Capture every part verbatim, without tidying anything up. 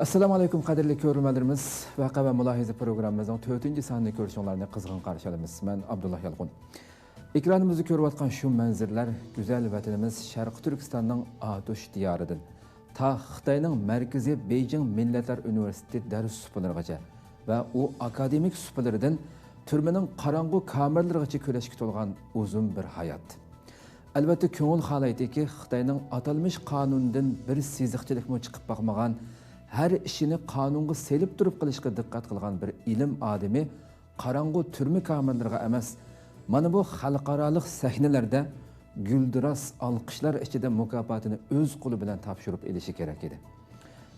ئەسسالامۇ ئەلەيكۇم، قەدىرلىك كۆرۈرمەنلىرىمىز. ۋەقە ۋە مۇلاھىزە پروگراممىمىزنىڭ تۆتىنچى سانىنى كۆرۈشۈڭلارنى قىزغىن قارشى ئالىمىز. مەن ئابدۇللا يالقۇن. ئېكرانىمىزدا كۆرۈۋاتقان شۇ مەنزىرىلەر گۈزەل ۋەتىنىمىز شەرقىي تۈركىستاننىڭ ئاتۇش دىيارىدىن تا خىتاينىڭ مەركىزى بېيجىڭ مىللەتلەر ئۇنىۋېرسىتېتى دەرس سۇپىلىرىغىچە ۋە ئۇ ئاكادېمىك سۇپىلىرىدىن تۈرمىنىڭ قاراڭغۇ كامېرلىرىغىچە كۈرەشكە تولغان ئۇزۇن بىر ھايات. ئەلۋەتتە، كۆڭۈل خالايدىكى، خىتاينىڭ ئاتالمىش قانۇنىدىن بىر سېزىقچىلىكمۇ چىقىپ باقمىغان، ھەر ئىشىنى قانۇنغا سېلىپ تۇرۇپ قىلىشقا دىققەت قىلغان بىر ئىلىم ئادىمى قاراڭغۇ تۈرمە كامېرلىرىغا ئەمەس، مانا بۇ خەلقئارالىق سەھنىلەردە گۈلدۈراس ئالقىشلار ئىچىدە مۇكاپاتىنى ئۆز قولى بىلەن تاپشۇرۇپ ئېلىشى كېرەك ئىدى.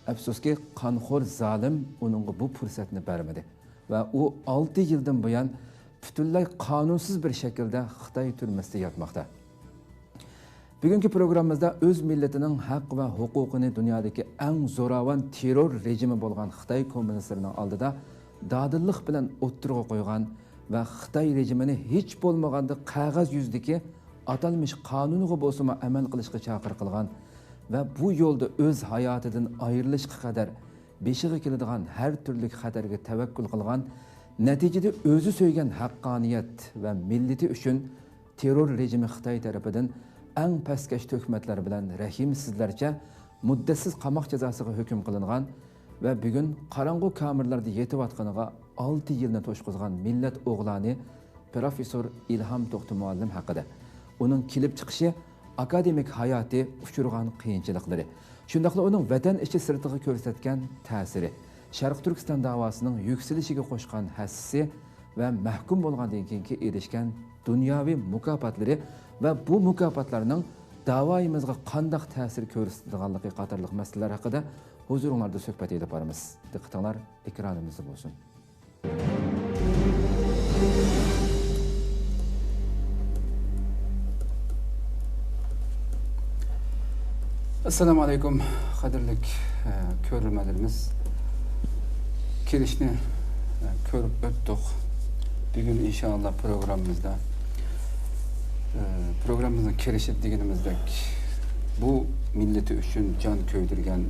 ئەپسۇسكى، قانخور زالىم ئۇنىڭغا بۇ پۇرسەتنى بەرمىدى ۋە ئۇ ئالتە يىلدىن بۇيان پۈتۈنلەي قانۇنسىز بىر شەكىلدە خىتاي تۈرمىسىدە ياتماقتا. بۈگۈنكى پروگراممىمىزدا ئۆز مىللىتىنىڭ ھەق ۋە ھوقۇقىنى دۇنيادىكى ئەڭ زوراۋان تېررور رېجىمى بولغان خىتاي كوممۇنىستلىرىنىڭ ئالدىدا دادىللىق بىلەن ئوتتۇرىغا قويغان ۋە خىتاي رېجىمىنى ھېچ بولمىغاندا قەغەز يۈزىدىكى ئاتالمىش قانۇنغا بولسىمۇ ئەمەل قىلىشقا چاقىرىق قىلغان ۋە بۇ يولدا ئۆز ھاياتىدىن ئايرىلىشقا قەدەر بېشىغا كېلىدىغان ھەر تۈرلۈك خەتەرگە تەۋەككۈل قىلغان، نەتىجىدە ئۆزى سۆيگەن ھەققانىيەت ۋە مىللىتى ئۈچۈن تېررور رېجىمى خىتاي تەرىپىدىن ئەڭ پەسكەش تۆھمەتلەر بىلەن رەھىمسىزلەرچە مۇددەتسىز قاماق جازاسىغا ھۆكۈم قىلىنغان ۋە بۈگۈن قاراڭغۇ كامېرلاردا يېتىۋاتقىنىغا ئالتە يىلنى توشقۇزغان مىللەت ئوغلانى پروفېسسور ئىلھام توختى مۇئەللىم ھەققىدە، ئۇنىڭ كېلىپ چىقىشى، ئاكادېمىك ھاياتى، ئۇچرىغان قىيىنچىلىقلىرى، شۇنداقلا ئۇنىڭ ۋەتەن ئىچى سىرتىغا كۆرسەتكەن تەسىرى، شەرقىي تۈركىستان داۋاسىنىڭ يۈكسىلىشىگە قوشقان ھەسسىسى ۋە مەھكۇم بولغاندىن كېيىنكى ئېرىشكەن دۇنياۋى مۇكاپاتلىرى ۋە بۇ مۇكاپاتلارنىڭ داۋايىمىزغا قانداق تەسىر كۆرسىتىدىغانلىقى قاتارلىق مەسىلىلەر ھەققىدە ھۇزۇرۇڭلاردا سۆھبەت ئېلىپ بارىمىز. دىققىتىڭلار ئېكرانىمىزدا بولسۇن. ئەسسالامۇ ئەلەيكۇم، قەدىرلىك، ئە، كۆرۈرمەنلىرىمىز. كىرىشنى، ئە، كۆرۈپ ئۆتتۇق. بۈگۈن ئىنشائاللا پروگراممىمىزدا، ئە، پروگراممىمىزنىڭ كىرىشىدە دېگىنىمىزدەك، بۇ مىللىتى ئۈچۈن جان كۆيدۈرگەن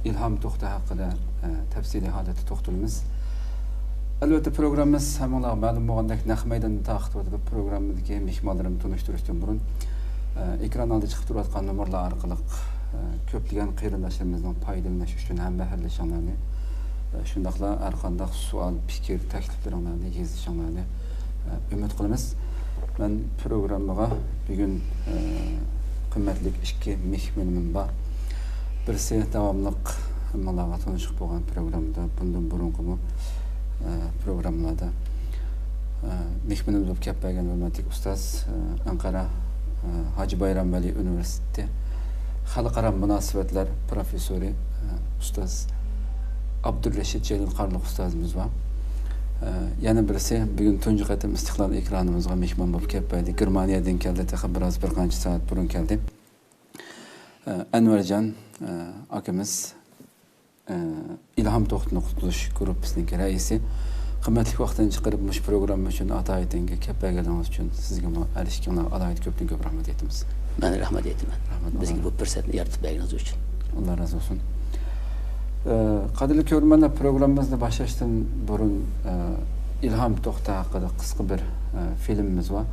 ئىلھام توختى ھەققىدە، ئە، تەپسىلىي ھالەتتە توختىلىمىز. ئەلۋەتتە، پروگراممىمىز ھەممىڭلارغا مەلۇم بولغاندەك نەق مەيداندا تارقىتىۋاتىدۇ. پروگراممىمىزدىكى مېھمانلىرىمنى تونۇشتۇرۇشتىن بۇرۇن، ئە، ئېكران ئالدىدا چىقىپ تۇرۇۋاتقان نومۇرلار ئارقىلىق، ئە، كۆپلىگەن قېرىنداشلىرىمىزنىڭ پايدىلىنىش ئۈچۈن ھەمبەھىرلىشىڭلارنى، ئە، شۇنداقلا ھەرقانداق سوئال، پىكىر، تەكلىپلىرىڭلارنى يېزىشىڭلارنى ئۈمىد قىلىمىز. مەن پروگراممىغا بۈگۈن، ئە، قىممەتلىك ئىككى مېھمىنىم بار. بىرسى داۋاملىق ھەممىڭلارغا تونۇشلۇق بولغان پروگراممىدا، بۇندىن بۇرۇنقىمۇ، ئە، پروگراممىلاردا، ئە، مېھمىنىمىز بولۇپ كەپ بەرگەن ھۆرمەتلىك ئۇستاز، ئە، ئەنقەرە، ئە، ھاجى بايرام ۋەلى ئۇنىۋېرسىتېتى خەلقئارا مۇناسىۋەتلەر پروفېسسورى، ئە، ئۇستاز ئابدۇرېشىت جېلىل قارلۇق ئۇستازىمىز بار. ئە، يەنە بىرسى بۈگۈن تۇنجى قېتىم ئىستىقلال ئېكرانىمىزغا مېھمان بولۇپ كەپ بەردى. گېرمانىيەدىن كەلدى، تېخى بىراز، بىر قانچە سائەت بۇرۇن كەلدى. ئە، ئەنۋەرجان، ئە، ئاكىمىز، ئە، ئىلھام توختىنى قۇتقۇزۇش گۇرۇپپىسىنىڭكى رەئىسى. قىممەتلىك ۋاقتىنى چىقىرىپ مۇشۇ پروگرامما ئۈچۈن ئاتا ۋەتەنگە كەپ بەرگەنلىكىڭىز ئۈچۈن سىزگىمۇ ھەر ئىككىڭلارغا ئالاھىدە كۆپتىن كۆپ رەھمەت ئېيتىمىز. مەن رەھمەت ئېيتىمەن. رەھمەت، بىزگە ئاللا بۇ پۇرسەتنى يارىتىپ بەرگىنىڭىز ئۈچۈن. ئاللا رازى بولسۇن. ئە، قەدىرلىك كۆرۈرمەنلەر، پروگراممىمىزنى باشلاشتىن بۇرۇن، ئە، ئىلھام توختى ھەققىدە قىسقا بىر، ئە، فىلىمىمىز بار.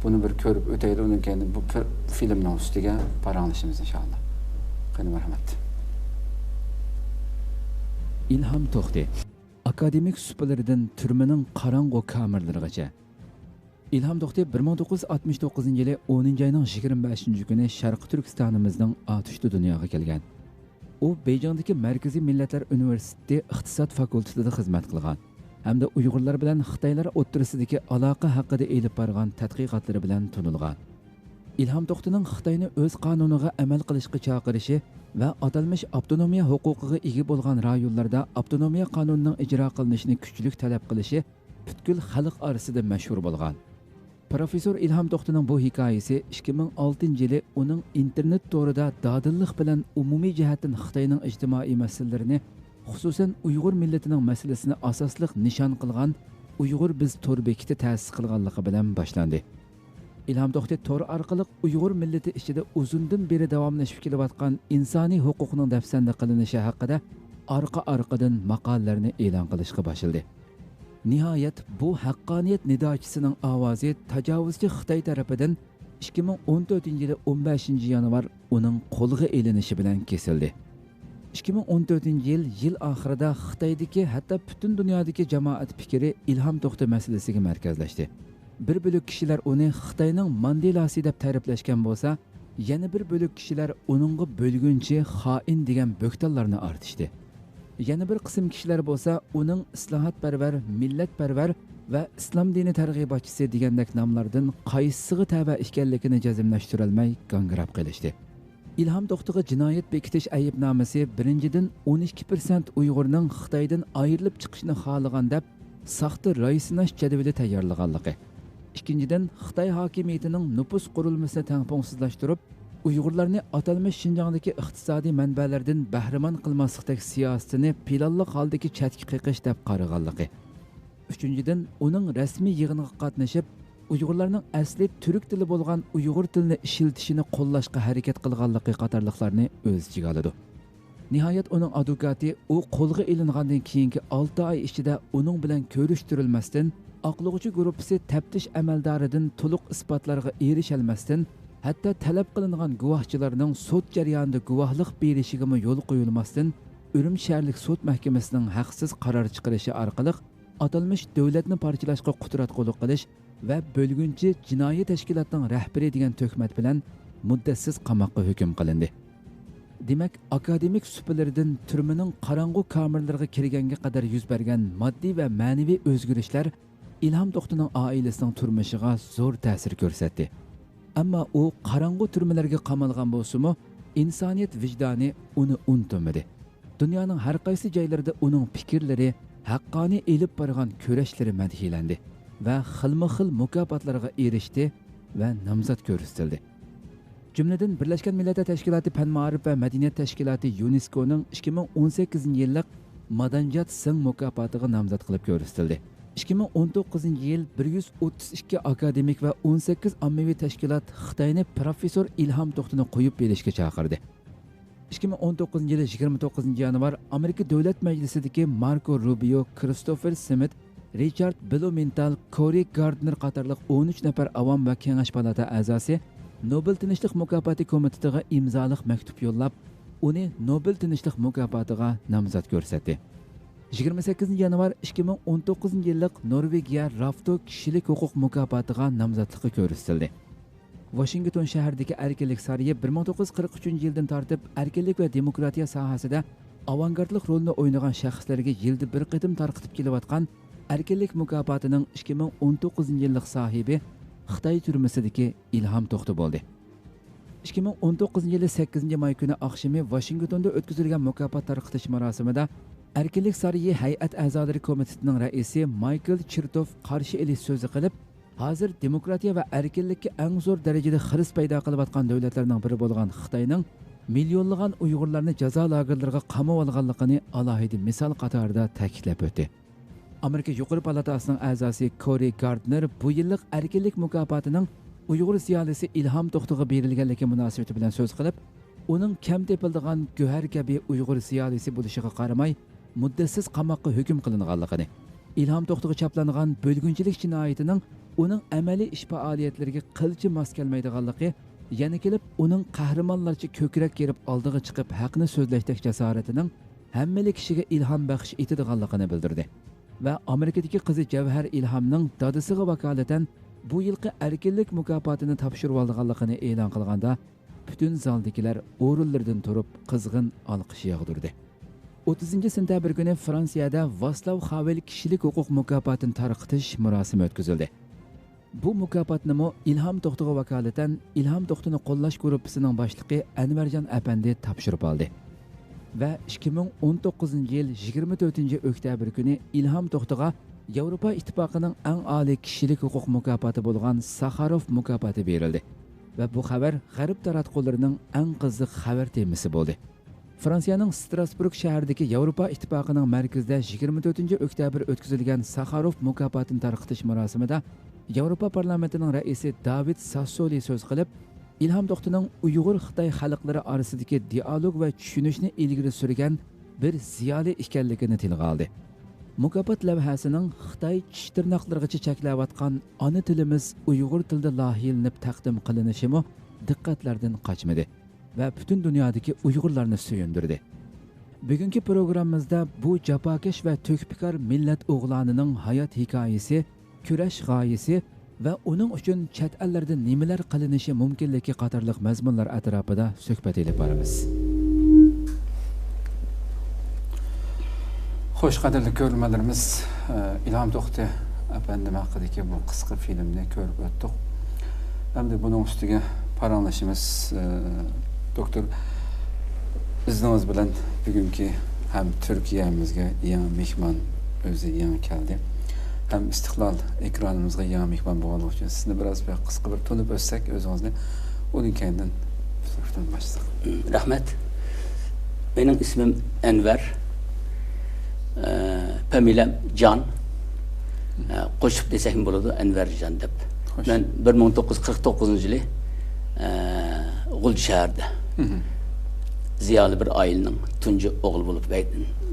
بۇنى بىر كۆرۈپ ئۆتەيلى، ئۇنىڭ كەينىدىن بۇ پىر-، فىلىمنىڭ ئۈستىگە پاراڭلىشىمىز ئىنشائاللا. قېنى، مەرھەمەت. ئىلھام توختى. ئاكادېمىك سۇپىلىرىدىن تۈرمىنىڭ قاراڭغۇ كامېرلىرىغىچە. ئىلھام توختى بىر مىڭ توققۇز يۈز ئاتمىش توققۇزىنچى يىلى ئونىنچى ئاينىڭ يىگىرمە بەشىنچى كۈنى شەرقىي تۈركىستانىمىزنىڭ ئاتۇشىدا دۇنياغا كەلگەن. ئۇ بېيجىڭدىكى مەركىزىي مىللەتلەر ئۇنىۋېرسىتېتى ئىقتىساد فاكۇلتېتىدا خىزمەت قىلغان ھەمدە ئۇيغۇرلار بىلەن خىتايلار ئوتتۇرىسىدىكى ئالاقە ھەققىدە ئېلىپ بارغان تەتقىقاتلىرى بىلەن تونۇلغان. ئىلھام توختىنىڭ خىتاينى ئۆز قانۇنىغا ئەمەل قىلىشقا چاقىرىشى ۋە ئاتالمىش ئاپتونومىيە ھوقۇقىغا ئىگە بولغان رايونلاردا ئاپتونومىيە قانۇنىنىڭ ئىجرا قىلىنىشىنى كۈچلۈك تەلەپ قىلىشى پۈتكۈل خەلق ئارىسىدا مەشھۇر بولغان. پروفېسسور ئىلھام توختىنىڭ بۇ ھېكايىسى ئىككى مىڭ ئالتىنچى يىلى ئۇنىڭ ئىنتېرنېت تورىدا دادىللىق بىلەن ئومۇمىي جەھەتتىن خىتاينىڭ ئىجتىمائىي مەسىلىلىرىنى، خۇسۇسەن ئۇيغۇر مىللىتىنىڭ مەسىلىسىنى ئاساسلىق نىشان قىلغان ئۇيغۇر بىز تور بېكىتى تەسىس قىلغانلىقى بىلەن باشلاندى. ئىلھام توختى تور ئارقىلىق ئۇيغۇر مىللىتى ئىچىدە ئۇزۇندىن بېرى داۋاملىشىپ كېلىۋاتقان ئىنسانىي ھوقۇقنىڭ دەپسەندە قىلىنىشى ھەققىدە ئارقا-ئارقىدىن ماقالىلەرنى ئېلان قىلىشقا باشلىدى. نىھايەت، بۇ ھەققانىيەت نىداچىسىنىڭ ئاۋازى تاجاۋۇزچى خىتاي تەرىپىدىن ئىككى مىڭ ئون تۆتىنچى يىلى ئون بەشىنچى يانۋار ئۇنىڭ قولغا ئېلىنىشى بىلەن كېسىلدى. ئىككى مىڭ ئون تۆتىنچى يىل يىل ئاخىرىدا خىتايدىكى، ھەتتا پۈتۈن دۇنيادىكى جامائەت پىكرى ئىلھام توختى مەسىلىسىگە مەركەزلەشتى. بىر بۆلەك كىشىلەر ئۇنى خىتاينىڭ ماندېلاسى دەپ تەرىپلەشكەن بولسا، يەنە بىر بۆلەك كىشىلەر ئۇنىڭغا بۆلگۈنچى، خائىن دېگەن بۆھتانلارنى ئارتىشتى. يەنە بىر قىسىم كىشىلەر بولسا ئۇنىڭ ئىسلاھاتپەرۋەر، مىللەتپەرۋەر ۋە ئىسلام دىنى تەرغىباتچىسى دېگەندەك ناملاردىن قايسىسىغا تەۋە ئىكەنلىكىنى جەزملەشتۈرەلمەي گاڭگىراپ قېلىشتى. ئىلھام توختىغا جىنايەت بېكىتىش ئەيىبنامىسى بىرىنچىدىن، ئون ئىككى پىرسەنت ئۇيغۇرنىڭ خىتايدىن ئايرىلىپ چىقىشىنى خالىغان دەپ ساختا راي سىناش جەدۋىلى تەييارلىغانلىقى، ئىككىنچىدىن، خىتاي ھاكىمىيىتىنىڭ نوپۇس قۇرۇلمىسىنى تەڭپۇڭسىزلاشتۇرۇپ، ئۇيغۇرلارنى ئاتالمىش شىنجاڭدىكى ئىقتىسادىي مەنبەلەردىن بەھرىمەن قىلماسلىقتەك سىياسىتىنى پىلانلىق ھالدىكى چەتكە قېقىش دەپ قارىغانلىقى، ئۈچىنچىدىن، ئۇنىڭ رەسمىي يىغىنغا قاتنىشىپ، ئۇيغۇرلارنىڭ ئەسلى تۈرك تىلى بولغان ئۇيغۇر تىلىنى ئىشلىتىشىنى قوللاشقا ھەرىكەت قىلغانلىقى قاتارلىقلارنى ئۆز ئىچىگە ئالىدۇ. نىھايەت، ئۇنىڭ ئادۋوكاتى ئۇ قولغا ئېلىنغاندىن كېيىنكى ئالتە ئاي ئىچىدە ئۇنىڭ بىلەن كۆرۈشتۈرۈلمەستىن، ئاقلىغۇچى گۇرۇپپىسى تەپتىش ئەمەلدارىدىن تولۇق ئىسپاتلارغا ئېرىشەلمەستىن، ھەتتا تەلەپ قىلىنغان گۇۋاھچىلارنىڭ سوت جەريانىدا گۇۋاھلىق بېرىشىگىمۇ يول قويۇلماستىن، ئۈرۈمچى شەھەرلىك سوت مەھكىمىسىنىڭ ھەقسىز قارار چىقىرىشى ئارقىلىق ئاتالمىش دۆلەتنى پارچىلاشقا قۇتراتقۇلۇق قىلىش ۋە بۆلگۈنچى جىنايى تەشكىلاتنىڭ رەھبىرى دېگەن تۆھمەت بىلەن مۇددەتسىز قاماققا ھۆكۈم قىلىندى. دېمەك، ئاكادېمىك سۇپىلىرىدىن تۈرمىنىڭ قاراڭغۇ كامېرلىرىغا كىرگەنگە قەدەر يۈز بەرگەن ماددىي ۋە مەنىۋى ئۆزگىرىشلەر ئىلھام توختىنىڭ ئائىلىسىنىڭ تۇرمۇشىغا زور تەسىر كۆرسەتتى. ئەمما ئۇ قاراڭغۇ تۈرمىلەرگە قامالغان بولسىمۇ، ئىنسانىيەت ۋىجدانى ئۇنى ئۇنتۇمىدى. دۇنيانىڭ ھەر قايسى جايلىرىدا ئۇنىڭ پىكىرلىرى، ھەققانىي ئېلىپ بارغان كۈرەشلىرى مەدھىيەلەندى ۋە خىلمۇخىل مۇكاپاتلارغا ئېرىشتى ۋە نامزات كۆرسىتىلدى. جۈملىدىن، بىرلەشكەن مىللەتلەر تەشكىلاتى پەن مائارىپ ۋە مەدەنىيەت تەشكىلاتى يۇنېسكونىڭ ئىككى مىڭ ئون سەككىزىنچى يىللىق مادانجات سىڭ مۇكاپاتىغا نامزات قىلىپ كۆرسىتىلدى. ئىككى مىڭ ئون توققۇزىنچى يىل بىر يۈز ئوتتۇز ئىككى ئاكادېمىك ۋە ئون سەككىز ئاممىۋى تەشكىلات خىتاينى پىروفېسسور ئىلھام توختىنى قويۇپ بېرىشكە چاقىردى. ئىككى مىڭ ئون توققۇزىنچى يىلى يىگىرمە توققۇزىنچى يانۋار ئامېرىكا دۆلەت مەجلىسىدىكى ماركو روبىيو، كىرىستوفېر سمىت، رىچارد بلۇمېنتال، كورى گاردنېر قاتارلىق ئون ئۈچ نەپەر ئاۋام ۋە كېڭەش پالاتا ئەزاسى نوبېل تىنچلىق مۇكاپاتى كومىتېتىغا ئىمزالىق مەكتۇپ يوللاپ، ئۇنى نوبېل تىنچلىق مۇكاپاتىغا نامزات كۆرسەتتى. يىگىرمە سەككىزىنچى يانۋار ئىككى مىڭ ئون توققۇزىنچى يىللىق نورۋېگىيە رافتو كىشىلىك ھوقۇق مۇكاپاتىغا نامزاتلىققا كۆرسىتىلدى. ۋاشىنگتون شەھىرىدىكى ئەركىنلىك سارىيى بىر مىڭ توققۇز يۈز قىرىق ئۈچىنچى يىلدىن تارتىپ ئەركىنلىك ۋە دېموكراتىيە ساھەسىدە ئاۋانگارتلىق رولىنى ئوينىغان شەخسلەرگە يىلدا بىر قېتىم تارقىتىپ كېلىۋاتقان ئەركىنلىك مۇكاپاتىنىڭ ئىككى مىڭ ئون توققۇزىنچى يىللىق ساھىبى خىتاي تۈرمىسىدىكى ئىلھام توختى بولدى. ئىككى مىڭ ئون توققۇزىنچى يىلى سەككىزىنچى ماي كۈنى ئاخشىمى ۋاشىنگتوندا ئۆتكۈزۈلگەن مۇكاپات تارقىتىش مۇراسىمىدا ئەركىنلىك سارىيى ھەيئەت ئەزالىرى كومىتېتىنىڭ رەئىسى مايكل چېرتوف قارشى ئېلىش سۆزى قىلىپ، ھازىر دېموكراتىيە ۋە ئەركىنلىككە ئەڭ زور دەرىجىدە خىرىس پەيدا قىلىۋاتقان دۆلەتلەرنىڭ بىرى بولغان خىتاينىڭ مىليونلىغان ئۇيغۇرلارنى جازا لاگېرلىرىغا قامىۋالغانلىقىنى ئالاھىدە مىسال قاتارىدا تەكىتلەپ ئۆتتى. ئامېرىكا يۇقىرى پالاتاسىنىڭ ئەزاسى كورى گاردنېر بۇ يىللىق ئەركىنلىك مۇكاپاتىنىڭ ئۇيغۇر زىيالىيسى ئىلھام توختىغا بېرىلگەنلىكى مۇناسىۋىتى بىلەن سۆز قىلىپ، ئۇنىڭ كەم تېپىلىدىغان گۆھەر كەبى ئۇيغۇر زىيالىيسى بولۇشىغا قارىماي، مۇددەتسىز قاماققا ھۆكۈم قىلىنغانلىقىنى، ئىلھام توختىغا چاپلانغان بۆلگۈنچىلىك جىنايىتىنىڭ ئۇنىڭ ئەمەلىي ئىش پائالىيەتلىرىگە قىلچە ماس كەلمەيدىغانلىقى، يەنە كېلىپ ئۇنىڭ قەھرىمانلارچە كۆكرەك كېرىپ ئالدىغا چىقىپ ھەقنى سۆزلەشتەك جاسارىتىنىڭ ھەممىلا كىشىگە ئىلھام بەخش ئېتىدىغانلىقىنى بىلدۈردى ۋە ئامېرىكىدىكى قىزى جەۋھەر ئىلھامنىڭ دادىسىغا ۋاكالىتەن بۇ يىلقى ئەركىنلىك مۇكاپاتىنى تاپشۇرۇۋالىدىغانلىقىنى ئېلان قىلغاندا، پۈتۈن زالدىكىلەر ئورۇنلىرىدىن تۇرۇپ، قىزغىن ئالقىش ياغدۇردى. ئوتتۇزىنچى سېنتەبىر كۈنى فرانسىيەدە ۋاسلاۋ خاۋېل كىشىلىك ھوقۇق مۇكاپاتىنى تارقىتىش مۇراسىمى ئۆتكۈزۈلدى. بۇ مۇكاپاتنىمۇ ئىلھام توختىغا ۋاكالىتەن ئىلھام توختىنى قوللاش گۇرۇپپىسىنىڭ باشلىقى ئەنۋەرجان ئەپەندى تاپشۇرۇپ ئالدى. ۋە ئىككى مىڭ ئون توققۇزىنچى يىل يىگىرمە تۆتىنچى ئۆكتەبىر كۈنى ئىلھام توختىغا ياۋروپا ئىتتىپاقىنىڭ ئەڭ ئالىي كىشىلىك ھوقۇق مۇكاپاتى بولغان ساخاروف مۇكاپاتى بېرىلدى. ۋە بۇ خەۋەر غەرب تاراتقۇلىرىنىڭ ئەڭ قىزىق خەۋەر تېمىسى بولدى. فرانسىيەنىڭ ستراسبۇرگ شەھىرىدىكى ياۋروپا ئىتتىپاقىنىڭ مەركىزىدە يىگىرمە تۆتىنچى ئۆكتەبىر ئۆتكۈزۈلگەن ساخاروف مۇكاپاتىنى تارقىتىش مۇراسىمىدا ياۋروپا پارلامېنتىنىڭ رەئىسى داۋىد ساسسولى سۆز قىلىپ، ئىلھام توختىنىڭ ئۇيغۇر خىتاي خەلقلىرى ئارىسىدىكى دىئالوگ ۋە چۈشىنىشنى ئىلگىرى سۈرگەن بىر زىيالىي ئىكەنلىكىنى تىلغا ئالدى. مۇكاپات لەۋھەسىنىڭ خىتاي چىش تىرناقلىرىغىچە چەكلەۋاتقان ئانا تىلىمىز ئۇيغۇر تىلىدا لايىھىلىنىپ تەقدىم قىلىنىشىمۇ دىققەتلەردىن قاچمىدى ۋە پۈتۈن دۇنيادىكى ئۇيغۇرلارنى سۆيۈندۈردى. بۈگۈنكى پروگراممىمىزدا بۇ جاپاكەش ۋە تۆھپىكار مىللەت ئوغلانىنىڭ ھايات ھېكايىسى، كۈرەش غايىسى ۋە ئۇنىڭ ئۈچۈن چەت ئەللەردە نېمىلەر قىلىنىشى مۇمكىنلىكى قاتارلىق مەزمۇنلار ئەتراپىدا سۆھبەت ئېلىپ بارىمىز. خوش، قەدىرلىك كۆرۈرمەنلىرىمىز، ئىلھام توختى ئەپەندىم ھەققىدىكى بۇ قىسقا فىلىمنى كۆرۈپ ئۆتتۇق. ئەمدى بۇنىڭ ئۈستىگە پاراڭلىشىمىز، دوكتور، ئىزنىڭىز بىلەن بۈگۈنكى ھەم تۈركىيەمىزگە يېڭى مېھمان ئۆزى يېڭى كەلدى. ھەم ئىستىقلال ئېكرانىمىزغا يېڭى مېھمان بولغانلىقى ئۈچۈن سىزنى بىراز بىر قىسقا بىر تونۇپ ئۆتسەك ئۆزىڭىزنى، ئۇنىڭ كەينىدىن سۆھبىتىمىزنى باشلىساق. رەھمەت. مېنىڭ ئىسمىم ئەنۋەر. ئە، فامىلەم جان. ئە، قوشۇپ دېسەكمۇ بولىدۇ، ئەنۋەرجان دەپ. خوش. مەن بىر مىڭ توققۇز يۈز قىرىق توققۇزىنچى يىلى، ئە، غۇلجا شەھىرىدە زىيالىي بىر ئائىلىنىڭ تۇنجى ئوغلى بولۇپ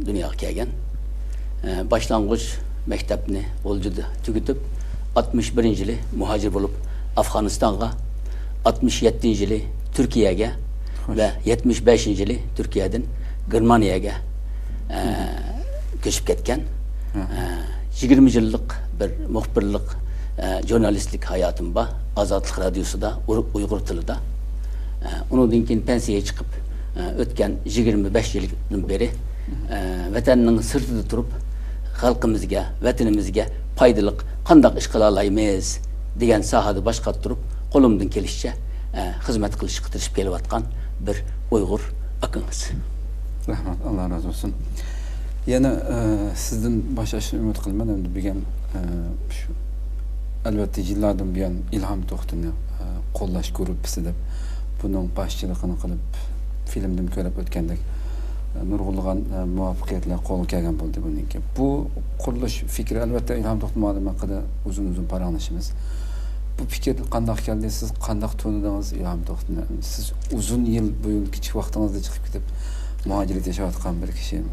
دۇنياغا كەلگەن. ئە، باشلانغۇچ مەكتەپنى غۇلجىدا تۈگىتىپ، ئاتمىش بىرىنچى يىلى مۇھاجىر بولۇپ ئافغانىستانغا، ئاتمىش يەتتىنچى يىلى تۈركىيەگە خوش. ۋە يەتمىش بەشىنچى يىلى تۈركىيەدىن گېرمانىيەگە، ئە، كۆچۈپ كەتكەن. ھە. ئە، يىگىرمە يىللىق بىر مۇخبىرلىق، ئە، ژۇرنالىستلىك ھاياتىم بار. ئازادلىق رادىيوسىدا، ئۇ-، ئۇيغۇر تىلىدا. ئە، ئۇنىڭدىن كېيىن پەنسىيەگە چىقىپ، ئە، ئۆتكەن يىگىرمە بەش يىلدىن بېرى، ئە، ۋەتەننىڭ سىرتىدا تۇرۇپ، خەلقىمىزگە، ۋەتىنىمىزگە پايدىلىق قانداق ئىش قىلالايمىز دېگەن ساھەدە باش قاتۇرۇپ، قولۇمدىن كېلىشىچە، ئە، خىزمەت قىلىشقا تىرىشىپ كېلىۋاتقان بىر ئۇيغۇر ئاكىڭىز. رەھمەت، ئاللا رازى بولسۇن. يەنە، ئە، سىزدىن باشلاشنى ئۈمىد قىلىمەن. ئەمدى بۈگۈن، ئە، شۇ، ئەلۋەتتە، يىللاردىن بۇيان ئىلھام توختىنى، ئە، قوللاش گۇرۇپپىسى دەپ بۇنىڭ باشچىلىقىنى قىلىپ، فىلىمدىمۇ كۆرۈپ ئۆتكەندەك، ئە، نۇرغۇنلىغان، ئە، مۇۋەپپەقىيەتلەر قولغا كەلگەن بولدى بۇنىڭكى. بۇ قۇرۇلۇش فىكرى، ئەلۋەتتە، ئىلھام توختى مۇئەللىم ھەققىدە ئۇزۇن-ئۇزۇن پاراڭلىشىمىز. بۇ پىكىر قانداق كەلدى؟ سىز قانداق تونۇدىڭىز ئىلھام توختىنى؟ سىز ئۇزۇن يىل بۇيان كىچىك ۋاقتىڭىزدا چىقىپ كېتىپ، مۇھاجىرەت ياشاۋاتقان بىر كىشى.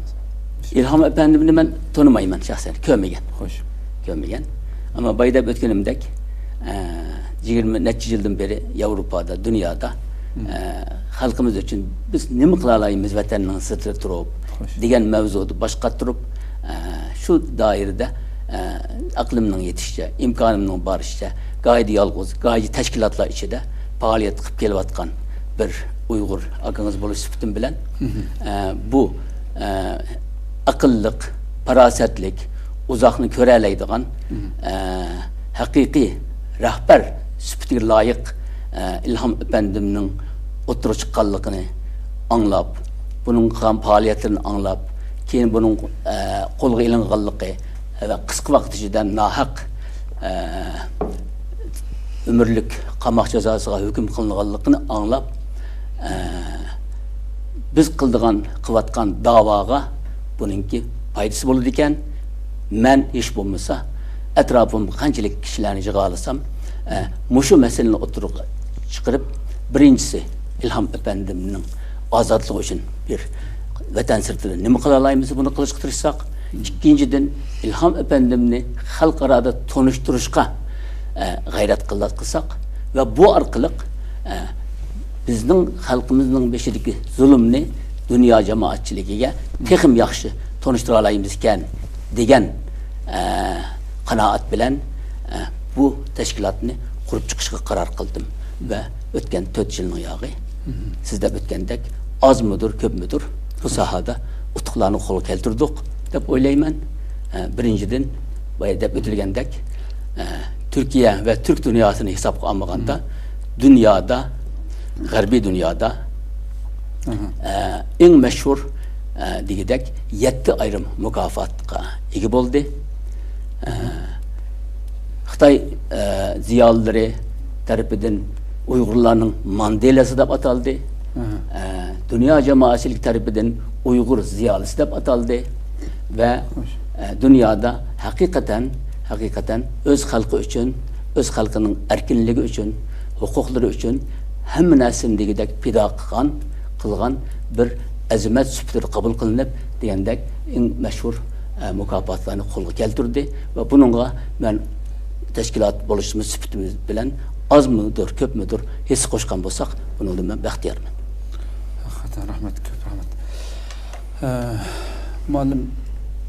ئىلھام ئەپەندىمنى مەن تونۇمايمەن شەخسەن، كۆرمىگەن. خوش. كۆرمىگەن. ئەمما بايا دەپ ئۆتكىنىمدەك، ئە، يىگىرمە نەچچە يىلدىن بېرى ياۋروپادا، دۇنيادا، مم. ئە، خەلقىمىز ئۈچۈن بىز نېمە قىلالايمىز ۋەتەننىڭ سىرتىدا تۇرۇپ خوش. دېگەن مەۋزۇدا باش قاتۇرۇپ، ئە، شۇ دائىرىدە، ئە، ئەقلىمنىڭ يېتىشىچە، ئىمكانىمنىڭ بارىچە، گاھىدا يالغۇز، گاھىدا تەشكىلاتلار ئىچىدە پائالىيەت قىلىپ كېلىۋاتقان بىر ئۇيغۇر ئاكىڭىز بولۇش سۈپىتىم بىلەن، مم. ئە، بۇ، ئە، ئەقىللىق، پاراسەتلىك، ئۇزاقنى كۆرەلەيدىغان، مم. ئە، ھەقىقىي رەھبەر سۈپىتىگە لايىق، ئە، ئىلھام ئەپەندىمنىڭ ئوتتۇرىغا چىققانلىقىنى ئاڭلاپ، بۇنىڭ قىلغان پائالىيەتلىرىنى ئاڭلاپ، كېيىن بۇنىڭ، ئە، قولغا ئېلىنغانلىقى ۋە قىسقا ۋاقىت ئىچىدە ناھەق، ئە، ئۆمۈرلۈك قاماق جازاسىغا ھۆكۈم قىلىنغانلىقىنى ئاڭلاپ، ئە، بىز قىلىدىغان، قىلىۋاتقان داۋاغا بۇنىڭكى پايدىسى بولىدىكەن. مەن ھېچ بولمىسا ئەتراپىمغا قانچىلىك كىشىلەرنى يىغالىسام، ئە، مۇشۇ مەسىلىنى ئوتتۇرىغا چىقىرىپ، بىرىنچىسى، ئىلھام ئەپەندىمنىڭ ئازادلىقى ئۈچۈن بىر ۋەتەن سىرتىدا نېمە قىلالايمىز، بۇنى قىلىشقا تىرىشساق. ئىككىنچىدىن، ئىلھام ئەپەندىمنى خەلقئارادا تونۇشتۇرۇشقا، ئە، غەيرەت قىلساق ۋە بۇ ئارقىلىق، ئە، بىزنىڭ خەلقىمىزنىڭ بېشىدىكى زۇلۇمنى دۇنيا جامائەتچىلىكىگە تېخىمۇ ياخشى تونۇشتۇرالايمىزكەن دېگەن، ئە، قانائەت بىلەن، ئە، بۇ تەشكىلاتنى قۇرۇپ چىقىشقا قارار قىلدىم ۋە ئۆتكەن تۆت يىلنىڭ ياغى سىز دەپ ئۆتكەندەك ئازمۇدۇر، كۆپمۇدۇر بۇ ساھەدە ئۇتۇقلارنى قولغا كەلتۈردۇق دەپ ئويلايمەن. ئە، بىرىنچىدىن، بايا دەپ ئۆتۈلگەندەك، ئە، تۈركىيە ۋە تۈرك دۇنياسىنى ھېسابقا ئالمىغاندا، دۇنيادا، غەربىي دۇنيادا، ئە، ئەڭ مەشھۇر، ئە، دېگۈدەك يەتتە ئايرىم مۇكاپاتقا ئىگە بولدى. ئە، خىتاي، ئە، زىيالىيلىرى تەرىپىدىن ئۇيغۇرلارنىڭ ماندېلاسى دەپ ئاتالدى. ئە، دۇنيا جامائەتچىلىكى تەرىپىدىن ئۇيغۇر زىيالىيسى دەپ ئاتالدى. ۋە، ئە، دۇنيادا ھەقىقەتەن، ھەقىقەتەن ئۆز خەلقى ئۈچۈن، ئۆز خەلقىنىڭ ئەركىنلىكى ئۈچۈن، ھوقۇقلىرى ئۈچۈن ھەممە نەرسىنى دېگۈدەك پىدا قىلغان، قىلغان بىر ئەزىمەت سۈپىتىدە قوبۇل قىلىنىپ، دېگەندەك ئەڭ مەشھۇر، ئە، مۇكاپاتلارنى قولغا كەلتۈردى ۋە بۇنىڭغا مەن تەشكىلات بولۇشىمىز سۈپىتىمىز بىلەن ئازمۇدۇر، كۆپمۇدۇر ھېسسە قوشقان بولساق، بۇنىڭدىن مەن بەختىيارمەن. ھەقىقەتەن رەھمەت، كۆپ رەھمەت. ئە، مۇئەللىم،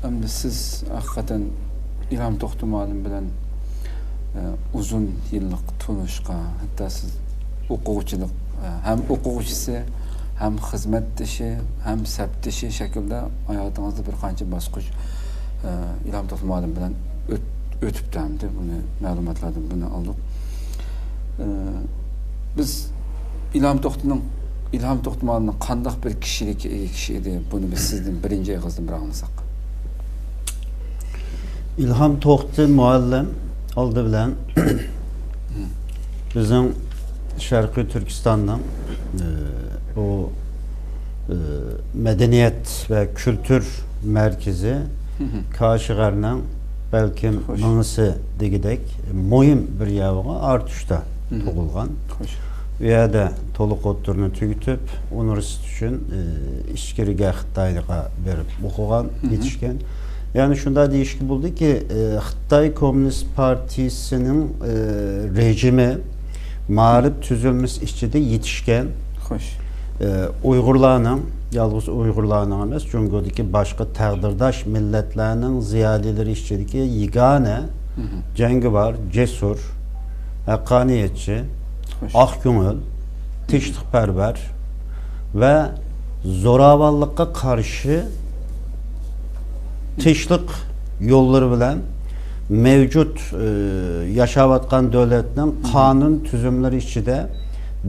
ئەمدى سىز ھەقىقەتەن ئىلھام توختى مۇئەللىم بىلەن، ئە، ئۇزۇن يىللىق تونۇشقان، ھەتتا سىز ئوقۇغۇچىلىق، ئە، ھەم ئوقۇغۇچىسى، ھەم خىزمەتدىشى، ھەم سەپدىشى شەكلىدە ھاياتىڭىزدا بىر قانچە باسقۇچ، ئە، ئىلھام توختى مۇئەللىم بىلەن ئۆت-، ئۆتۈپتۇ ئەمدى. بۇنى مەلۇماتلاردىن بۇنى ئالدۇق. ئە، بىز ئىلھام توختىنىڭ، ئىلھام توختى مۇئەللىمنىڭ قانداق بىر كىشىلىككە ئىگە كىشى ئىدى؟ بۇنى بىز سىزدىن بىرىنچى ئېغىزدىن بىر ئاڭلىساق. ئىلھام توختى مۇئەللىم ئالدى بىلەن بىزنىڭ شەرقىي تۈركىستاننىڭ، ئى، بۇ، ئى، مەدەنىيەت ۋە كۈلتۈر مەركىزى كاشىغەرنىڭ بەلكىم مېڭىسى دېگۈدەك مۇھىم بىر ياۋىقى ئارتۇشتا تۇغۇلغان. ئۇ يەردە تولۇق ئوتتۇرىنى تۈگىتىپ، ئۇنىۋېرسىتېت ئۈچۈن، ئى، ئىچكىرىگە خىتايغا بېرىپ ئوقۇغان، يېتىشكەن. يەنى شۇنداق دېيىشكە بولىدۇكى، ئى، خىتاي كوممۇنىست پارتىيىسىنىڭ، ئى، رېجىمى، مائارىپ تۈزۈلمىسى ئىچىدە يېتىشكەن، ئى، ئۇيغۇرلارنىڭ، يالغۇز ئۇيغۇرلارنىڭ ئەمەس، جۇڭگودىكى باشقا تەقدىرداش مىللەتلەرنىڭ زىيالىيلىرى ئىچىدىكى يېگانە جەڭگىۋار، جەسۇر، ھەققانىيەتچى، ئاق كۆڭۈل، تىنچلىقپەرۋەر ۋە زوراۋانلىققا قارشى تىنچلىق يوللىرى بىلەن مەۋجۇت، ئى، ياشاۋاتقان دۆلەتنىڭ قانۇن تۈزۈملىرى ئىچىدە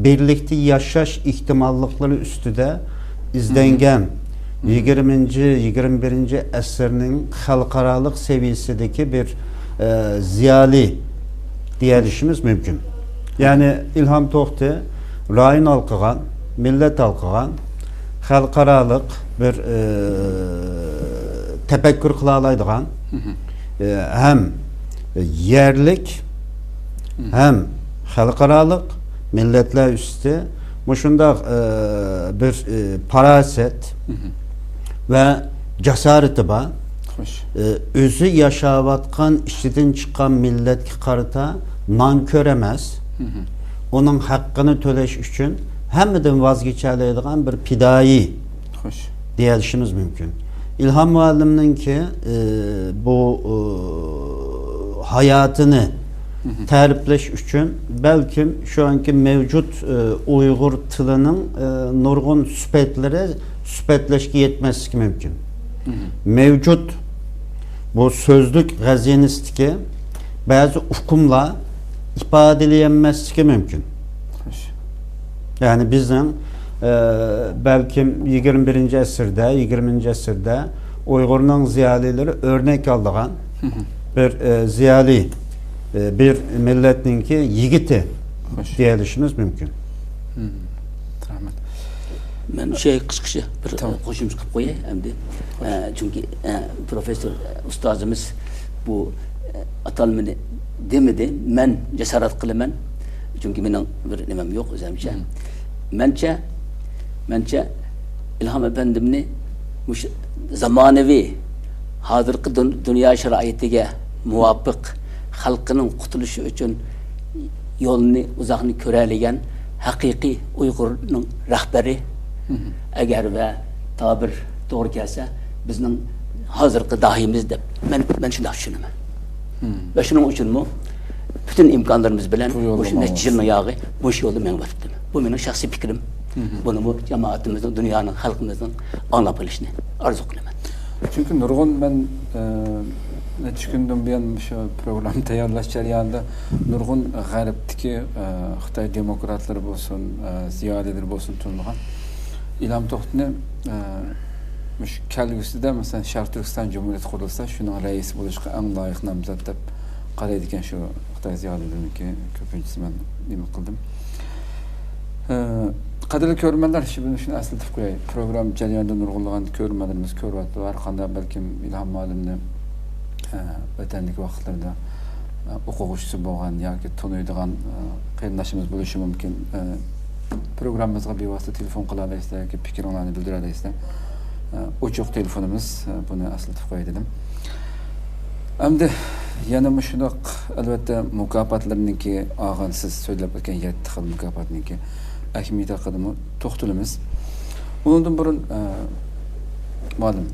بىرلىكتە ياشاش ئېھتىماللىقلىرى ئۈستىدە ئىزدەنگەن يىگىرمىنچى، يىگىرمە بىرىنچى ئەسىرنىڭ خەلقئارالىق سەۋىيەسىدىكى بىر، ئى، زىيالىي دېيەلىشىمىز مۇمكىن. يەنى ئىلھام توختى رايون ھالقىغان، مىللەت ھالقىغان، خەلقئارالىق بىر، ئى، تەپەككۇر قىلالايدىغان، ئى، ھەم يەرلىك، ھەم خەلقئارالىق مىللەتلەر ئۈستى مۇشۇنداق، ئى، بىر، ئى، پاراسەت ۋە جاسارىتى بار. ئى، ئۆزى ياشاۋاتقان، ئىچىدىن چىققان مىللەتكە قارىتا نانكۆر ئەمەس، ئۇنىڭ ھەققىنى تۆلەش ئۈچۈن ھەممىدىن ۋاز كېچەلەيدىغان بىر پىدائىي دېيەلىشىمىز مۇمكىن. ئىلھام مۇئەللىمنىڭكى، ئى، بۇ، ئى، ھاياتىنى تەرىپلەش ئۈچۈن بەلكىم شۇ ئانكى مەۋجۇت، ئى، ئۇيغۇر تىلىنىڭ، ئى، نۇرغۇن سۈپەتلىرى سۈپەتلەشكە يەتمەسلىكى مۇمكىن. مەۋجۇت بۇ سۆزلۈك غەزىنىسىدىكى بەزى ئۇقۇملار ئىپادىلىيەلمەسلىكى مۇمكىن. يەنى بىزنىڭ، ئە، بەلكىم يىگىرمە بىرىنچى ئەسىردە، يىگىرمىنچى ئەسىردە ئۇيغۇرنىڭ زىيالىيلىرى ئۆرنەك ئالىدىغان بىر، ئە، زىيالىي، ئە، بىر مىللەتنىڭكى يىگىتى دېيەلىشىمىز مۇمكىن. رەھمەت. مەن شۇ قىسقىچە بىر قوشۇمچە قىلىپ قوياي ئەمدى. ئە، چۈنكى، ئە، پروفېسسور، ئە، ئۇستازىمىز بۇ، ئە، ئاتالمىنى دېمىدى. مەن جاسارەت قىلىمەن. چۈنكى مېنىڭ بىر نېمەم يوق ئۆزۈمچە. مەنچە، مەنچە ئىلھام ئەپەندىمنى مۇشۇ زامانىۋى، ھازىرقى دۇن-، دۇنيا شارائىتىگە مۇۋاپىق، خەلقىنىڭ قۇتۇلۇشى ئۈچۈن يولنى ئۇزاقنى كۆرەلىگەن ھەقىقىي ئۇيغۇرنىڭ رەھبىرى، ئەگەر ۋە تابىر توغرا كەلسە، بىزنىڭ ھازىرقى داھىيىمىز دەپ مەن، مەن شۇنداق چۈشىنىمەن. ۋە شۇنىڭ ئۈچۈنمۇ پۈتۈن ئىمكانلىرىمىز بىلەن مۇشۇ نەچچە يىلنىڭ ياغى مۇشۇ يولدا مېڭىۋاتىپتىمەن. بۇ مېنىڭ شەخسىي پىكرىم. بۇنىمۇ جامائىتىمىزنىڭ، دۇنيانىڭ، خەلقىمىزنىڭ ئاڭلاپ قېلىشىنى ئارزۇ قىلىمەن. چۈنكى نۇرغۇن مەن، ئە، نەچچە كۈندىن بۇيان مۇشۇ پروگرامما تەييارلاش جەريانىدا نۇرغۇن غەربتىكى، ئە، خىتاي دېموكراتلىرى بولسۇن، ئە، زىيالىيلىرى بولسۇن تونۇغان ئىلھام توختىنى، ئە، مۇشۇ كەلگۈسىدە، مەسىلەن، شەرقىي تۈركىستان جۇمھۇرىيىتى قۇرۇلسا، شۇنىڭ رەئىسى بولۇشقا ئەڭ لايىق نامزات دەپ قارايدىكەن شۇ خىتاي زىيالىيلىرىنىڭكى كۆپىنچىسى، مەن نېمە قىلدىم. ئە، قەدىرلىك كۆرۈرمەنلەر، شۇ-، شۇنى ئەسلىتىپ قوياي. پروگرامما جەريانىدا نۇرغۇنلىغان كۆرۈرمەنلىرىمىز كۆرۈۋاتىدۇ. ھەر قانداق بەلكىم ئىلھام مۇئەللىمنى، ئە، ۋەتەندىكى ۋاقىتلىرىدا، ئە، ئوقۇغۇچىسى بولغان ياكى تونۇيدىغان، ئە، قېرىنداشلىرىمىز بولۇشى مۇمكىن. ئە، پروگراممىمىزغا بىۋاسىتە تېلېفون قىلالايسىلەر ياكى پىكرىڭلارنى بىلدۈرەلەيسىلەر. ئە، ئوچۇق تېلېفونىمىز، ئە، بۇنى ئەسلىتىپ قوياي دېدىم. ئەمدى يەنە مۇشۇنداق، ئەلۋەتتە، مۇكاپاتلىرىنىڭكى ئالغان، سىز سۆزلەپ ئۆتكەن يەتتە خىل مۇكاپاتنىڭكى ئەھمىيىتى ھەققىدىمۇ توختىلىمىز. ئۇنىڭدىن بۇرۇن، ئە، مۇئەللىم،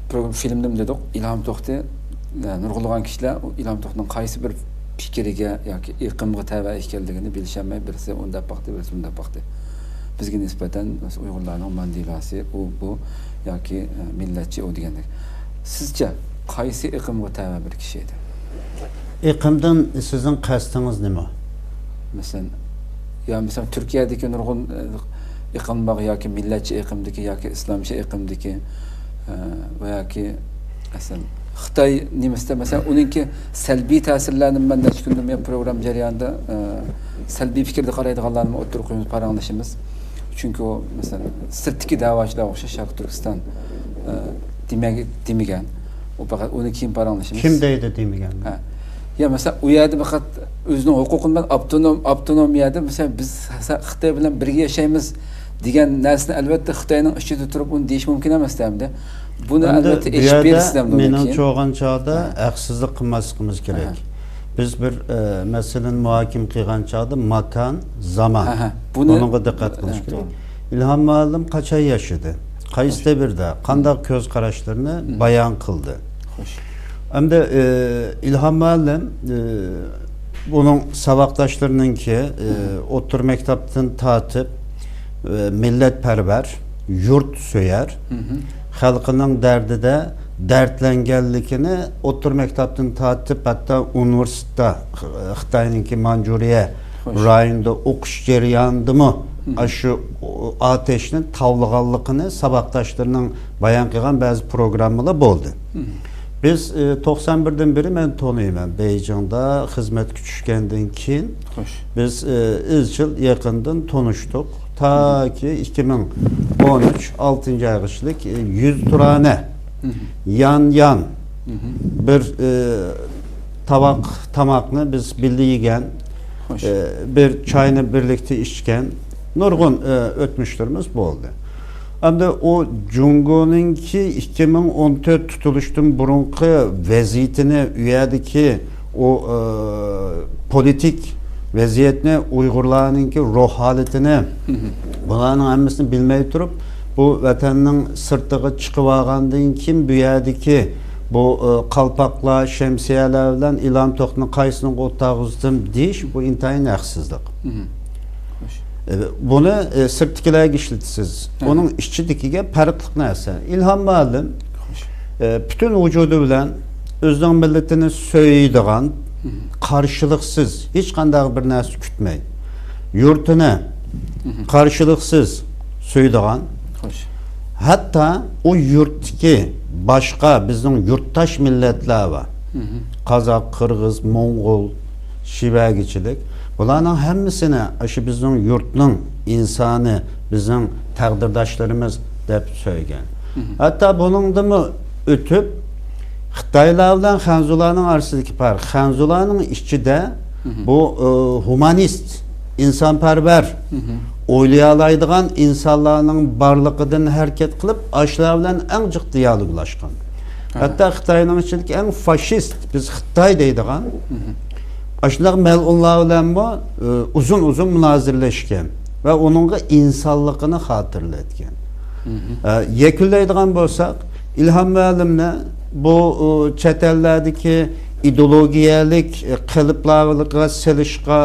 پروگرامما فىلىمدىمۇ دېدۇق، ئىلھام توختى، ئە، نۇرغۇنلىغان كىشىلەر ئۇ ئىلھام توختىنىڭ قايسى بىر پىكرىگە ياكى ئېقىمغا تەۋە ئىكەنلىكىنى بىلىشەلمەي، بىرسى ئۇنداپ باقتى، بىرسى مۇنداپ باقتى. بىزگە نىسبەتەن، مەسىلەن، ئۇيغۇرلارنىڭ ماندېلاسى، ئۇ، بۇ ياكى، ئە، مىللەتچى ئۇ دېگەندەك. سىزچە قايسى ئېقىمغا تەۋە بىر كىشى ئىدى؟ ئېقىمدىن سىزنىڭ قەستىڭىز نېمە؟ مەسىلەن، يا مەسىلەن، تۈركىيەدىكى نۇرغۇن، ئە، ئېقىم بار، ياكى مىللەتچى ئېقىمدىكى، ياكى ئىسلامچى ئېقىمدىكى، ئە، ۋە ياكى، مەسىلەن، خىتاي نېمىسىدە، مەسىلەن، ئۇنىڭكى سەلبىي تەسىرلەرنى مەن نەچچە كۈندىن بۇيان پروگرامما جەريانىدا، ئە، سەلبىي پىكىردە قارايدىغانلارنى ئوتتۇرىغا قويىمىز، پاراڭلىشىمىز. چۈنكى ئۇ، مەسىلەن، سىرتتىكى دەۋاچىلارغا ئوخشاش شەرقىي تۈركىستان، ئە، دېمەك-، دېمىگەن. ئۇ پەقەت ئۇنى كېيىن پاراڭلىشىمىز. كىم دەيدۇ دېمىگەن؟ ھە. يا، مەسىلەن، ئۇ يەردە پەقەت ئۆزىنىڭ ھوقۇقىنى بەرىپ، ئاپتونوم، ئاپتونوم يەردە، مەسىلەن، بىز ھە-، خىتاي بىلەن بىرگە ياشايمىز دېگەن نەرسىنى، ئەلۋەتتە، خىتاينىڭ ئىچىدە تۇرۇپ ئۇنى دېيىش مۇمكىن ئەمەس دەمدە. بۇنى، ئەمدى ئەلۋەتتە، بۇ ئېچىپ يەردە بېرىسىز دەمدۇ ئۇنىڭ مېنىڭچە كېيىن. بولغان چاغدا ھە. ھەقسىزلىق قىلماسلىقىمىز كېرەك. ھە. بىز بىر، ئە، مەسىلىنى مۇھاكىمە قىلغان چاغدا ماكان، زامان، ھە، ھە. بۇنى، بۇنىڭغا دىققەت قىلىش ھە، كېرەك. توغرا. ئىلھام مۇئەللىم قاچان ياشىدى؟ قايسى خوش. دەۋردە قانداق كۆز قاراشلىرىنى مم. بايان قىلدى؟ خوش. ئەمدى، ئى، ئىلھام مۇئەللىم، ئى، ئۇنىڭ ساۋاقداشلىرىنىڭكى، ئى، مم. ئوتتۇرا مەكتەپتىن تارتىپ، ئى، مىللەتپەرۋەر، يۇرتسۆيەر، مم. خەلقىنىڭ دەردىدە دەردلەنگەنلىكىنى ئوتتۇرا مەكتەپتىن تارتىپ، ھەتتا ئۇنىۋېرسىتېتتا، خ-، خىتاينىڭكى مانجۇرىيە خوش. رايونىدا ئوقۇش جەريانىدىمۇ مم. ئاشۇ ئاتەشنى تاۋلىغانلىقىنى ساۋاقداشلىرىنىڭ بايان قىلغان بەزى پروگراممىلار بولدى. مم. بىز، ئى، توقسان بىردىن بېرى مەن تونۇيمەن. بېيجىڭدا خىزمەتكە چۈشكەندىن كېيىن خوش. بىز، ئى، ئىزچىل يېقىندىن تونۇشتۇق. تاكى ئىككى مىڭ ئون ئۈچ، ئالتىنچى ئايغىچىلىك، ئى، يۈزتۇرانە، مم. يان-يان مم. بىر، ئى، تاۋاق، تاماقنى بىز بىللە يېگەن، خوش. ئى، بىر چاينى بىرلىكتە ئىچكەن، نۇرغۇن، ئى، ئۆتمۈشلىرىمىز بولدى. ئەمدى ئۇ جۇڭگونىڭكى ئىككى مىڭ ئون تۆت تۇتۇلۇشتىن بۇرۇنقى ۋەزىيىتىنى، ئۇ يەردىكى ئۇ، ئى، پولىتىك ۋەزىيەتنى، ئۇيغۇرلارنىڭكى روھ ھالىتىنى، مم. بۇلارنىڭ ھەممىسىنى بىلمەي تۇرۇپ، بۇ ۋەتەننىڭ سىرتىغا چىقىۋالغاندىن كېيىن، بۇ يەردىكى بۇ، ئى، قالپاقلار، شەمسىيەلەر بىلەن ئىلھام توختىنى قايسىنىڭغا ئولتۇرغۇزدۇم دېيىش، بۇ ئىنتايىن ھەقسىزلىق. مم. خوش. ئى، بۇنى، ئى، سىرتتىكىلەرگە ئىشلىتىسىز. ھە. ئۇنىڭ ئىچىدىكىگە پەرقلىق نەرسە. ئىلھام مۇئەللىم، خوش. ئى، پۈتۈن ۋۇجۇدى بىلەن ئۆزىنىڭ مىللىتىنى سۆيىدىغان، مم. قارشىلىقسىز، ھېچقانداق بىر نەرسە كۈتمەي، يۇرتىنى مم. قارشىلىقسىز سۆيىدىغان، خوش. ھەتتا ئۇ يۇرتتىكى باشقا بىزنىڭ يۇرتداش مىللەتلەر بار. مم. قازاق، قىرغىز، موڭغۇل، شىۋەگىچىلىك. بۇلارنىڭ ھەممىسىنى ئاشۇ بىزنىڭ يۇرتنىڭ ئىنسانى، بىزنىڭ تەقدىرداشلىرىمىز دەپ سۆيگەن. مم. ھەتتا بۇنىڭدىنمۇ ئۆتۈپ، خىتايلار بىلەن خەنزۇلارنىڭ ئارىسىدىكى پەرق. خەنزۇلارنىڭ ئىچىدە مم. بۇ، ئى، ھۇمانىست، ئىنسانپەرۋەر، مم. ئويلىيالايدىغان ئىنسانلارنىڭ بارلىقىدىن ھەرىكەت قىلىپ، ئاشۇلار بىلەن ئەڭ جىق دىيالوگلاشقان. ھە. ھەتتا خىتاينىڭ ئىچىدىكى ئەڭ فاشىست، بىز خىتاي دەيدىغان، مم. ئاشۇنداق مەلئۇنلار بىلەنمۇ، ئى، ئۇزۇن-ئۇزۇن مۇنازىرىلەشكەن ۋە ئۇنىڭغا ئىنسانلىقىنى خاتىرىلەتكەن. مم. ئە، يەكۈنلەيدىغان بولساق، ئىلھام مۇئەللىمنى بۇ، ئۇ، چەت ئەللەردىكى ئىدېئولوگىيەلىك، ئە، قېلىپلارغا سېلىشقا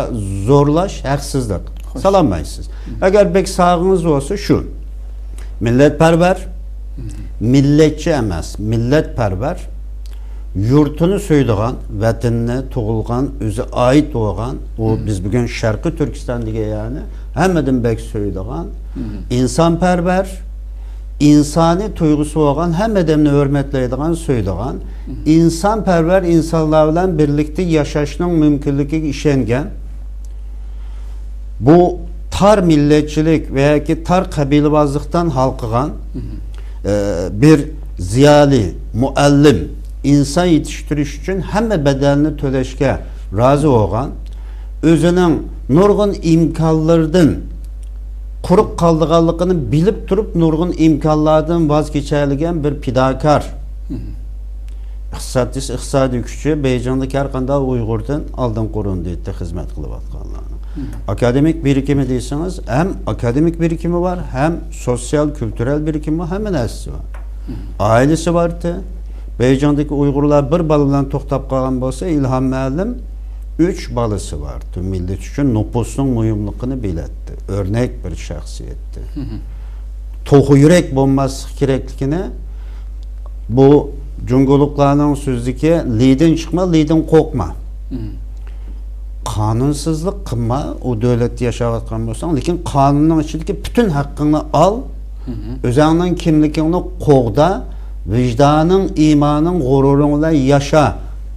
زورلاش ھەقسىزلىق. خوش. سالالمايسىز. مم. ئەگەر بەك ساغىڭىز بولسا شۇ، مىللەتپەرۋەر، مم. مىللەتچى ئەمەس، مىللەتپەرۋەر، يۇرتىنى سۆيىدىغان، ۋەتىنىنى، تۇغۇلغان، ئۆزى ئائىت بولغان، ئۇ مم. بىز بۈگۈن شەرقىي تۈركىستان دېگەن يەرنى ھەممىدىن بەك سۆيىدىغان، مم. ئىنسانپەرۋەر، ئىنسانىي تۇيغۇسى بولغان، ھەممە ئادەمنى ھۆرمەتلەيدىغان، سۆيىدىغان، مم. ئىنسانپەرۋەر ئىنسانلار بىلەن بىرلىكتە ياشاشنىڭ مۇمكىنلىكىگە ئىشەنگەن، بۇ تار مىللەتچىلىك ۋە ياكى تار قەبىلىۋازلىقتىن ھالقىغان، مم. ئە، بىر زىيالىي، مۇئەللىم، ئىنسان يېتىشتۈرۈش ئۈچۈن ھەممە بەدەلنى تۆلەشكە رازى بولغان، ئۆزىنىڭ نۇرغۇن ئىمكانلىرىدىن قۇرۇق قالىدىغانلىقىنى بىلىپ تۇرۇپ، نۇرغۇن ئىمكانلاردىن ۋاز كېچەلىگەن بىر پىداكار ئىقتىسادچىسى، ئىقتىسادىي كۈچى بېيجىڭدىكى ھەر قانداق ئۇيغۇردىن ئالدىنقى ئورۇندا ئىدى خىزمەت قىلىۋاتقانلارنىڭ. ئاكادېمىك بىرىكىمى دېسىڭىز، ھەم ئاكادېمىك بىرىكىمى بار، ھەم سوتسىيال، كۈلتۈرەل بىرىكىمى بار، ھەممە نەرسىسى بار. ئائىلىسى بارتى. بېيجىڭدىكى ئۇيغۇرلار بىر بالا بىلەن توختاپ قالغان بولسا، ئىلھام مۇئەللىم ئۈچ بالىسى بارتى. مىللەت ئۈچۈن نوپۇسنىڭ مۇھىملىقىنى بىلەتتى. ئۆرنەك بىر شەخسىيەتتى. توخۇ يۈرەك بولماسلىق كېرەكلىكىنى، بۇ جۇڭگولۇقلارنىڭ سۆزىدىكى، لىدىن چىقما، لىدىن قورقما. قانۇنسىزلىق قىلما، ئۇ دۆلەتتە ياشاۋاتقان بولساڭ، لېكىن قانۇننىڭ ئىچىدىكى پۈتۈن ھەققىڭنى ئال، ئۆزۈڭنىڭ كىملىكىڭنى قوغدا، ۋىجدانىڭ، ئىمانىڭ، غۇرۇرۇڭ بىلەن ياشا،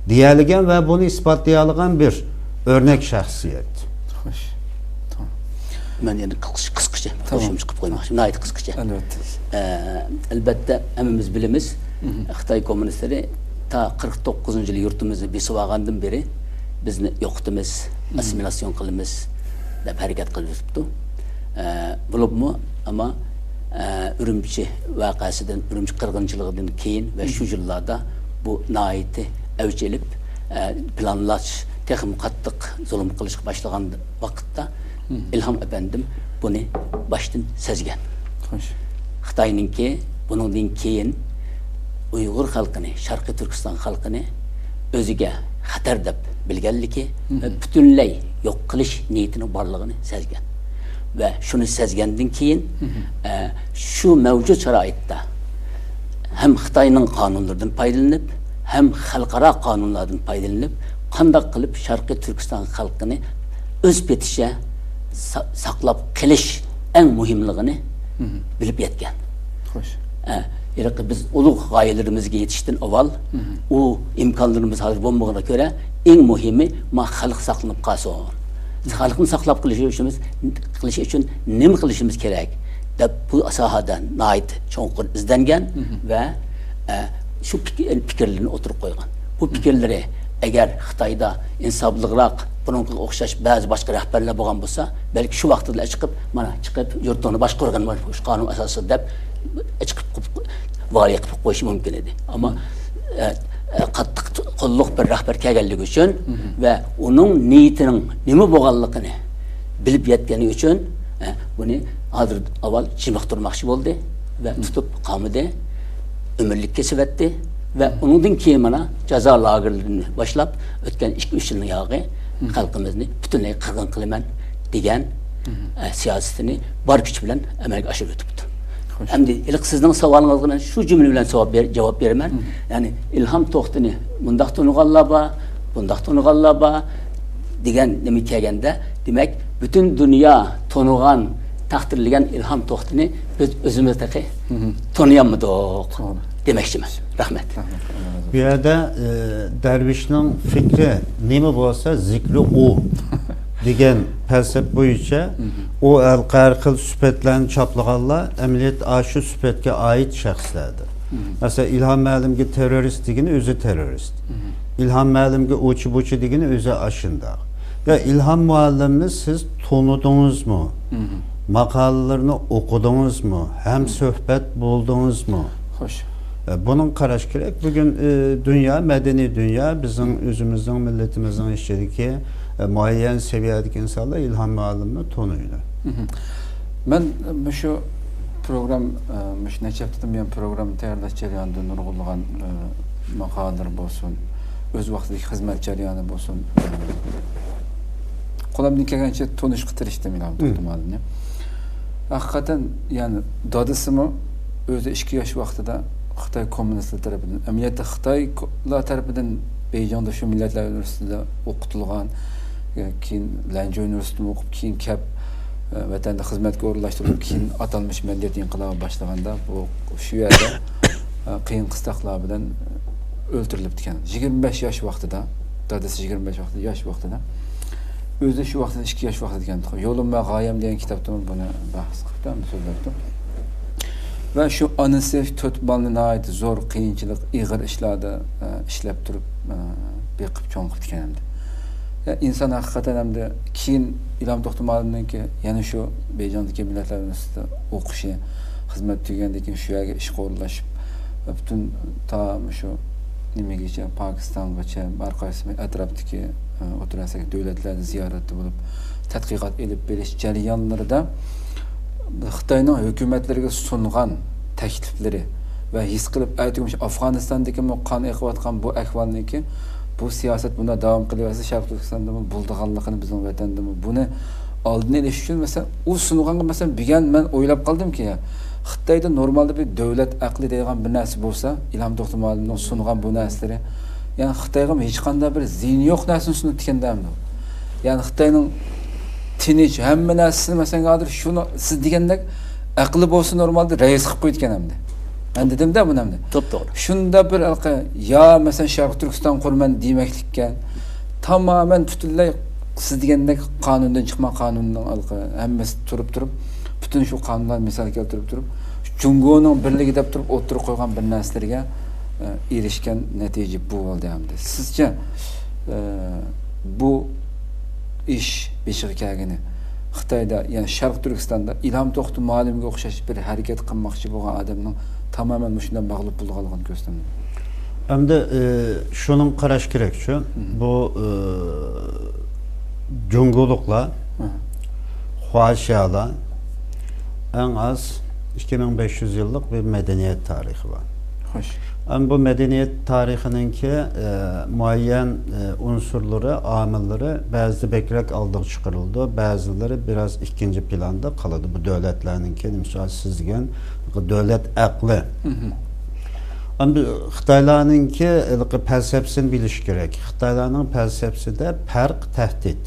دېيەلىگەن ۋە بۇنى ئىسپاتلىيالىغان بىر ئۆرنەك شەخسىيەت. خوش. تامام. مەن يەنە قىسقىچە، قىسقىچە تامام. قوشۇمچە قىلىپ قويماقچى. ناھايىتى قىسقىچە. ئەلۋەتتە. ئە، ئەلبەتتە، ھەممىمىز بىلىمىز، خىتاي كوممۇنىستلىرى تا قىرىق توققۇزىنچى يىلى يۇرتىمىزنى بېسىۋالغاندىن بېرى بىزنى يوقىتىمىز، ئاسسىمىلياتسىيون قىلىمىز دەپ ھەرىكەت قىلىپ ئۆتۈپتۇ. ئە، بولۇپمۇ، ئەمما، ئە، ئۈرۈمچى ۋەقەسىدىن، ئۈرۈمچى قىرغىنچىلىقىدىن كېيىن ۋە شۇ يىللاردا بۇ ناھايىتى ئەۋج ئېلىپ، ئە، پىلانلاش، تېخىمۇ قاتتىق زۇلۇم قىلىشقا باشلىغان ۋاقىتتا ئىلھام ئەپەندىم بۇنى باشتىن سەزگەن. خوش. خىتاينىڭكى بۇنىڭدىن كېيىن ئۇيغۇر خەلقىنى، شەرقىي تۈركىستان خەلقىنى ئۆزىگە خەتەر دەپ بىلگەنلىكى ۋە پۈتۈنلەي يوق قىلىش نىيىتىنىڭ بارلىقىنى سەزگەن. ۋە شۇنى سەزگەندىن كېيىن، ئە، شۇ مەۋجۇت شارائىتتا ھەم خىتاينىڭ قانۇنلىرىدىن پايدىلىنىپ، ھەم خەلقئارا قانۇنلاردىن پايدىلىنىپ، قانداق قىلىپ شەرقىي تۈركىستان خەلقىنى ئۆز پېتىچە سا-، ساقلاپ قېلىش ئەڭ مۇھىملىقىنى بىلىپ يەتكەن. خوش. ئە، ھېلىقى بىز ئۇلۇغ غايىلىرىمىزگە يېتىشتىن ئاۋۋال، ئۇ ئىمكانلىرىمىز ھازىر بولمىغىنىغا كۆرە، ئەڭ مۇھىمى، ما خەلق ساقلىنىپ قالسۇن. خەلقنى ساقلاپ قېلىش ئۈچۈن، قېلىش ئۈچۈن نېمە قىلىشىمىز كېرەك؟ دەپ بۇ ساھەدە ناھايىتى چوڭقۇر ئىزدەنگەن ۋە، ئە، شۇ پىك-، پىكىرلىرىنى ئوتتۇرىغا قويغان. بۇ پىكىرلىرى ئەگەر خىتايدا ئىنسابلىقراق، بۇنىڭغا ئوخشاش بەزى باشقا رەھبەرلەر بولغان بولسا، بەلكى شۇ ۋاقىتلا چىقىپ، مانا چىقىپ يۇرتۇڭنى باشقۇرغىن، مانا شۇ قانۇن ئاساسىدا دەپ چىقىپ قىلىپ، ۋالىي قىلىپ قويۇشى مۇمكىن ئىدى. ئەمما، ئە، ئە، قاتتىق قوللۇق بىر رەھبەر كەلگەنلىكى ئۈچۈن ۋە ئۇنىڭ نىيىتىنىڭ نېمە بولغانلىقىنى بىلىپ يەتكەنلىكى ئۈچۈن، ئە، بۇنى ھازىر ئاۋۋال چېمىقتۇرماقچى بولدى ۋە تۇتۇپ قامىدى، ئۆمۈرلۈك كېسىۋەتتى ۋە ئۇنىڭدىن كېيىن مانا جازا لاگېرلىرىنى باشلاپ، ئۆتكەن ئىككى، ئۈچ يىلنىڭ ياغى خەلقىمىزنى پۈتۈنلەي قىرغىن قىلىمەن دېگەن، ئە، سىياسىتىنى بار كۈچى بىلەن ئەمەلگە ئاشۇرۇپ ئۆتۈپتۇ. خوش. ئەمدى ھېلىقى سىزنىڭ ساۋالىڭىزغا مەن شۇ جۈملە بىلەن جاۋاب بېر-، جاۋاب بېرىمەن. يەنى ئىلھام توختىنى مۇنداق تونۇغانلار بار، بۇنداق تونۇغانلار بار دېگەن نېمە كەلگەندە، دېمەك، پۈتۈن دۇنيا تونۇغان، تەقدىرلىگەن ئىلھام توختىنى بىز ئۆزىمىز تېخى تونۇيالمىدۇق دېمەكچىمەن. رەھمەت. بۇ يەردە، ئى، دەرۋىشنىڭ پىكرى نېمە بولسا، زىكرى ئۇ دېگەن پەلسەپە بويىچە ئۇ ھەر خىل سۈپەتلەرنى چاپلىغانلار ئەمەلىيەتتە ئاشۇ سۈپەتكە ئائىت شەخسلەردۇر. مەسىلەن، ئىلھام مۇئەللىمگە تېررورىست دېگىنى ئۆزى تېررورىست. ئىلھام مۇئەللىمگە ئۇچى-بۇچى دېگىنى ئۆزى ئاشۇنداق. يا ئىلھام مۇئەللىمنى سىز تونۇدىڭىزمۇ؟ ماقالىلىرىنى ئوقۇدىڭىزمۇ؟ ھەم سۆھبەت بولدىڭىزمۇ؟ خوش. ئە، بۇنىڭ قاراش كېرەك. بۈگۈن، ئە، دۇنيا، مەدەنىي دۇنيا بىزنىڭ ئۆزىمىزنىڭ، مىللىتىمىزنىڭ ئىچىدىكى، ئە، مۇئەييەن سەۋىيەدىكى ئىنسانلار ئىلھام مۇئەللىمنى تونۇيدۇ. مەن مۇشۇ پروگرام، ئە، مۇشۇ نەچچە ھەپتىدىن بۇيان پروگرام تەييارلاش جەريانىدا نۇرغۇنلىغان، ئە، ماقالىلەر بولسۇن، ئۆز ۋاقتىدىكى خىزمەت جەريانى بولسۇن، قولۇمدىن كەلگەنچە تونۇشقا تىرىشتىم ئىلھام توختى مۇئەللىمنى. ھەقىقەتەن، يەنى دادىسىمۇ ئۆزى ئىككى ياش ۋاقتىدا خىتاي كوممۇنىستلىرى تەرىپىدىن، ئەمەلىيەتتە خىتايلار تەرىپىدىن بېيجىڭدا شۇ مىللەتلەر ئۇنىۋېرسىتېتىدا ئوقۇتۇلغان، كېيىن لەنجۇ ئۇنىۋېرسىتېتىدىمۇ ئوقۇپ، كېيىن كەپ، ۋەتەندە خىزمەتكە ئورۇنلاشتۇرۇلۇپ، كېيىن ئاتالمىش مەدەنىيەت ئىنقىلابى باشلىغاندا، بۇ شۇ يەردە قىيىن قىستاقلار بىلەن ئۆلتۈرۈلۈپتىكەن. يىگىرمە بەش ياش ۋاقتىدا، دادىسى يىگىرمە بەش ۋاقتىدا، ياش ۋاقتىدا، ئۆزى شۇ ۋاقتىدا ئىككى ياش ۋاقتىدا ئىكەن. يولۇم ۋە غايەم دېگەن كىتابتىمۇ بۇنى بەھس قىلىپتۇ، ئەمدى سۆزلەپتۇ. ۋە شۇ ئانىسى تۆت بالىنى ناھايىتى زور قىيىنچىلىق، ئېغىر ئىشلاردا، ئە، ئىشلەپ تۇرۇپ، ئە، بېقىپ چوڭ قىپتىكەن ئەمدى. ئىنسان ھەقىقەتەن ئەمدى كېيىن ئىلھام توختى مۇئەللىمنىڭكى يەنە شۇ بېيجىڭدىكى مىللەتلەر ئۇنىۋېرسىتېتىدا ئوقۇشى، خىزمەت تۈگىگەندىن كېيىن شۇ يەرگە ئىشقا ئورۇنلىشىپ، پۈتۈن تا مۇشۇ نېمىگىچە، پاكىستانغىچە، ھەر قايسى ئەتراپتىكى، ئوتتۇرا ئاسىيادىكى دۆلەتلەردە زىيارەتتە بولۇپ، تەتقىقات ئېلىپ بېرىش جەريانلىرىدا خىتاينىڭ ھۆكۈمەتلىرىگە سۇنغان تەكلىپلىرى ۋە ھېس قىلىپ، ئەتىگۈن مۇشۇ ئافغانىستاندىكى بۇ قان ئېقىۋاتقان بۇ ئەھۋالنىڭكى، بۇ سىياسەت بۇنداق داۋام قىلىۋەرسە، شەرقىي تۈركىستاندىمۇ بولىدىغانلىقىنى، بىزنىڭ ۋەتەندىمۇ بۇنى ئالدىنى ئېلىش ئۈچۈن، مەسىلەن، ئۇ سۇنغانغا، مەسىلەن، بۈگۈن مەن ئويلاپ قالدىمكى، خىتايدا نورمالدا بىر دۆلەت ئەقلى دەيدىغان بىر نەرسە بولسا، ئىلھام توختى مۇئەللىمنىڭ سۇنغان بۇ نەرسىلىرى، يەنى خىتايغىمۇ ھېچقانداق بىر زىيىنى يوق نەرسىنى سۇنۇپتىكەن دەمدۇ. يەنى خىتاينىڭ تىنچ، ھەممە نەرسىسىنى، مەسىلەن، ھازىر شۇنى سىز دېگەندەك ئەقلى بولسا نورمالدا رەئىس قىلىپ قويىدىكەن ئەمدى. مەن دېدىمدە بۇنى ئەمدى. توپتوغرا. شۇندا بىر ھېلىقى، يا، مەسىلەن، شەرقىي تۈركىستان قۇرىمەن دېمەكلىككە، تامامەن پۈتۈنلەي سىز دېگەندەك قانۇندىن چىقما، قانۇننىڭ ھېلىقى ھەممىسى تۇرۇپ تۇرۇپ، پۈتۈن شۇ قانۇنلارنى مىسال كەلتۈرۈپ تۇرۇپ، جۇڭگونىڭ بىرلىكى دەپ تۇرۇپ ئوتتۇرىغا قويغان بىر نەرسىلىرىگە، ئە، ئېرىشكەن نەتىجە بۇ بولدى ئەمدى. سىزچە، ئە، بۇ ئىش بېشىغا كەلگىنى خىتايدا، يەنى شەرقىي تۈركىستاندا ئىلھام توختى مۇئەللىمگە ئوخشاش بىر ھەرىكەت قىلماقچى بولغان ئادەمنىڭ تامامەن مۇشۇنداق مەغلۇپ بولىدىغانلىقىنى كۆرسىتىدۇ. ئەمدى، ئى، شۇنىڭ قاراش كېرەكچۇ. مم. بۇ، ئى، جۇڭگولۇقلار، مم. خۇاشيالار ئەڭ ئاز ئىككى مىڭ بەش يۈز يىللىق بىر مەدەنىيەت تارىخى بار. خوش. ئەمما بۇ مەدەنىيەت تارىخىنىڭكى، ئى، مۇئەييەن، ئى، ئۇنسۇرلىرى، ئامىللىرى بەزىدە بەكرەك ئالدىغا چىقىرىلىدۇ، بەزىلىرى بىراز ئىككىنچى پىلاندا قالىدۇ. بۇ دۆلەتلەرنىڭكى، مىسال، سىز دېگەن دۆلەت ئەقلى. مم. ئەمدى خىتايلارنىڭكى ھېلىقى پەلسەپىسىنى بىلىش كېرەك. خىتايلارنىڭ پەلسەپىسىدە پەرق تەھدىت.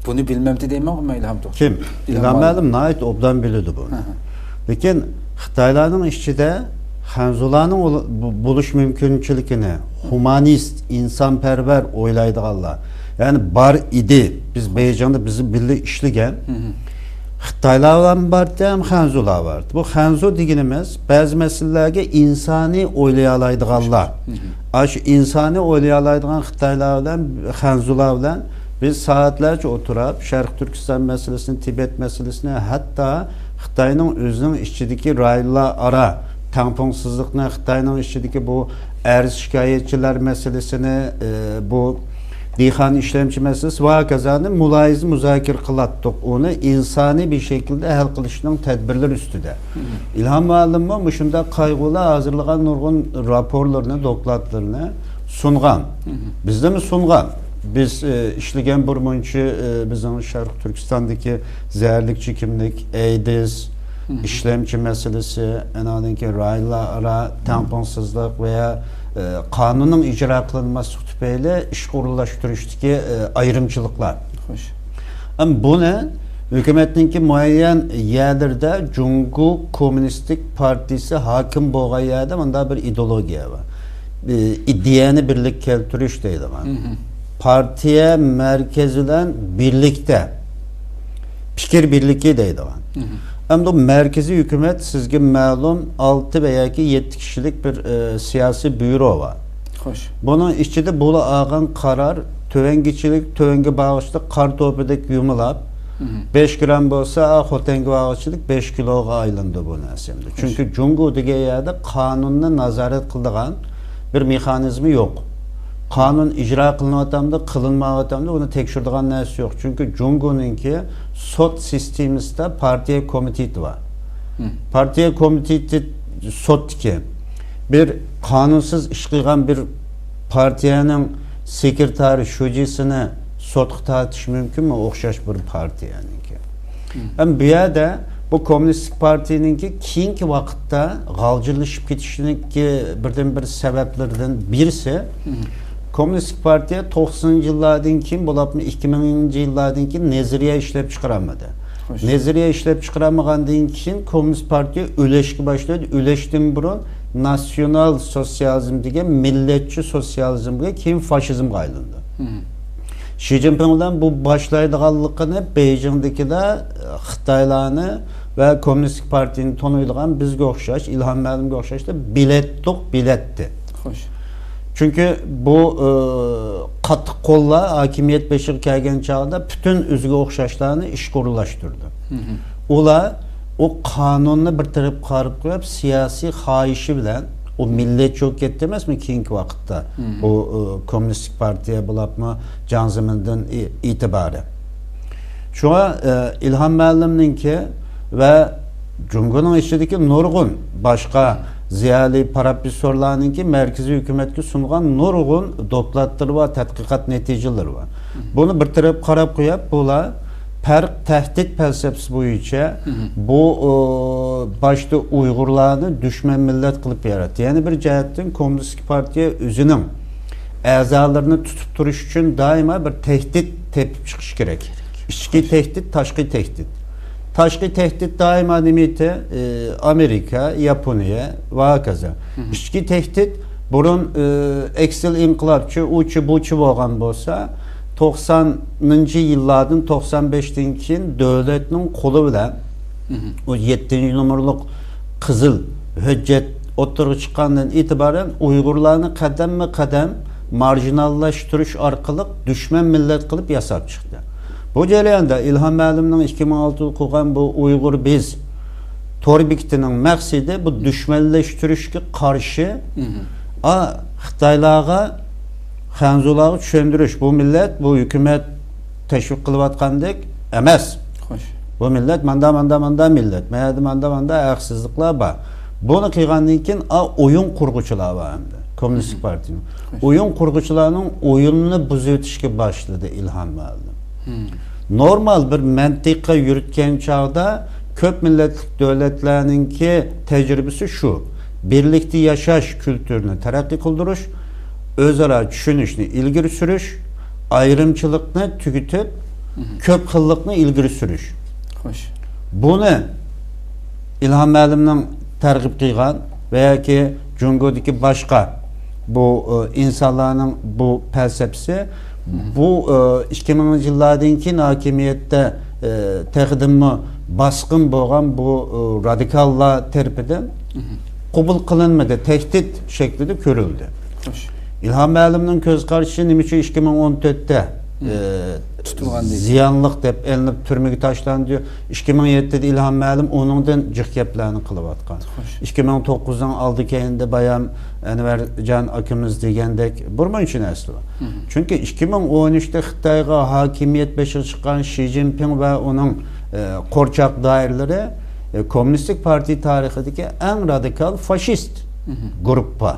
بۇنى بىلمەمتى دەيمەنغۇ مەن ئىلھام توختى. كىم؟ ئىلھام ئىلھام مۇئەللىم. مۇئەللىم ناھايىتى ئوبدان بىلىدۇ بۇنى. ھە، ھە. لېكىن خىتايلارنىڭ ئىچىدە خەنزۇلارنىڭ ئول-، بۇ-، بولۇش مۇمكىنچىلىكىنى، ھۇمانىست، ئىنسانپەرۋەر ئويلايدىغانلار، يەنى بار ئىدى. بىز بېيجىڭدا بىز بىللە ئىشلىگەن. مم. خىتايلار بىلەن بارتى ھەم خەنزۇلار بارتى. بۇ خەنزۇ دېگىنىمىز بەزى مەسىلىلەرگە ئىنسانىي ئويلىيالايدىغانلار. مم. ئاشۇ ئىنسانىي ئويلىيالايدىغان خىتايلار بىلەن خەنزۇلار بىلەن بىز سائەتلەرچە ئولتۇرۇپ، شەرقىي تۈركىستان مەسىلىسىنى، تىبەت مەسىلىسىنى، ھەتتا خىتاينىڭ ئۆزىنىڭ ئىچىدىكى رايونلار ئارا تەڭپۇڭسىزلىقنى، خىتاينىڭ ئىچىدىكى بۇ ئەرز شىكايەتچىلەر مەسىلىسىنى، ئى، بۇ دېھقان ئىشلەمچى مەسىلىسى ۋە ھاكازانى مۇلاھىزە، مۇزاكىرە قىلاتتۇق. ئۇنى ئىنسانىي بىر شەكىلدە ھەل قىلىشنىڭ تەدبىرلىرى ئۈستىدە. مم. ئىلھام مۇئەللىممۇ مۇشۇنداق قايغۇلار ھازىرلىغان نۇرغۇن راپورلارنى، دوكلاتلىرىنى سۇنغان. مم. بىزدىمۇ سۇنغان. بىز، ئى، ئىشلىگەن بىر مۇنچە، ئى، بىزنىڭ شەرقىي تۈركىستاندىكى زەھەرلىك چېكىملىك، ئەيدىز، مم. ئىشلەمچى مەسىلىسى، ئانىڭدىن كېيىن رايونلار ئارا تەڭپۇڭسىزلىق ۋە، ئى، قانۇننىڭ ئىجرا قىلىنماسلىقى تۈپەيلى ئىشقا ئورۇنلاشتۇرۇشتىكى، ئى، ئايرىمچىلىقلار. خوش. ئەمما بۇنى ھۆكۈمەتنىڭكى مۇئەييەن يەرلىرىدە جۇڭگو كوممۇنىستىك پارتىيىسى ھاكىم بولغان يەردە مۇنداق بىر ئىدېئولوگىيە بار. ئى، ئىدىيەنى بىرلىككە كەلتۈرۈش دەيدىغان. مم. پارتىيە مەركىزى بىلەن بىرلىكتە پىكىر بىرلىكى دەيدىغان. مم. ئەمدى مەركىزىي ھۆكۈمەت سىزگە مەلۇم ئالتە ۋە ياكى يەتتە كىشىلىك بىر، ئى، سىياسىي بيۇرو بار. خوش. بۇنىڭ ئىچىدە بولۇپ ئالغان قارار تۆۋەنگىچىلىك، تۆۋەنگە بارغۇچىلىق قار توپىدەك يۇمىلاپ، مم. بەش گرام بولسا، خوتەنگە بارغۇچىلىك بەش كىلوغا ئايلىنىدۇ بۇ نەرسە ئەمدى. خوش. چۈنكى جۇڭگو دېگەن يەردە قانۇننى نازارەت قىلىدىغان بىر مېخانىزمى يوق. قانۇن ئىجرا قىلىنىۋاتامدۇ، قىلىنمايۋاتامدۇ، ئۇنى تەكشۈرىدىغان نەرسە يوق. چۈنكى جۇڭگونىڭكى سوت سىستېمىسىدا پارتىيە كومىتېتى بار. مم. پارتىيە كومىتېتى سوتتىكى بىر قانۇنسىز ئىش قىلغان بىر پارتىيەنىڭ سېكرېتارى، شۇجىسىنى سوتقا تارتىش مۇمكىنمۇ؟ ئوخشاش بىر پارتىيەنىڭكى. مم. ئەمما بۇ يەردە بۇ كوممۇنىستىك پارتىيىنىڭكى كېيىنكى ۋاقىتتا غالجىرلىشىپ كېتىشىنىڭكى بىردىنبىر سەۋەبلىرىدىن بىرسى، مم. كوممۇنىستىك پارتىيە توقسىنىنچى يىللاردىن كېيىن، بولۇپمۇ ئىككى مىڭىنچى يىللاردىن كېيىن نەزەرىيە ئىشلەپ چىقىرالمىدى. خوش. نەزەرىيە ئىشلەپ چىقىرالمىغاندىن كېيىن كوممۇنىست پارتىيە ئۆلۈشكە باشلىدى. ئۆلۈشتىن بۇرۇن ناتسىيونال سوتسىيالىزم دېگەن مىللەتچى سوتسىيالىزمغا، كېيىن فاشىزمغا ئايلاندى. مم. شى جىنپىڭ بىلەن بۇ باشلايدىغانلىقىنى بېيجىڭدىكىلەر، ئى، خىتايلارنى ۋە كوممۇنىستىك پارتىيىنى تونۇيدىغان بىزگە ئوخشاش، ئىلھام مەلۇمغا ئوخشاش بىلەتتۇق، بىلەتتى. خوش. چۈنكى بۇ، ئى، قاتتىق قوللار ھاكىمىيەت بېشىغا كەلگەن چاغدا پۈتۈن ئۆزىگە ئوخشاشلارنى ئىشقا ئورۇنلاشتۇرىدۇ. ئۇلار ئۇ قانۇننى بىر تەرەپكە قاراپ قويۇپ، سىياسىي خاھىشى بىلەن، ئۇ مىللەتچى بولۇپ كەتتى ئەمەسمۇ كېيىنكى ۋاقىتتا؟ بۇ، ئى، كوممۇنىستىك پارتىيە بولۇپمۇ جاڭ زېمىندىن ئى-، ئېتىبارەن. شۇڭا، ئى، ئىلھام مۇئەللىمنىڭكى ۋە جۇڭگونىڭ ئىچىدىكى نۇرغۇن باشقا زىيالىي پروفېسسورلارنىڭكى مەركىزىي ھۆكۈمەتكە سۇنغان نۇرغۇن دوكلاتلىرى بار، تەتقىقات نەتىجىلىرى بار. بۇنى بىر تەرەپ قاراپ قويۇپ، بۇلار پەرق تەھدىت پەلسەپىسى بويىچە بۇ، ئو، باشتا ئۇيغۇرلارنى دۈشمەن مىللەت قىلىپ ياراتتى. يەنە بىر جەھەتتىن كوممۇنىستىك پارتىيە ئۆزىنىڭ ئەزالىرىنى تۇتۇپ تۇرۇش ئۈچۈن دائىما بىر تەھدىت تېپىپ چىقىش كېرەك. ئىچكى تەھدىت، تاشقى تەھدىت. تاشقى تەھدىت دائىما نېمە ئىدى؟ ئى، ئامېرىكا، ياپونىيە ۋە ھاكازا. ئىچكى تەھدىت بۇرۇن، ئى، ئەكسىل ئىنقىلابچى، ئۇچى بۇچى بولغان بولسا، توقسانىنچى يىللاردىن، توقسان بەشتىن كېيىن دۆلەتنىڭ قولى بىلەن ئۇ يەتتىنچى نومۇرلۇق قىزىل ھۆججەت ئوتتۇرىغا چىققاندىن ئېتىبارەن ئۇيغۇرلارنى قەدەممۇ قەدەم مارژىناللاشتۇرۇش ئارقىلىق دۈشمەن مىللەت قىلىپ ياساپ چىقتى. بۇ جەرياندا ئىلھام مۇئەللىمنىڭ ئىككى مىڭ ئالتىدە قۇرغان بۇ ئۇيغۇر بىز تور بېكىتىنىڭ مەقسىتى بۇ دۈشمەنلەشتۈرۈشكە قارشى، ئا، خىتايلارغا، خەنزۇلارغا چۈشەندۈرۈش، بۇ مىللەت، بۇ ھۆكۈمەت تەشۋىق قىلىۋاتقاندەك ئەمەس. خوش. بۇ مىللەت ماندا، ماندا، ماندا مىللەت. مايەردە ماندا، ماندا ھەقسىزلىقلار بار. بۇنى قىلغاندىن كېيىن، ئا، ئويۇن قۇرغۇچىلار بار ئەمدى. كوممۇنىستىك پارتىيىنىڭ. خوش. ئويۇن قۇرغۇچىلارنىڭ ئويۇنىنى بۇزۇۋېتىشكە باشلىدى ئىلھام مۇئەللىم. نورمال بىر مەنتىقە يۈرۈتكەن چاغدا كۆپ مىللەتلىك دۆلەتلەرنىڭكى تەجرىبىسى شۇ. بىرلىكتە ياشاش كۈلتۈرىنى تەرەققىي قىلدۇرۇش، ئۆزئارا چۈشىنىشنى ئىلگىرى سۈرۈش، ئايرىمچىلىقنى تۈگىتىپ، كۆپ خىللىقنى ئىلگىرى سۈرۈش. خوش. بۇنى ئىلھام مۇئەللىمنىڭ تەرغىب قىلغان ۋە ياكى جۇڭگودىكى باشقا بۇ، ئى، ئىنسانلارنىڭ بۇ پەلسەپىسى، بۇ، ئى، ئىككى مىڭىنچى يىللاردىن كېيىن ھاكىمىيەتتە، ئى، تېخىدىنمۇ باسقىن بولغان بۇ، ئى، رادىكاللار تەرىپىدىن قوبۇل قىلىنمىدى، تەھدىت شەكلىدە كۆرۈلدى. خوش. ئىلھام مۇئەللىمنىڭ كۆز قارىشى نېمە ئۈچۈن ئىككى مىڭ ئون تۆتتە، ئى، تۇتۇلغان دېدى. زىيانلىق دەپ ئېلىنىپ تۈرمىگە تاشلاندى؟ ئىككى مىڭ يەتتىدە ئىلھام مۇئەللىم ئۇنىڭدىن جىق گەپلەرنى قىلىۋاتقان. خوش. ئىككى مىڭ توققۇزنىڭ ئالدى كەينىدە بايام ئەنۋەرجان ئاكىمىز دېگەندەك بىر مۇنچە نەرسە بار. چۈنكى ئىككى مىڭ ئون ئۈچتە خىتايغا ھاكىمىيەت بېشىغا چىققان شى جىنپىڭ ۋە ئۇنىڭ، ئە، قورچاق دائىرىلىرى، ئە، كوممۇنىستىك پارتىيە تارىخىدىكى ئەڭ رادىكال فاشىست گۇرۇپپا.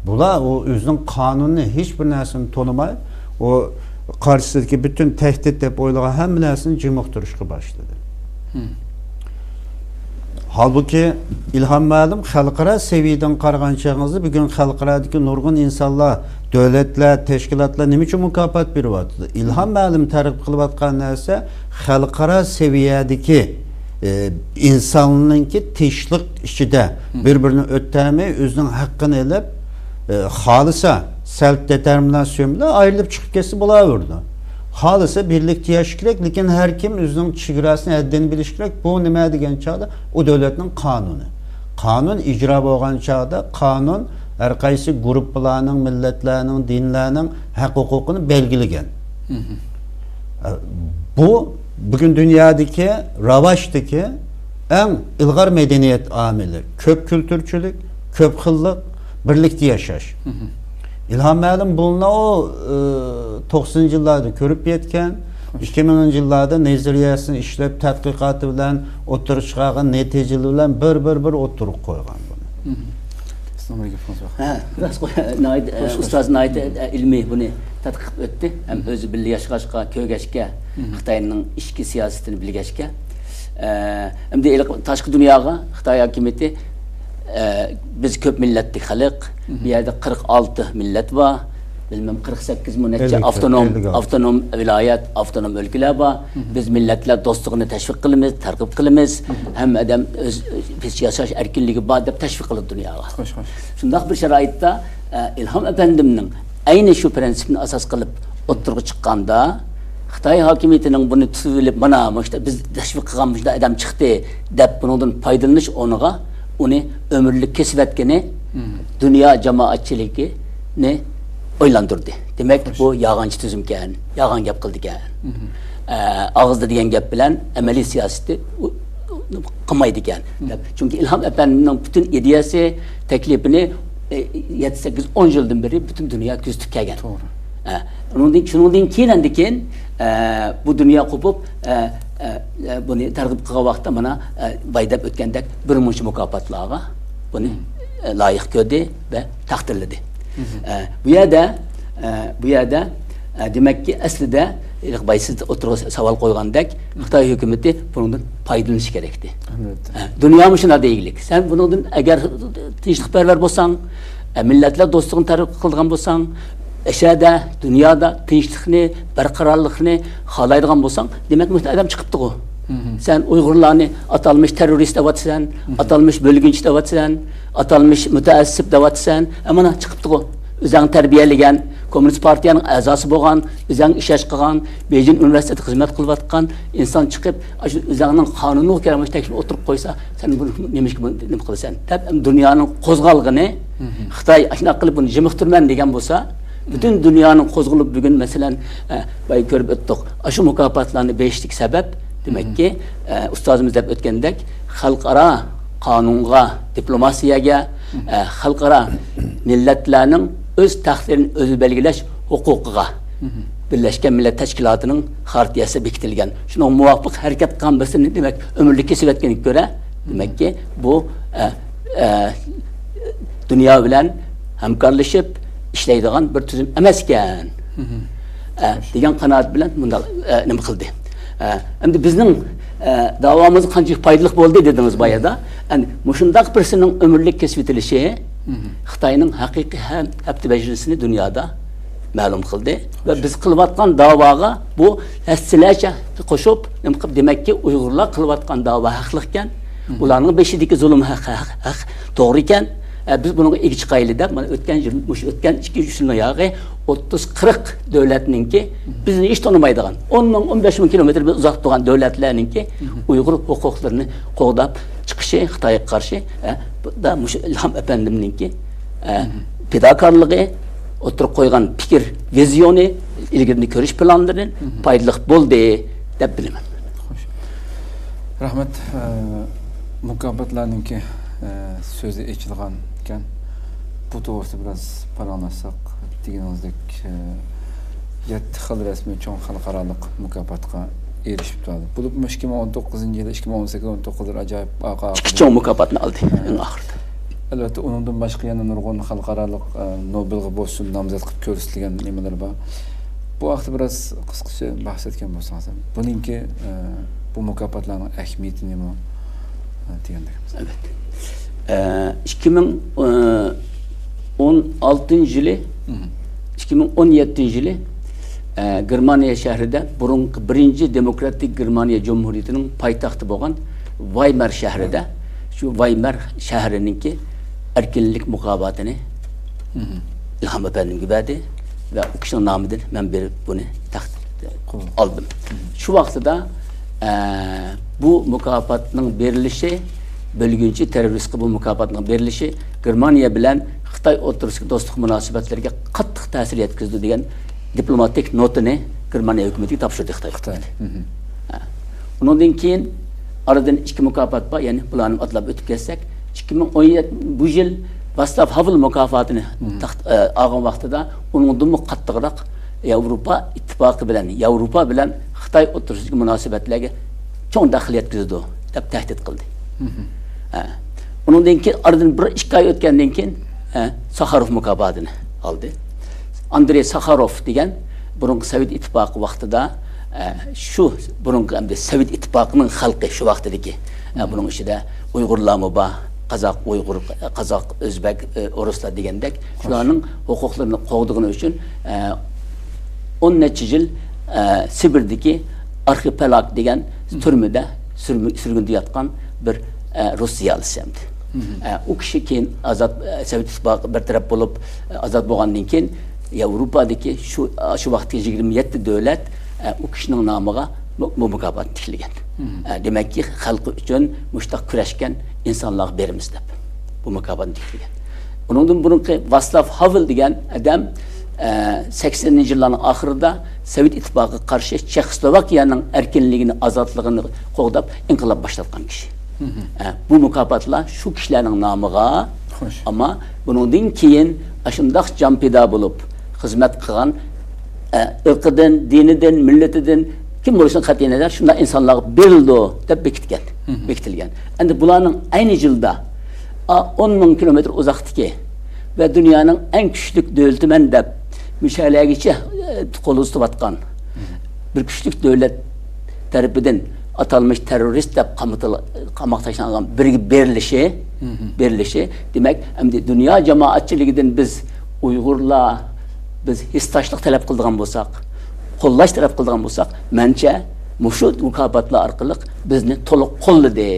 بۇلار ئۇ ئۆزىنىڭ قانۇنىنى، ھېچ بىر نەرسىنى تونۇماي، ئۇ قارشىسىدىكى پۈتۈن تەھدىت دەپ ئويلىغان ھەممە نەرسىنى جىم ئۇقتۇرۇشقا باشلىدى. ھالبۇكى، ئىلھام مۇئەللىم خەلقئارا سەۋىيەدىن قارىغان چېغىڭىزدا، بۈگۈن خەلقئارادىكى نۇرغۇن ئىنسانلار، دۆلەتلەر، تەشكىلاتلار نېمە ئۈچۈن مۇكاپات بېرىۋاتىدۇ؟ ئىلھام مۇئەللىم تەرغىب قىلىۋاتقان نەرسە خەلقئارا سەۋىيەدىكى، ئى، ئىنساننىڭكى تىنچلىق ئىچىدە بىر-بىرىنى ئۆتەلمەي، ئۆزىنىڭ ھەققىنى ئېلىپ، ئى، خالىسا سەلت دېتەرمىناسىيون بىلەن ئايرىلىپ چىقىپ كەتسە بولاۋېرىدۇ. خالىسا بىرلىكتە ياشاش كېرەك، لېكىن ھەر كىم ئۆزىنىڭ چېگراسىنى، ھەددىنى بىلىشى كېرەك. بۇ نېمە دېگەن چاغدا، ئۇ دۆلەتنىڭ قانۇنى. قانۇن ئىجرا بولغان چاغدا، قانۇن ھەر قايسى گۇرۇپپىلارنىڭ، مىللەتلەرنىڭ، دىنلارنىڭ ھەق ھوقۇقىنى بەلگىلىگەن. بۇ بۈگۈن دۇنيادىكى راۋاجدىكى ئەڭ ئىلغار مەدەنىيەت ئامىلى. كۆپ كۈلتۈرچىلىك، كۆپ خىللىق، بىرلىكتە ياشاش. ئىلھام مەلۇم بۇنى ئۇ، ئى، توقسىنىنچى يىللاردا كۆرۈپ يەتكەن، ئىككى مىڭىنچى يىللاردا نەزەرىيەسىنى ئىشلەپ، تەتقىقاتى بىلەن ئوتتۇرىغا چىقارغان نەتىجىلىرى بىلەن بىر، بىر، بىر ئوتتۇرىغا قويغان بۇنى. سىزنىڭ بىر گېپىڭىز بار. ھە، راست قوي. ناھايىتى، ئە، خوش، خوش. ئۇستاز ناھايىتى، ئە، ئىلمىي بۇنى تەتقىق قىلىپ ئۆتتى. ھەم ئۆزى بىللە ياشىغاچقا، كۆرگەچكە، خىتاينىڭ ئىچكى سىياسىتىنى بىلگەچكە، ئە، ئەمدى ھېلىقى تاشقى دۇنياغا خىتاي ھاكىمىيىتى، ئە، بىز كۆپ مىللەتلىك خەلق، بۇ يەردە قىرىق ئالتە مىللەت بار، بىلمەم، قىرىق سەككىز مۇ نەچچە ئەللىك، ئاپتونوم، ئەللىك ئالتە. ئاپتونوم ۋىلايەت، ئاپتونوم ئۆلكىلەر بار. بىز مىللەتلەر دوستلۇقىنى تەشۋىق قىلىمىز، تەرغىب قىلىمىز. ھەممە ئادەم ئۆز، ئۆز ياشاش ئەركىنلىكى بار دەپ تەشۋىق قىلىدۇ دۇنياغا. خوش، خوش. شۇنداق بىر شارائىتتا، ئە، ئىلھام ئەپەندىمنىڭ ئەينى شۇ پىرىنسىپنى ئاساس قىلىپ ئوتتۇرىغا چىققاندا، خىتاي ھاكىمىيىتىنىڭ بۇنى تۇتۇۋېلىپ، مانا مۇشۇنداق بىز تەشۋىق قىلغان مۇشۇنداق ئادەم چىقتى دەپ، بۇنىڭدىن پايدىلىنىش ئورنىغا ئۇنى ئۆمۈرلۈك كېسىۋەتكىنى دۇنيا جامائەتچىلىكى ئويلاندۇردى. دېمەك، بۇ يالغانچى تۈزۈمكەن، يالغان گەپ قىلىدىكەن. ئە، ئاغزىدا دېگەن گەپ بىلەن ئەمەلىي سىياسىتى ئۇ-، ئۇ-، قىلمايدىكەن. دەپ. چۈنكى ئىلھام ئەپەندىنىڭ پۈتۈن ئىدىيەسى، تەكلىپىنى، ئە، يەتتە، سەككىز، ئون يىلدىن بېرى پۈتۈن دۇنيا كۆزىتىپ كەلگەن. توغرا. ئە، ئۇنىڭدىن، شۇنىڭدىن كېيىن، ئاندىن كېيىن، ئە، بۇ دۇنيا قوپۇپ، ئە، ئە، ئە، بۇنى تەرغىب قىلغان ۋاقىتتا مانا، ئە، بايا دەپ ئۆتكەندەك بىر مۇنچە مۇكاپاتلارغا بۇنى، ئە، لايىق كۆردى ۋە تەقدىرلىدى. ئە، بۇ يەردە، ئە، بۇ يەردە، ئە، دېمەككى، ئەسلىدە، بايا سىز ئوتتۇرىغا ساۋال قويغاندەك، خىتاي ھۆكۈمىتى بۇنىڭدىن پايدىلىنىشى كېرەكتى. ئە، دۇنيا مۇشۇنداق دېگىلىك. سەن بۇنىڭدىن ئەگەر تىنچلىقپەرۋەر بولساڭ، ئە، مىللەتلەر دوستلۇقىنى تەرغىب قىلىدىغان بولساڭ، ئەشەدە، دۇنيادا تىنچلىقنى، بەرقارارلىقنى خالايدىغان بولساڭ، دېمەك، مۇشۇنداق ئادەم چىقىپتىغۇ. سەن ئۇيغۇرلارنى ئاتالمىش تېررورىست دەۋاتىسەن، ئاتالمىش بۆلگۈنچى دەۋاتىسەن، ئاتالمىش مۇتەئەسسىپ دەۋاتىسەن. ئە، مانا چىقىپتىغۇ. ئۆزەڭ تەربىيەلىگەن، كوممۇنىست پارتىيەنىڭ ئەزاسى بولغان، ئۆزەڭ ئىشەش قىلغان، بېيجىڭ ئۇنىۋېرسىتېتىدا خىزمەت قىلىۋاتقان ئىنسان چىقىپ، ئاشۇ ئۆزەڭنىڭ قانۇنىغا كۆرە مۇشۇ تەكلىپنى ئوتتۇرىغا قويسا، سەن بۇ نېمىشقا بۇنى نېمە قىلىسەن دەپ، دۇنيانىڭ قوزغالغىنى، خىتاي ئاشۇنداق قىلىپ بۇنى جىمىقتۇرىمەن دېگەن بولسا، پۈتۈن دۇنيانىڭ قوزغىلىپ بۈگۈن، مەسىلەن، ئە، بايا كۆرۈپ ئۆتتۇق، ئاشۇ مۇكاپاتلارنى بېرىشتىكى سەۋەب، دېمەككى، ئە، ئۇستازىمىز دەپ ئۆتكەندەك، خەلقئارا قانۇنغا، دىپلوماتىيەگە، ئە، خەلقئارا مىللەتلەرنىڭ ئۆز تەقدىرىنى ئۆزى بەلگىلەش ھوقۇقىغا، بىرلەشكەن مىللەت تەشكىلاتىنىڭ خارتىيەسى بېكىتىلگەن، شۇنىڭغا مۇۋاپىق ھەرىكەت قىلغان بىرسىنى، دېمەك، ئۆمۈرلۈك كېسىۋەتكىنىگە كۆرە، دېمەككى، بۇ، ئە، ئە، دۇنيا بىلەن ھەمكارلىشىپ ئىشلەيدىغان بىر تۈزۈم ئەمەسكەن، ئە، دېگەن قانائەت بىلەن مۇنداق، ئە، نېمە قىلدى. ئە، ئەمدى بىزنىڭ، ئە، داۋامىزغا قانچىلىك پايدىلىق بولدى دېدىڭىز بايادا. ئەمدى مۇشۇنداق بىرسىنىڭ ئۆمۈرلۈك كېسىۋېتىلىشى خىتاينىڭ ھەقىقىي ھەم ھەپتە بەجىرىسىنى دۇنيادا مەلۇم قىلدى. ۋە بىز قىلىۋاتقان داۋاغا بۇ ھەسسىلەرچە قوشۇپ، نېمە قىلىپ، دېمەككى، ئۇيغۇرلار قىلىۋاتقان داۋا ھەقلىقكەن. ئۇلارنىڭ بېشىدىكى زۇلۇم ھەق، ھەق، ھەق توغرا ئىكەن. ئە، بىز بۇنىڭغا ئىگە چىقايلى دەپ، مانا ئۆتكەن يىل، مۇشۇ ئۆتكەن ئىككى، ئۈچ يىلنىڭ ياغى ئوتتۇز، قىرىق دۆلەتنىڭكى بىزنى ھېچ تونۇمايدىغان، ئون مىڭ، ئون بەش مىڭ كىلومېتىر بىز ئۇزاقتا تۇرغان دۆلەتلەرنىڭكى ئۇيغۇر ھوقۇقلىرىنى قوغداپ چىقىشى خىتايغا قارشى، ئە، بۇ دا مۇشۇ ئىلھام ئەپەندىمنىڭكى، ئە، پىداكارلىقى، ئوتتۇرىغا قويغان پىكىر، ۋىزىيونى، ئىلگىرىنى كۆرۈش پىلانلىرى پايدىلىق بولدى دەپ بىلىمەن. خوش. رەھمەت. ئە، مۇكاپاتلارنىڭكى، ئە، سۆزى ئېچىلغان ئىكەن. بۇ توغرىسىدا بىراز پاراڭلاشساق، دېگىنىڭىزدەك، ئە، يەتتە خىل رەسمىي چوڭ خەلقئارالىق مۇكاپاتقا ئېرىشىپتۇ. بولۇپمۇ ئىككى مىڭ ئون توققۇزىنچى يىلى، ئىككى مىڭ ئون سەككىز، ئون توققۇز يىلى ئاجايىپ ئارقا ئىككى چوڭ مۇكاپاتنى ئالدى، ھە، ئەڭ ئاخىرىدا. ئەلۋەتتە، ئۇنىڭدىن باشقا يەنە نۇرغۇن خەلقئارالىق، ئە، نوبېلغا بولسۇن نامزەت قىلىپ كۆرسىتىلگەن نېمىلىرى بار. بۇ ھەقتە بىراز قىسقىچە بەھس ئەتكەن بولسىڭىز ھەم. بۇنىڭكى، ئە، بۇ مۇكاپاتلارنىڭ ئەھمىيىتى نېمە، ئە، دېگەندەك. ئەلۋەتتە. ئە، ئىككى مىڭ ئون ئالتىنچى يىلى، ئىككى مىڭ ئون يەتتىنچى يىلى، ئە، گېرمانىيە شەھىرىدە بۇرۇنقى بىرىنچى دېموكراتىك گېرمانىيە جۇمھۇرىيىتىنىڭ پايتەختى بولغان ۋايمار شەھىرىدە، شۇ ۋايمار شەھىرىنىڭكى ئەركىنلىك مۇكاپاتىنى ئىلھام ئەپەندىمگە بەردى ۋە ئۇ كىشىنىڭ نامىدىن مەن بېرىپ بۇنى تەخت-، ئالدىم. شۇ ۋاقتىدا، ئە، بۇ مۇكاپاتنىڭ بېرىلىشى، بۆلگۈنچى تېررورىستقا بۇ مۇكاپاتنىڭ بېرىلىشى گېرمانىيە بىلەن خىتاي ئوتتۇرىسىدىكى دوستلۇق مۇناسىۋەتلىرىگە قاتتىق تەسىر يەتكۈزىدۇ دېگەن دىپلوماتىك نوتىنى گېرمانىيە ھۆكۈمىتىگە تاپشۇردى خىتاي ھۆكۈمىتى. ھە. ئۇنىڭدىن كېيىن ئارىدىن ئىككى مۇكاپات بار، يەنى بۇلارنى ئاتلاپ ئۆتۈپ كەتسەك، ئىككى مىڭ ئون يەتتە، بۇ يىل ۋاتسلاف ھاۋېل مۇكاپاتىنى تەخت-، ئە، ئالغان ۋاقتىدا ئۇنىڭدىنمۇ قاتتىقراق ياۋروپا ئىتتىپاقى بىلەن، ياۋروپا بىلەن خىتاي ئوتتۇرىسىدىكى مۇناسىۋەتلەرگە چوڭ دەخلى يەتكۈزىدۇ دەپ تەھدىت قىلدى. ھە. ئۇنىڭدىن كېيىن، ئارىدىن بىر ئىككى ئاي ئۆتكەندىن كېيىن، ھە، ساخاروف مۇكاپاتىنى ئالدى. ئاندرېي ساخاروف دېگەن بۇرۇنقى سوۋېت ئىتتىپاقى ۋاقتىدا، ئە، شۇ بۇرۇنقى ئەمدى سوۋېت ئىتتىپاقىنىڭ خەلقى شۇ ۋاقتىدىكى، ئە، بۇنىڭ ئىچىدە ئۇيغۇرلارمۇ بار، قازاق، ئۇيغۇر، قازاق، ئۆزبەك، ئە، ئورۇسلار دېگەندەك، شۇلارنىڭ ھوقۇقلىرىنى قوغدىغىنى ئۈچۈن، ئە، ئون نەچچە يىل، ئە، سىبىردىكى ئارخىپېلاگ دېگەن تۈرمىدە سۈرمە-، سۈرگۈندە ياتقان بىر، ئە، رۇس زىيالىيسى ئەمدى. ئە، ئۇ كىشى كېيىن ئازاد، ئە، سوۋېت ئىتتىپاقى بىر تەرەپ بولۇپ، ئە، ئازاد بولغاندىن كېيىن ياۋروپادىكى شۇ، شۇ ۋاقىتتىكى يىگىرمە يەتتە دۆلەت، ئە، ئۇ كىشىنىڭ نامىغا بۇ، بۇ مۇكاپاتنى تىكلىگەن. ئە، دېمەككى، خەلقى ئۈچۈن مۇشتاق كۈرەشكەن ئىنسانلارغا بېرىمىز دەپ بۇ مۇكاپاتنى تىكلىگەن. ئۇنىڭدىن بۇرۇنقى ۋاسلاف ھاۋېل دېگەن ئادەم، ئە، سەكسىنىنچى يىللارنىڭ ئاخىرىدا سوۋېت ئىتتىپاقىغا قارشى چېخوسلوۋاكىيەنىڭ ئەركىنلىكىنى، ئازادلىقىنى قوغداپ ئىنقىلاب باشلاتقان كىشى. ئە، بۇ مۇكاپاتلار شۇ كىشىلەرنىڭ نامىغا، خوش. ئەمما بۇنىڭدىن كېيىن ئاشۇنداق جان پىدا بولۇپ خىزمەت قىلغان، ئە، ئىرقىدىن، دىنىدىن، مىللىتىدىن، كىم بولۇشىدىن قەتئىينەزەر، شۇنداق ئىنسانلارغا بېرىلىدۇ دەپ بېكىتكەن، بېكىتىلگەن. ئەمدى بۇلارنىڭ ئەينى يىلدا، ئا، ئون مىڭ كىلومېتىر ئۇزاقتىكى ۋە دۇنيانىڭ ئەڭ كۈچلۈك دۆلىتىمەن دەپ مۇشۇ يەرلەرگىچە، ئە، قول ئۇزىتىۋاتقان بىر كۈچلۈك دۆلەت تەرىپىدىن ئاتالمىش تېررورىست دەپ قامىتىل-، قاماققا تاشلانغان بىرىگە بېرىلىشى، بېرىلىشى، دېمەك، ئەمدى دۇنيا جامائەتچىلىكىدىن بىز ئۇيغۇرلار، بىز ھېسداشلىق تەلەپ قىلىدىغان بولساق، قوللاش تەلەپ قىلىدىغان بولساق، مەنچە، مۇشۇ مۇكاپاتلار ئارقىلىق بىزنى تولۇق قوللىدى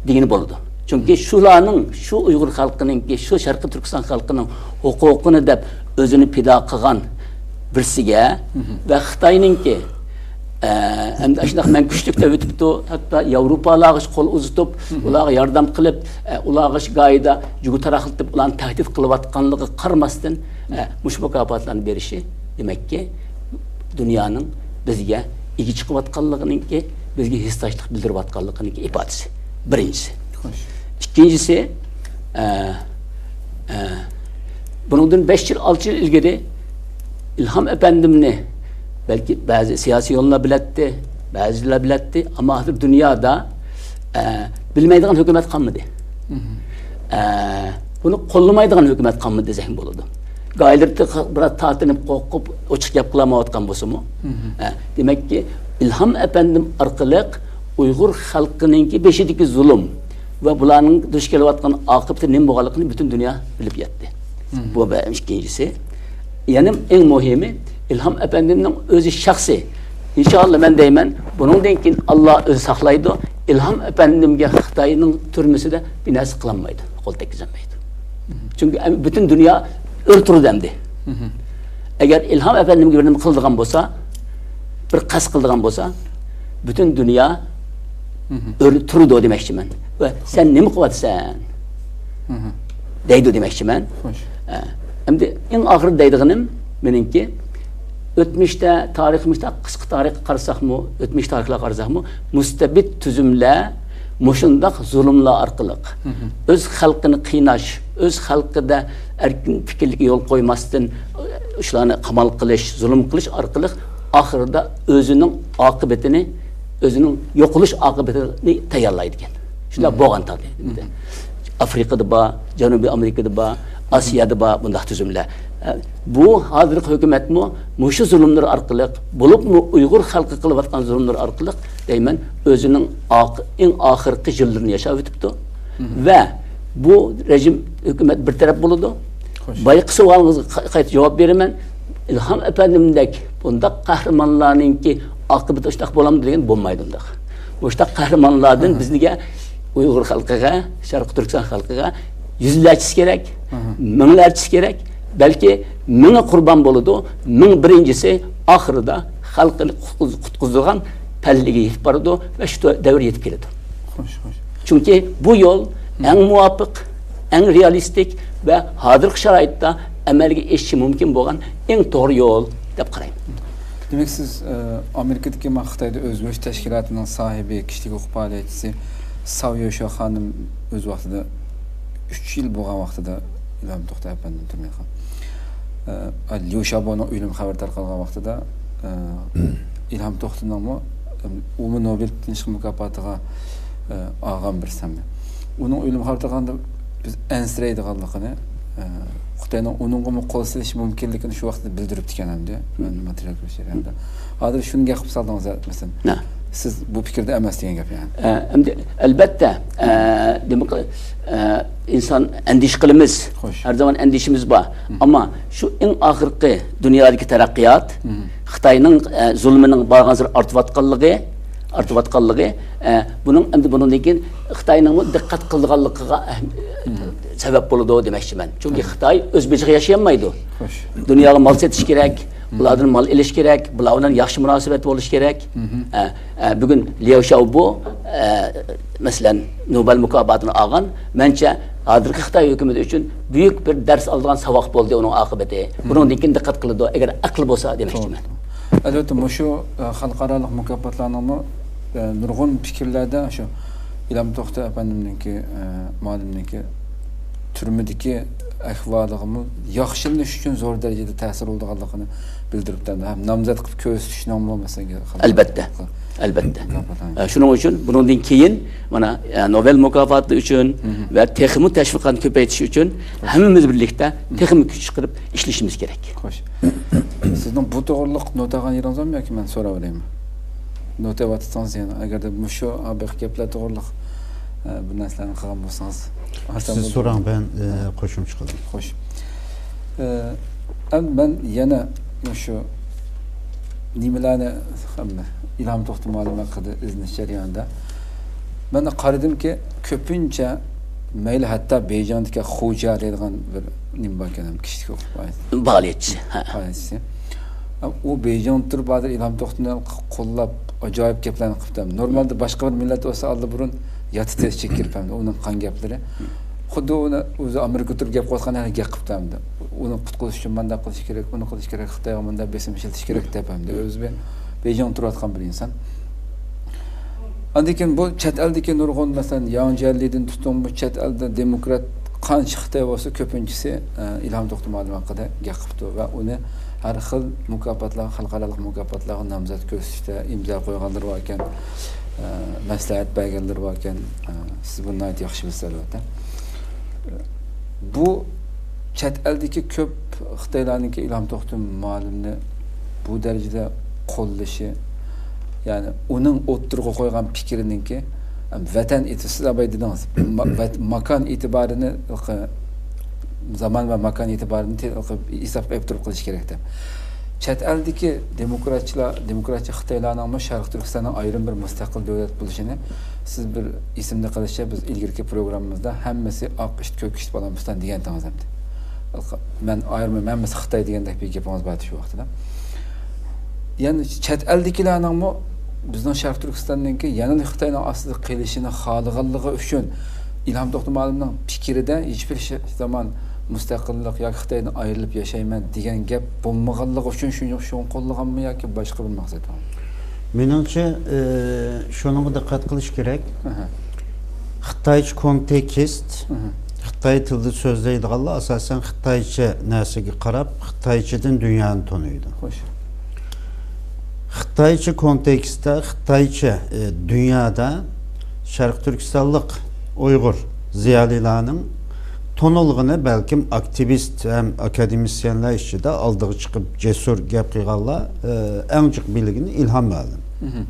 دېگىلى بولىدۇ. چۈنكى شۇلارنىڭ، شۇ ئۇيغۇر خەلقىنىڭكى، شۇ شەرقىي تۈركىستان خەلقىنىڭ ھوقۇقىنى دەپ ئۆزىنى پىدا قىلغان بىرسىگە ۋە خىتاينىڭكى، ئە، ئەمدى ئاشۇنداق مەن كۈچلۈك دەۋېتىپتۇ، ھەتتا ياۋروپالارغىچە قول ئۇزىتىپ، ئۇلارغا ياردەم قىلىپ، ئە، ئۇلارغىچە گاھىدا جۇگۇ تاراقلىتىپ، ئۇلارنى تەھدىت قىلىۋاتقانلىقىغا قارىماستىن، ئە، مۇشۇ مۇكاپاتلارنى بېرىشى، دېمەككى، دۇنيانىڭ بىزگە ئىگە چىقىۋاتقانلىقىنىڭكى، بىزگە ھېسداشلىق بىلدۈرۈۋاتقانلىقىنىڭكى ئىپادىسى. بىرىنچىسى. خوش. ئىككىنچىسى، ئە، ئە، بۇنىڭدىن بەش يىل، ئالتە يىل ئىلگىرى ئىلھام ئەپەندىمنى بەلكى بەزى سىياسىيونلار بىلەتتى، بەزىلەر بىلەتتى، ئەمما ھازىر دۇنيادا، ئە، بىلمەيدىغان ھۆكۈمەت قالمىدى. ئە، بۇنى قوللىمايدىغان ھۆكۈمەت قالمىدى دېسەكمۇ بولىدۇ. گاھىلىرى بىراز تارتىنىپ، قورقۇپ، ئوچۇق گەپ قىلالمايۋاتقان بولسىمۇ، ئە، دېمەككى، ئىلھام ئەپەندىم ئارقىلىق ئۇيغۇر خەلقىنىڭكى بېشىدىكى زۇلۇم ۋە بۇلارنىڭ دۇچ كېلىۋاتقان ئاقىۋىتى نېمە بولغانلىقىنى پۈتۈن دۇنيا بىلىپ يەتتى. بۇ بىر. ئىككىنچىسى، يەنە ئەڭ مۇھىمى، ئىلھام ئەپەندىمنىڭ ئۆزى شەخسىي. ئىنشاللا، مەن دەيمەن، بۇنىڭدىن كېيىن ئاللا ئۆزى ساقلايدۇ. ئىلھام ئەپەندىمگە خىتاينىڭ تۈرمىسىدە بىر نەرسە قىلالمايدۇ، قول تەگكۈزەلمەيدۇ. چۈنكى ئەم-، پۈتۈن دۇنيا ئۆر تۇرىدۇ ئەمدى. ئەگەر ئىلھام ئەپەندىمگە بىر نېمە قىلىدىغان بولسا، بىر قەست قىلىدىغان بولسا، پۈتۈن دۇنيا ئۆر تۇرىدۇ دېمەكچىمەن. ۋە سەن نېمە قىلىۋاتىسەن؟ دەيدۇ دېمەكچىمەن. خوش. ئە، ئەمدى ئەڭ ئاخىرىدا دەيدىغىنىم مېنىڭكى، ئۆتمۈشتە، تارىخىمىزدا، قىسقا تارىخقا قارىساقمۇ، ئۆتمۈش تارىخلارغا قارىساقمۇ، مۇستەبىت تۈزۈملەر مۇشۇنداق زۇلۇملار ئارقىلىق ئۆز خەلقىنى قىيناش، ئۆز خەلقىدە ئەركىن پىكىرلىككە يول قويماستىن، شۇلارنى قامال قىلىش، زۇلۇم قىلىش ئارقىلىق ئاخىرىدا ئۆزىنىڭ ئاقىۋىتىنى، ئۆزىنىڭ يوقىلىش ئاقىۋىتىنى تەييارلايدىكەن. شۇنداق بولغان تەقدىردە. ئافرىقىدا بار، جەنۇبىي ئامېرىكىدا بار، ئاسىيادا بار بۇنداق تۈزۈملەر. ئە، بۇ ھازىرقى ھۆكۈمەتمۇ مۇشۇ زۇلۇملىرى ئارقىلىق، بولۇپمۇ ئۇيغۇر خەلقى قىلىۋاتقان زۇلۇملىرى ئارقىلىق دەيمەن، ئۆزىنىڭ ئاق-، ئەڭ ئاخىرقى يىللىرىنى ياشاۋېتىپتۇ. ۋە بۇ رېجىم، ھۆكۈمەت بىر تەرەپ بولىدۇ. خوش. بايىقى سوئالىڭىزغا قا-، قايتا جاۋاب بېرىمەن. ئىلھام ئەپەندىمدەك بۇنداق قەھرىمانلارنىڭكى ئاقىۋىتى شۇنداق بولامدۇ دېگەن، بولمايدۇ ئۇنداق. مۇشۇنداق قەھرىمانلاردىن بىزگە، ئۇيغۇر خەلقىگە، شەرقىي تۈركىستان خەلقىگە يۈزلەرچىسى كېرەك، مىڭلارچىسى كېرەك. بەلكى مىڭى قۇربان بولىدۇ، مىڭ بىرىنچىسى ئاخىرىدا خەلقىنى قۇتقۇز-، قۇتقۇزىدىغان پەللىگە يېتىپ بارىدۇ ۋە شۇ دەۋر يېتىپ كېلىدۇ. خوش، خوش. چۈنكى بۇ يول ئەڭ مۇۋاپىق، ئەڭ رېئالىستىك ۋە ھازىرقى شارائىتتا ئەمەلگە ئېشىشى مۇمكىن بولغان ئەڭ توغرا يول دەپ قارايمەن. دېمەك، سىز، ئە، ئامېرىكىدىكى ما خىتايدا ئۆزگىرىش تەشكىلاتىنىڭ ساھىبى، كىشىلىك ھوقۇق پائالىيەتچىسى ساۋ يوشيا خانىم ئۆز ۋاقتىدا، ئۈچ يىل بولغان ۋاقتىدا ئىلھام توختى ئەپەندىنى تۈرمىگە قامىدى. ئە، ليۇ شياۋبونىڭ ئۆلۈم خەۋىرى تارقالغان ۋاقتىدا، ئە، ئىلھام توختىنىڭمۇ، ئۇمۇ نوبېل تىنچلىق مۇكاپاتىغا، ئە، ئالغان بىرسى ھەم. ئۇنىڭ ئۆلۈم خەۋىرى تارقالغاندا بىز ئەنسىرەيدىغانلىقىنى، ئە، خىتاينىڭ ئۇنىڭغىمۇ قول سېلىشى مۇمكىنلىكىنى شۇ ۋاقىتتا بىلدۈرۈپتىكەن ھەمدە. مەن ماتېرىيال كۆرۈش جەريانىدا. ھازىر شۇنى گەپ قىلىپ سالدىڭىز، مەسىلەن. نە. سىز بۇ پىكىردە ئەمەس دېگەن گەپ، يەنى. ئە، ئەمدى، ئەلبەتتە، ئە، دېموك-، ئە، ئىنسان ئەندىشە قىلىمىز. خوش. ھەر زامان ئەندىشىمىز بار. ئەمما شۇ ئەڭ ئاخىرقى دۇنيادىكى تەرەققىيات، خىتاينىڭ، ئە، زۇلمىنىڭ بارغانسېرى ئارتىۋاتقانلىقى، ئارتىۋاتقانلىقى، ئە، بۇنىڭ ئەمدى بۇنىڭدىن كېيىن خىتاينىڭمۇ دىققەت قىلىدىغانلىقىغا، ئە، سەۋەب بولىدۇ دېمەكچىمەن. چۈنكى خىتاي ئۆز بېشىغا ياشىيالمايدۇ. خوش. دۇنياغا مال سېتىش كېرەك، بۇلاردىن مال ئېلىش كېرەك، بۇلار بىلەن ياخشى مۇناسىۋەت بولۇش كېرەك. ئە، ئە، بۈگۈن لياۋ شياۋبو، ئە، مەسىلەن، نوبېل مۇكاپاتىنى ئالغان، مەنچە، ھازىرقى خىتاي ھۆكۈمىتى ئۈچۈن بۈيۈك بىر دەرس ئالىدىغان ساۋاق بولدى ئۇنىڭ ئاقىۋىتى. بۇنىڭدىن كېيىن دىققەت قىلىدۇ، ئەگەر ئەقلى بولسا دېمەكچىمەن. ئەلۋەتتە، مۇشۇ، ئە، خەلقئارالىق مۇكاپاتلارنىڭمۇ، ئە، نۇرغۇن پىكىرلەردە شۇ ئىلھام توختى ئەپەندىمنىڭكى، ئە، مۇئەللىمنىڭكى تۈرمىدىكى ئەھۋالىغىمۇ ياخشىلىنىش ئۈچۈن زور دەرىجىدە تەسىر بولىدىغانلىقىنى بىلدۈرۈپتۇ ھەم نامزەت قىلىپ كۆرسىتىشنىڭمۇ مەسىلەن، ئەلۋەتتە، ئەلۋەتتە. مۇكاپاتلار. ئە، شۇنىڭ ئۈچۈن بۇنىڭدىن كېيىن مانا، ئە، نوبېل مۇكاپاتى ئۈچۈن ۋە تېخىمۇ تەشۋىقاتنى كۆپەيتىش ئۈچۈن ھەممىمىز بىرلىكتە تېخىمۇ كۈچ چىقىرىپ ئىشلىشىمىز كېرەك. خوش. سىزنىڭ بۇ توغرىلىق نوتا ئالغان يېرىڭىز بارمۇ ياكى مەن سوراۋېرەيمۇ؟ نوتا ئېلىۋاتىسىڭىز يەنە، ئەگەردە مۇشۇ ھېلىقى گەپلەر توغرىلىق، ئە، بىر نەرسىلەرنى قىلغان بولسىڭىز، سىز سوراڭ، مەن، ئە، قوشۇمچە قىلىمەن. خوش. ئە، ئەمدى مەن يەنە مۇشۇ نېمىلەرنى، ئىلھام توختى مۇئەللىم ھەققىدە ئىزدىنىش جەريانىدا مەن قارىدىمكى، كۆپىنچە مەيلى ھەتتا بېيجىڭدىكى خۇجيا دەيدىغان بىر نېمە باركەن، كىشىلىك ھوقۇق پائالىيەتچى. پائالىيەتچى. ھە. پائالىيەتچى. ئۇ بېيجىڭدا تۇرۇپ ھازىر ئىلھام توختىنى قوللاپ ئاجايىپ گەپلەرنى قىپتۇ. نورمالدا باشقا بىر مىللەت بولسا ئاللىبۇرۇن ياتىتىش چېكىپ كىرىپتۇ ئۇنىڭ قىلغان گەپلىرى. خۇددى ئۇنى ئۆزى ئامېرىكىدا تۇرۇپ گەپ قىلىۋاتقاندەك گەپ قىپتۇ. ئۇنى قۇتقۇزۇش ئۈچۈن مۇنداق قىلىش كېرەك، ئۇنى قىلىش كېرەك، خىتايغا مۇنداق بېسىم ئىشلىتىش كېرەك دەپ ئەمدى ئۆزى بېيجىڭدا تۇرۇۋاتقان بىر ئىنسان. ئاندىن كېيىن بۇ چەت ئەلدىكى نۇرغۇن، مەسىلەن، ياڭ جيەنلىدىن تۇتۇڭ، بۇ چەت ئەلدە دېموكرات قانچە خىتاي بولسا، كۆپىنچىسى، ئە، ئىلھام توختى مۇئەللىم ھەققىدە گەپ قىپتۇ ۋە ئۇنى ھەر خىل مۇكاپاتلارغا، خەلقئارالىق مۇكاپاتلارغا نامزات كۆرسىتىشتە ئىمزا قويغانلىرى باركەن، ئە، مەسلىھەت بەرگەنلىرى باركەن. ئە، سىز بۇنى ناھايىتى ياخشى بىلىسىز، ئەلۋەتتە. بۇ چەت ئەلدىكى كۆپ خىتايلارنىڭكى ئىلھام توختى مۇئەللىمنى بۇ دەرىجىدە قوللىشى، يەنى ئۇنىڭ ئوتتۇرىغا قويغان پىكرىنىڭكى، ۋەتەن ئېتى-، سىز ئاباي دېدىڭىز، ما-، ۋەت-، ماكان ئېتىبارىنى، زامان ۋە ماكان ئېتىبارىنى ھېسابقا ئېلىپ تۇرۇپ قىلىش كېرەك دەپ. چەت ئەلدىكى دېموكراتچىلار، دېموكراتچى خىتايلارنىڭمۇ شەرقىي تۈركىستاننىڭ ئايرىم بىر مۇستەقىل دۆلەت بولۇشىنى سىز بىر ئېسىمدە قېلىشىچە، بىز ئىلگىرىكى پروگراممىمىزدا ھەممىسى ئاق ئىت، كۆك ئىت، بالامبۇستان دېگەنتىڭىز ئەمدى. مەن ئايرىم، ھەممىسى خىتاي دېگەندەك بىر گېپىڭىز بار ئىدى شۇ ۋاقتىدا. يەنى چەت ئەلدىكىلەرنىڭمۇ بىزنىڭ شەرقىي تۈركىستاننىڭكى يەنىلا خىتاينىڭ ئاستىدا قېلىشىنى خالىغانلىقى ئۈچۈن ئىلھام توختى مۇئەللىمنىڭ پىكرىدە ھېچبىر ش-، زامان مۇستەقىللىق ياكى خىتايدىن ئايرىلىپ ياشايمەن دېگەن گەپ بولمىغانلىقى ئۈچۈن شۇنى، شۇنى قوللىغانمۇ ياكى باشقا بىر مەقسەت بارمۇ؟ مېنىڭچە، ئى، شۇنىڭغا دىققەت قىلىش كېرەك. ئەھە. خىتايچە كونتېكست، ئەھە، خىتاي تىلىدا سۆزلەيدىغانلار ئاساسەن خىتايچە نەرسىگە قاراپ، خىتايچىدىن دۇنيانى تونۇيدۇ. خوش. خىتايچە كونتېكستتا، خىتايچە، ئى، دۇنيادا شەرقىي تۈركىستانلىق ئۇيغۇر زىيالىيلارنىڭ تونۇلغىنى بەلكىم ئاكتىۋىست ھەم ئاكادېمىسىيەنلەر ئىچىدە ئالدىغا چىقىپ جەسۇر گەپ قىلغانلار، ئى، ئەڭ جىق بىلگىنى ئىلھام مۇئەللىم. مھم.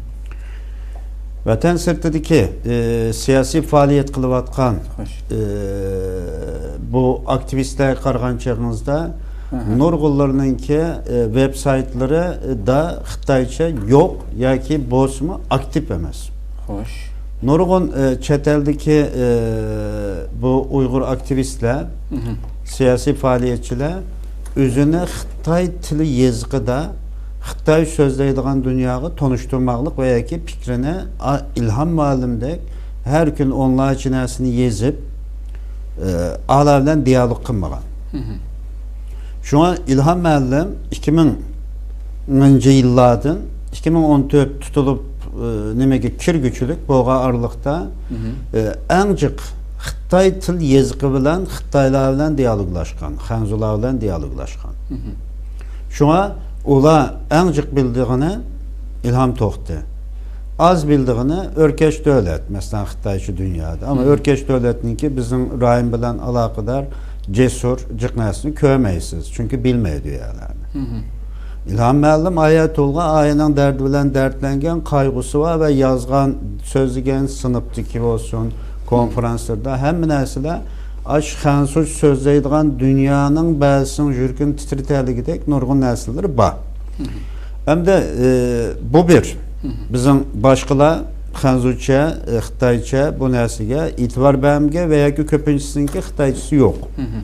ۋەتەن سىرتىدىكى، ئى، سىياسىي پائالىيەت قىلىۋاتقان، خوش، ئى، بۇ ئاكتىۋىستلارغا قارىغان چېغىڭىزدا، مھم، نۇرغۇنلىرىنىڭكى، ئى، ۋېب سايتلىرىدا خىتايچە يوق ياكى بولسىمۇ ئاكتىپ ئەمەس. خوش. نۇرغۇن، ئى، چەت ئەلدىكى، ئى، بۇ ئۇيغۇر ئاكتىۋىستلار، مھم، سىياسىي پائالىيەتچىلەر ئۆزىنى خىتاي تىلى يېزىقىدا خىتاي سۆزلەيدىغان دۇنياغا تونۇشتۇرماقلىق ۋە ياكى پىكرىنى ئا-، ئىلھام مۇئەللىمدەك ھەر كۈنى ئونلارچە نەرسىنى يېزىپ، ئى، ئالار بىلەن دىيالوگ قىلمىغان. مھم. شۇڭا ئىلھام مۇئەللىم ئىككى مىڭىنچى يىللاردىن ئىككى مىڭ ئون تۆت تۇتۇلۇپ، ئى، نېمىگە كىرگۈچىلىك بولغان ئارىلىقتا، مھم، ئى، ئەڭ جىق خىتاي تىل يېزىقى بىلەن خىتايلار بىلەن دىيالوگلاشقان، خەنزۇلار بىلەن دىيالوگلاشقان. مھم. شۇڭا ئۇلار ئەڭ جىق بىلىدىغىنى ئىلھام توختى. ئاز بىلىدىغىنى ئۆركەش دۆلەت، مەسىلەن، خىتايچە دۇنيادا. ئەمما، مھم، ئۆركەش دۆلەتنىڭكى بىزنىڭ رايون بىلەن ئالاقىدار جەسۇر جىق نەرسىنى كۆرمەيسىز، چۈنكى بىلمەيدۇ يەرلەرنى. مھم. ئىلھام مۇئەللىم ئايەتۇللا ئايەنىڭ دەردى بىلەن دەردلەنگەن، قايغۇسى بار ۋە يازغان، سۆزلىگەن، سىنىپتىكى بولسۇن، كونفرانسلىرىدا ھەممە نەرسىلەر ئاشۇ خەنزۇچە سۆزلەيدىغان دۇنيانىڭ بەزىسىنىڭ يۈرىكىنى تىترىتەلىگۈدەك نۇرغۇن نەرسىلىرى بار. مھم. ئەمدى، ئى، بۇ بىر. مھم. بىزنىڭ باشقىلار خەنزۇچە، ئى، خىتايچە بۇ نەرسىگە ئېتىبار بەرمىگەن ۋە ياكى كۆپىنچىسىنىڭكى خىتايچىسى يوق. مھم.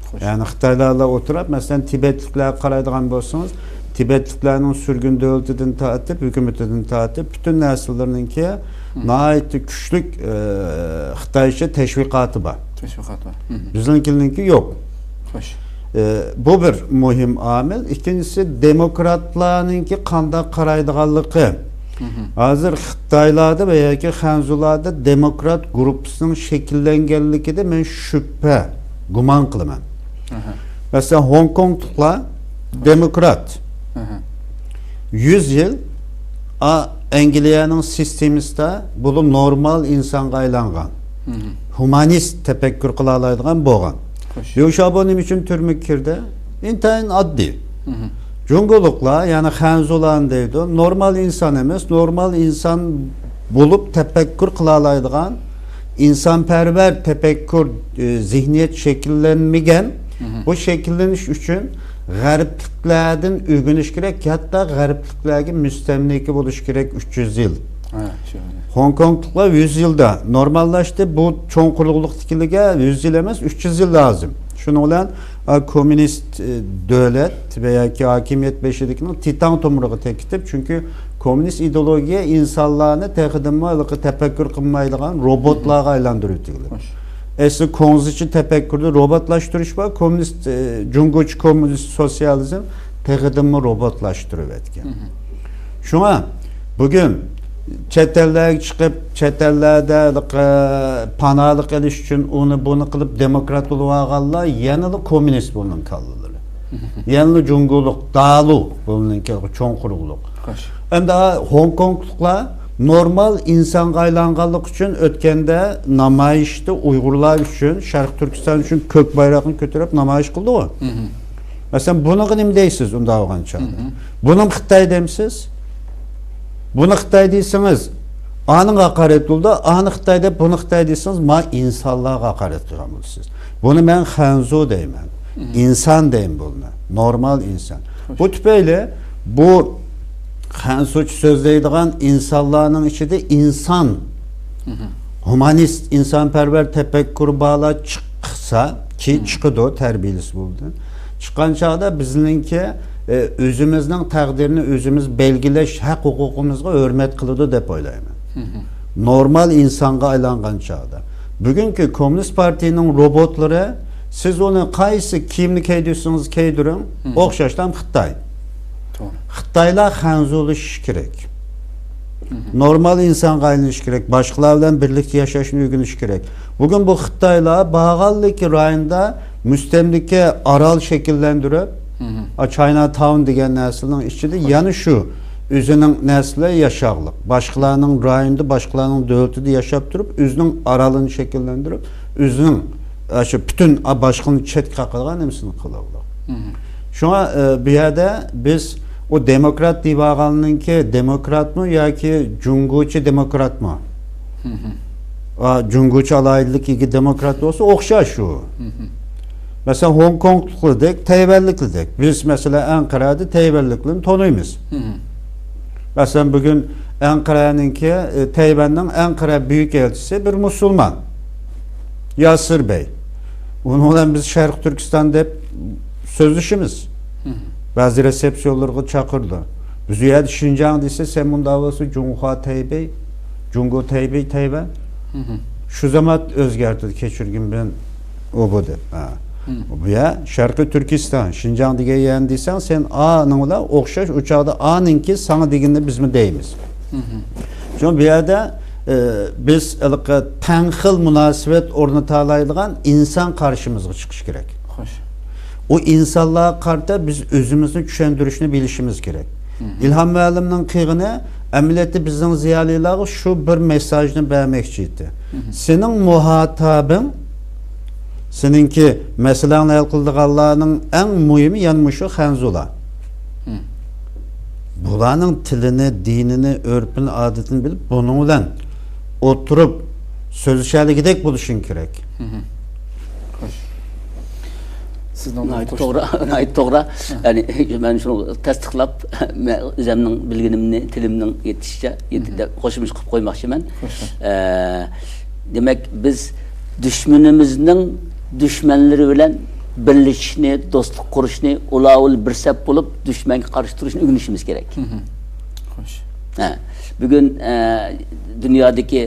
خوش. يەنى خىتايلار بىلەن ئولتۇرۇپ، مەسىلەن، تىبەتلىكلەرگە قارايدىغان بولسىڭىز، تىبەتلىكلەرنىڭ سۈرگۈن دۆلىتىدىن تارتىپ، ھۆكۈمىتىدىن تارتىپ، پۈتۈن نەرسىلىرىنىڭكى ناھايىتى كۈچلۈك، ئە، خىتايچە تەشۋىقاتى بار. تەشۋىقات بار. بىزنىڭكىنىڭكى يوق. خوش. ئە، بۇ بىر مۇھىم ئامىل. ئىككىنچىسى، دېموكراتلارنىڭكى قانداق قارايدىغانلىقى. ھازىر خىتايلاردا ۋە ياكى خەنزۇلاردا دېموكرات گۇرۇپپىسىنىڭ شەكىللەنگەنلىكىدە مەن شۈبھە، گۇمان قىلىمەن. مەسىلەن، خوش. ھوڭكوڭلۇقلار دېموكرات. يۈز يىل، ئا، ئەنگلىيەنىڭ سىستېمىسىدا بولۇپ نورمال ئىنسانغا ئايلانغان. ھۇمانىست تەپەككۇر قىلالايدىغان بولغان. خوش. ليۇ شياۋبو نېمە ئۈچۈن تۈرمىگە كىردى؟ ئىنتايىن ئاددىي. جۇڭگولۇقلار، يەنى خەنزۇلارنى دەيدۇ، نورمال ئىنسان ئەمەس، نورمال ئىنسان بولۇپ تەپەككۇر قىلالايدىغان، ئىنسانپەرۋەر تەپەككۇر، ئى، زېھنىيەت شەكىللەنمىگەن. بۇ شەكىللىنىش ئۈچۈن غەربلىكلەردىن ئۆگىنىش كېرەك، ھەتتا غەربلىكلەرگە مۇستەملىكە بولۇش كېرەك ئۈچ يۈز يىل. ھە، شۇ. خوڭكوڭلۇقلار يۈز يىلدا نورماللاشتى. بۇ چوڭ قۇرۇقلۇقتىكىلەرگە يۈز يىل ئەمەس، ئۈچ يۈز يىل لازىم. شۇنىڭ بىلەن، ئا، كوممۇنىست، ئى، دۆلەت ۋە ياكى ھاكىمىيەت بېشىدىكىنىڭ تىتان تومۇرىغا تېكىتىپ، چۈنكى كوممۇنىست ئىدېئولوگىيە ئىنسانلارنى تېخىدىنمۇ ھېلىقى تەپەككۇر قىلمايدىغان روبوتلارغا ئايلاندۇرۇۋېتىۋاتىدۇ. خوش. ئەسلى كوڭزىچە تەپەككۇردا روبوتلاشتۇرۇش بار، كوممۇنىست، ئى، جۇڭگوچە كوممۇنىست سوتسىيالىزم تېخىدىنمۇ روبوتلاشتۇرۇۋەتكەن. شۇڭا بۈگۈن چەت ئەللەرگە چىقىپ، چەت ئەللەردە، ئە، پاناھلىق ئېلىش ئۈچۈن ئۇنى بۇنى قىلىپ دېموكرات بولۇۋالغانلار يەنىلا كوممۇنىست بۇنىڭ كاللىلىرى. يەنىلا جۇڭگولۇق دالۇ بۇنىڭكى چوڭ قۇرۇقلۇق. خوش. ئەمدى خوڭكوڭلۇقلار نورمال ئىنسانغا ئايلانغانلىقى ئۈچۈن ئۆتكەندە نامايىشتا ئۇيغۇرلار ئۈچۈن، شەرقىي تۈركىستان ئۈچۈن كۆك بايراقنى كۆتۈرۈپ نامايىش قىلدىغۇ. مەسىلەن، بۇنىڭغا نېمە دەيسىز ئۇنداق بولغان چاغدا؟ بۇنىمۇ خىتاي دەمسىز؟ بۇنى خىتاي دېسىڭىز، ئانىڭغا ھاقارەت بولىدۇ، ئانى خىتاي دەپ، بۇنى خىتاي دېسىڭىز، ما ئىنسانلارغا ھاقارەت قىلغان بولىسىز. بۇنى مەن خەنزۇ دەيمەن. ئىنسان دەيمەن بۇنى. نورمال ئىنسان. خوش. بۇ تۈپەيلى بۇ خەنزۇچە سۆزلەيدىغان ئىنسانلارنىڭ ئىچىدە ئىنسان، ھۇمانىست، ئىنسانپەرۋەر تەپەككۇرى بارلار چىقسا، كى چىقىدۇ، تەربىيەلىسە بولىدۇ. چىققان چاغدا بىزنىڭكى، ئە، ئۆزىمىزنىڭ تەقدىرىنى ئۆزىمىز بەلگىلەش ھەق ھوقۇقىمىزغا ھۆرمەت قىلىدۇ دەپ ئويلايمەن. نورمال ئىنسانغا ئايلانغان چاغدا. بۈگۈنكى كوممۇنىست پارتىيىنىڭ روبوتلىرى، سىز ئۇنى قايسى كىيىمنى كىيدۈرسىڭىز كىيدۈرۈڭ، ئوخشاشلا خىتاي. توغرا. خىتايلار خەنزۇلىشىشى كېرەك. نورمال ئىنسانغا ئايلىنىش كېرەك، باشقىلار بىلەن بىرلىكتە ياشاشنى ئۆگىنىش كېرەك. بۈگۈن بۇ خىتايلار بارغانلىكى رايوندا مۇستەملىكە ئارال شەكىللەندۈرۈپ، ئا، چاينا تاۋن دېگەن نەرسىنىڭ ئىچىدە يەنە شۇ ئۆزىنىڭ نەرسىلەر ياشاغلىق. باشقىلارنىڭ رايونىدا، باشقىلارنىڭ دۆلىتىدە ياشاپ تۇرۇپ، ئۆزىنىڭ ئارالىنى شەكىللەندۈرۈپ، ئۆزىنىڭ، ئا، شۇ پۈتۈن، ئا، باشقىنى چەتكە قاقىدىغان نېمىسىنى قىلىغلىق. شۇڭا، ئە، بۇ يەردە بىز ئۇ دېموكرات دېيىۋالغاننىڭكى دېموكراتمۇ ياكى جۇڭگوچە دېموكراتمۇ؟ ئا، جۇڭگوچە ئالاھىدىلىككە ئىگە دېموكرات بولسا ئوخشاش شۇ. مەسىلەن، خوڭكوڭلۇقلىدەك، تەيۋەنلىكلىدەك. بىز، مەسىلەن، ئەنقەرەدە تەيۋەنلىكلەرنى تونۇيمىز. مەسىلەن، بۈگۈن ئەنقەرەنىڭكى، ئە، تەيۋەننىڭ ئەنقەرە بۈيۈك ئەلچىسى بىر مۇسۇلمان. ياسىر بەي. ئۇنىڭ بىلەن بىز شەرقىي تۈركىستان دەپ سۆزلىشىمىز. بەزى رېسېپسىيونلىرىغا چاقىرىدۇ. بىز ئۇ يەردە شىنجاڭ دېسە، سەن مۇنداق بولسا جۇڭخۇا تەيبېي، جۇڭگو تەيبېي، تەيۋەن. شۇ زامات ئۆزگەرتىدۇ، كەچۈرگىن بىلەن ئۇ بۇ دەپ. ھە. بۇ يەر شەرقىي تۈركىستان، شىنجاڭ دېگەن يەرنى دېسەڭ، سەن ئانىڭ بىلەن ئوخشاش، ئۇ چاغدا ئانىڭكى ساڭا دېگىنىنى بىزمۇ دەيمىز. شۇڭا بۇ يەردە، ئە، بىز ھېلىقى تەڭ خىل مۇناسىۋەت ئورنىتالايدىغان ئىنسان قارشىمىزغا چىقىشى كېرەك. خوش. ئۇ ئىنسانلارغا قارىتا بىز ئۆزىمىزنى چۈشەندۈرۈشنى بىلىشىمىز كېرەك. ئىلھام مۇئەللىمنىڭ قىلغىنى ئەمەلىيەتتە بىزنىڭ زىيالىيلارغا شۇ بىر مېسساژنى بەرمەكچى ئىدى. سېنىڭ مۇھاتابىڭ، سېنىڭكى مەسىلەڭنى ھەل قىلىدىغانلارنىڭ ئەڭ مۇھىمى يەنە مۇشۇ خەنزۇلار. بۇلارنىڭ تىلىنى، دىنىنى، ئۆرپىنى، ئادىتىنى بىلىپ، بۇنىڭ بىلەن ئولتۇرۇپ سۆزلىشەلىگۈدەك بولۇشۇڭ كېرەك. خوش. سىزنىڭ ناھايىتى توغرا، ناھايىتى توغرا. يەنى مەن شۇنى تەستىقلاپ، مەن ئۆزۈمنىڭ بىلگىنىمنى، تىلىمنىڭ يېتىشىچە يېتە-، دەپ قوشۇمچە قىلىپ قويماقچىمەن. خوش. ئە، دېمەك، بىز دۈشمىنىمىزنىڭ دۈشمەنلىرى بىلەن بىرلىشىشنى، دوستلۇق قۇرۇشنى، ئۇلاۋۇل بىر سەپ بولۇپ، دۈشمەنگە قارشى تۇرۇشنى ئۆگىنىشىمىز كېرەك. خوش. ھە، بۈگۈن، ئە، دۇنيادىكى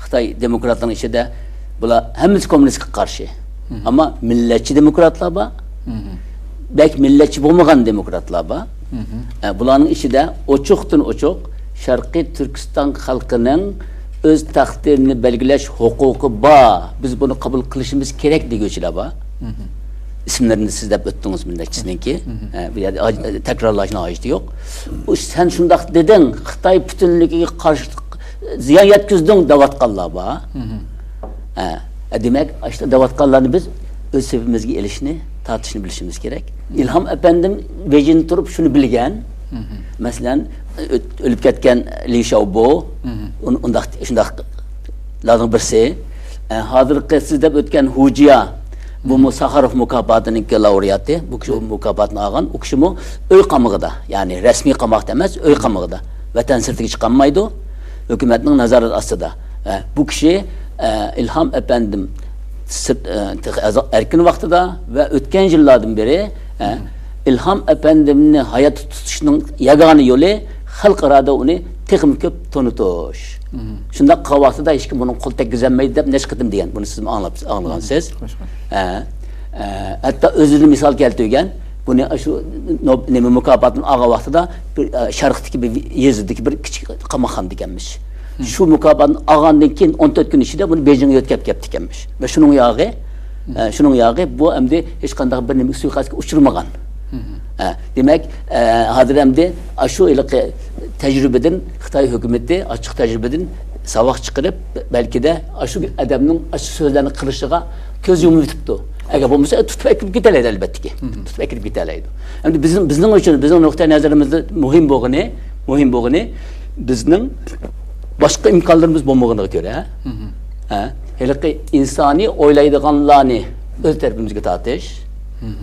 خىتاي دېموكراتلىرىنىڭ ئىچىدە بۇلار ھەممىسى كوممۇنىستقا قارشى. ئەمما مىللەتچى دېموكراتلار بار. بەك مىللەتچى بولمىغان دېموكراتلار بار. ئە، بۇلارنىڭ ئىچىدە ئوچۇقتىن ئوچۇق شەرقىي تۈركىستان خەلقىنىڭ ئۆز تەقدىرىنى بەلگىلەش ھوقۇقى بار، بىز بۇنى قوبۇل قىلىشىمىز كېرەك دېگۈچىلەر بار. ئىسىملىرىنى سىز دەپ ئۆتتىڭىز بىر نەچچىسىنىڭكى. ئە، بۇ يەردە ھاج-، تەكرارلاشنىڭ ھاجىتى يوق. ئۇ، سەن شۇنداق دېدىڭ، خىتاي پۈتۈنلۈكىگە قارشى زىيان يەتكۈزدۈڭ دەۋاتقانلار بار. ئە، دېمەك، ئاشۇ دەۋاتقانلارنى بىز ئۆز سېپىمىزگە ئېلىشنى، تارتىشنى بىلىشىمىز كېرەك. ئىلھام ئەپەندىم بېيجىڭدا تۇرۇپ شۇنى بىلگەن. مەسىلەن، ئۆ-، ئۆلۈپ كەتكەن لى شياۋبو، ئۇن-، ئۇنداق، شۇنداقلارنىڭ بىرسى. ئە، ھازىرقى سىز دەپ ئۆتكەن ھۇجيا، بۇمۇ ساخاروف مۇكاپاتىنىڭكى لاۋرېئاتى. بۇ كىشى ئۇ مۇكاپاتنى ئالغان. ئۇ كىشىمۇ ئۆي قامىقىدا، يەنى رەسمىي قاماقتا ئەمەس، ئۆي قامىقىدا. ۋەتەن سىرتىغا چىقالمايدۇ. ھۆكۈمەتنىڭ نازارىتى ئاستىدا. ئە، بۇ كىشى، ئە، ئىلھام ئەپەندىم سىرت، ئە، تېخى ئەز-، ئەركىن ۋاقتىدا ۋە ئۆتكەن يىللاردىن بېرى، ئە، ئىلھام ئەپەندىمنى ھاياتتا تۇتۇشنىڭ ياگانە يولى خەلقئارادا ئۇنى تېخىمۇ كۆپ تونۇتۇش. شۇنداق قىلغان ۋاقتىدا ھېچكىم بۇنىڭغا قول تەگكۈزەلمەيدۇ دەپ نەچچە قېتىم دېگەن. بۇنى سىزمۇ ئاڭلاپ، ئاڭلىغانسىز. خوش، خوش. ئە، ئە، ھەتتا ئۆزىنى مىسال كەلتۈرگەن. بۇنى شۇ نوب-، نېمە، مۇكاپاتنى ئالغان ۋاقتىدا بىر، ئە، شەرقتىكى بىر يېزىدىكى بىر كىچىك قاماقخانىدا ئىكەنمىش. شۇ مۇكاپاتنى ئالغاندىن كېيىن ئون تۆت كۈن ئىچىدە بۇنى بېيجىڭغا يۆتكەپ كەپتىكەنمىش. ۋە شۇنىڭ ياغى، ئە، شۇنىڭ ياغى بۇ ئەمدى ھېچقانداق بىر نېمە سۇيىقەستكە ئۇچرىمىغان. ئە، دېمەك، ئە، ھازىر ئەمدى ئاشۇ ھېلىقى تەجرىبىدىن خىتاي ھۆكۈمىتى ئاچچىق تەجرىبىدىن ساۋاق چىقىرىپ، بەلكىدە ئاشۇ ئادەمنىڭ ئاشۇ سۆزلەرنى قىلىشىغا كۆز يۇمۇۋېتىپتۇ. ئەگەر بولمىسا، تۇتۇپ ئەكىرىپ كېتەلەيدۇ، ئەلۋەتتىكى. تۇتۇپ ئەكىرىپ كېتەلەيدۇ. ئەمدى بىزنىڭ، بىزنىڭ ئۈچۈن، بىزنىڭ نۇقتىئى نەزىرىمىزدە مۇھىم بولغىنى، مۇھىم بولغىنى، بىزنىڭ باشقا ئىمكانلىرىمىز بولمىغىنىغا كۆرە، ھە، ھېلىقى ئىنسانىي ئويلايدىغانلارنى ئۆز تەرىپىمىزگە تارتىش،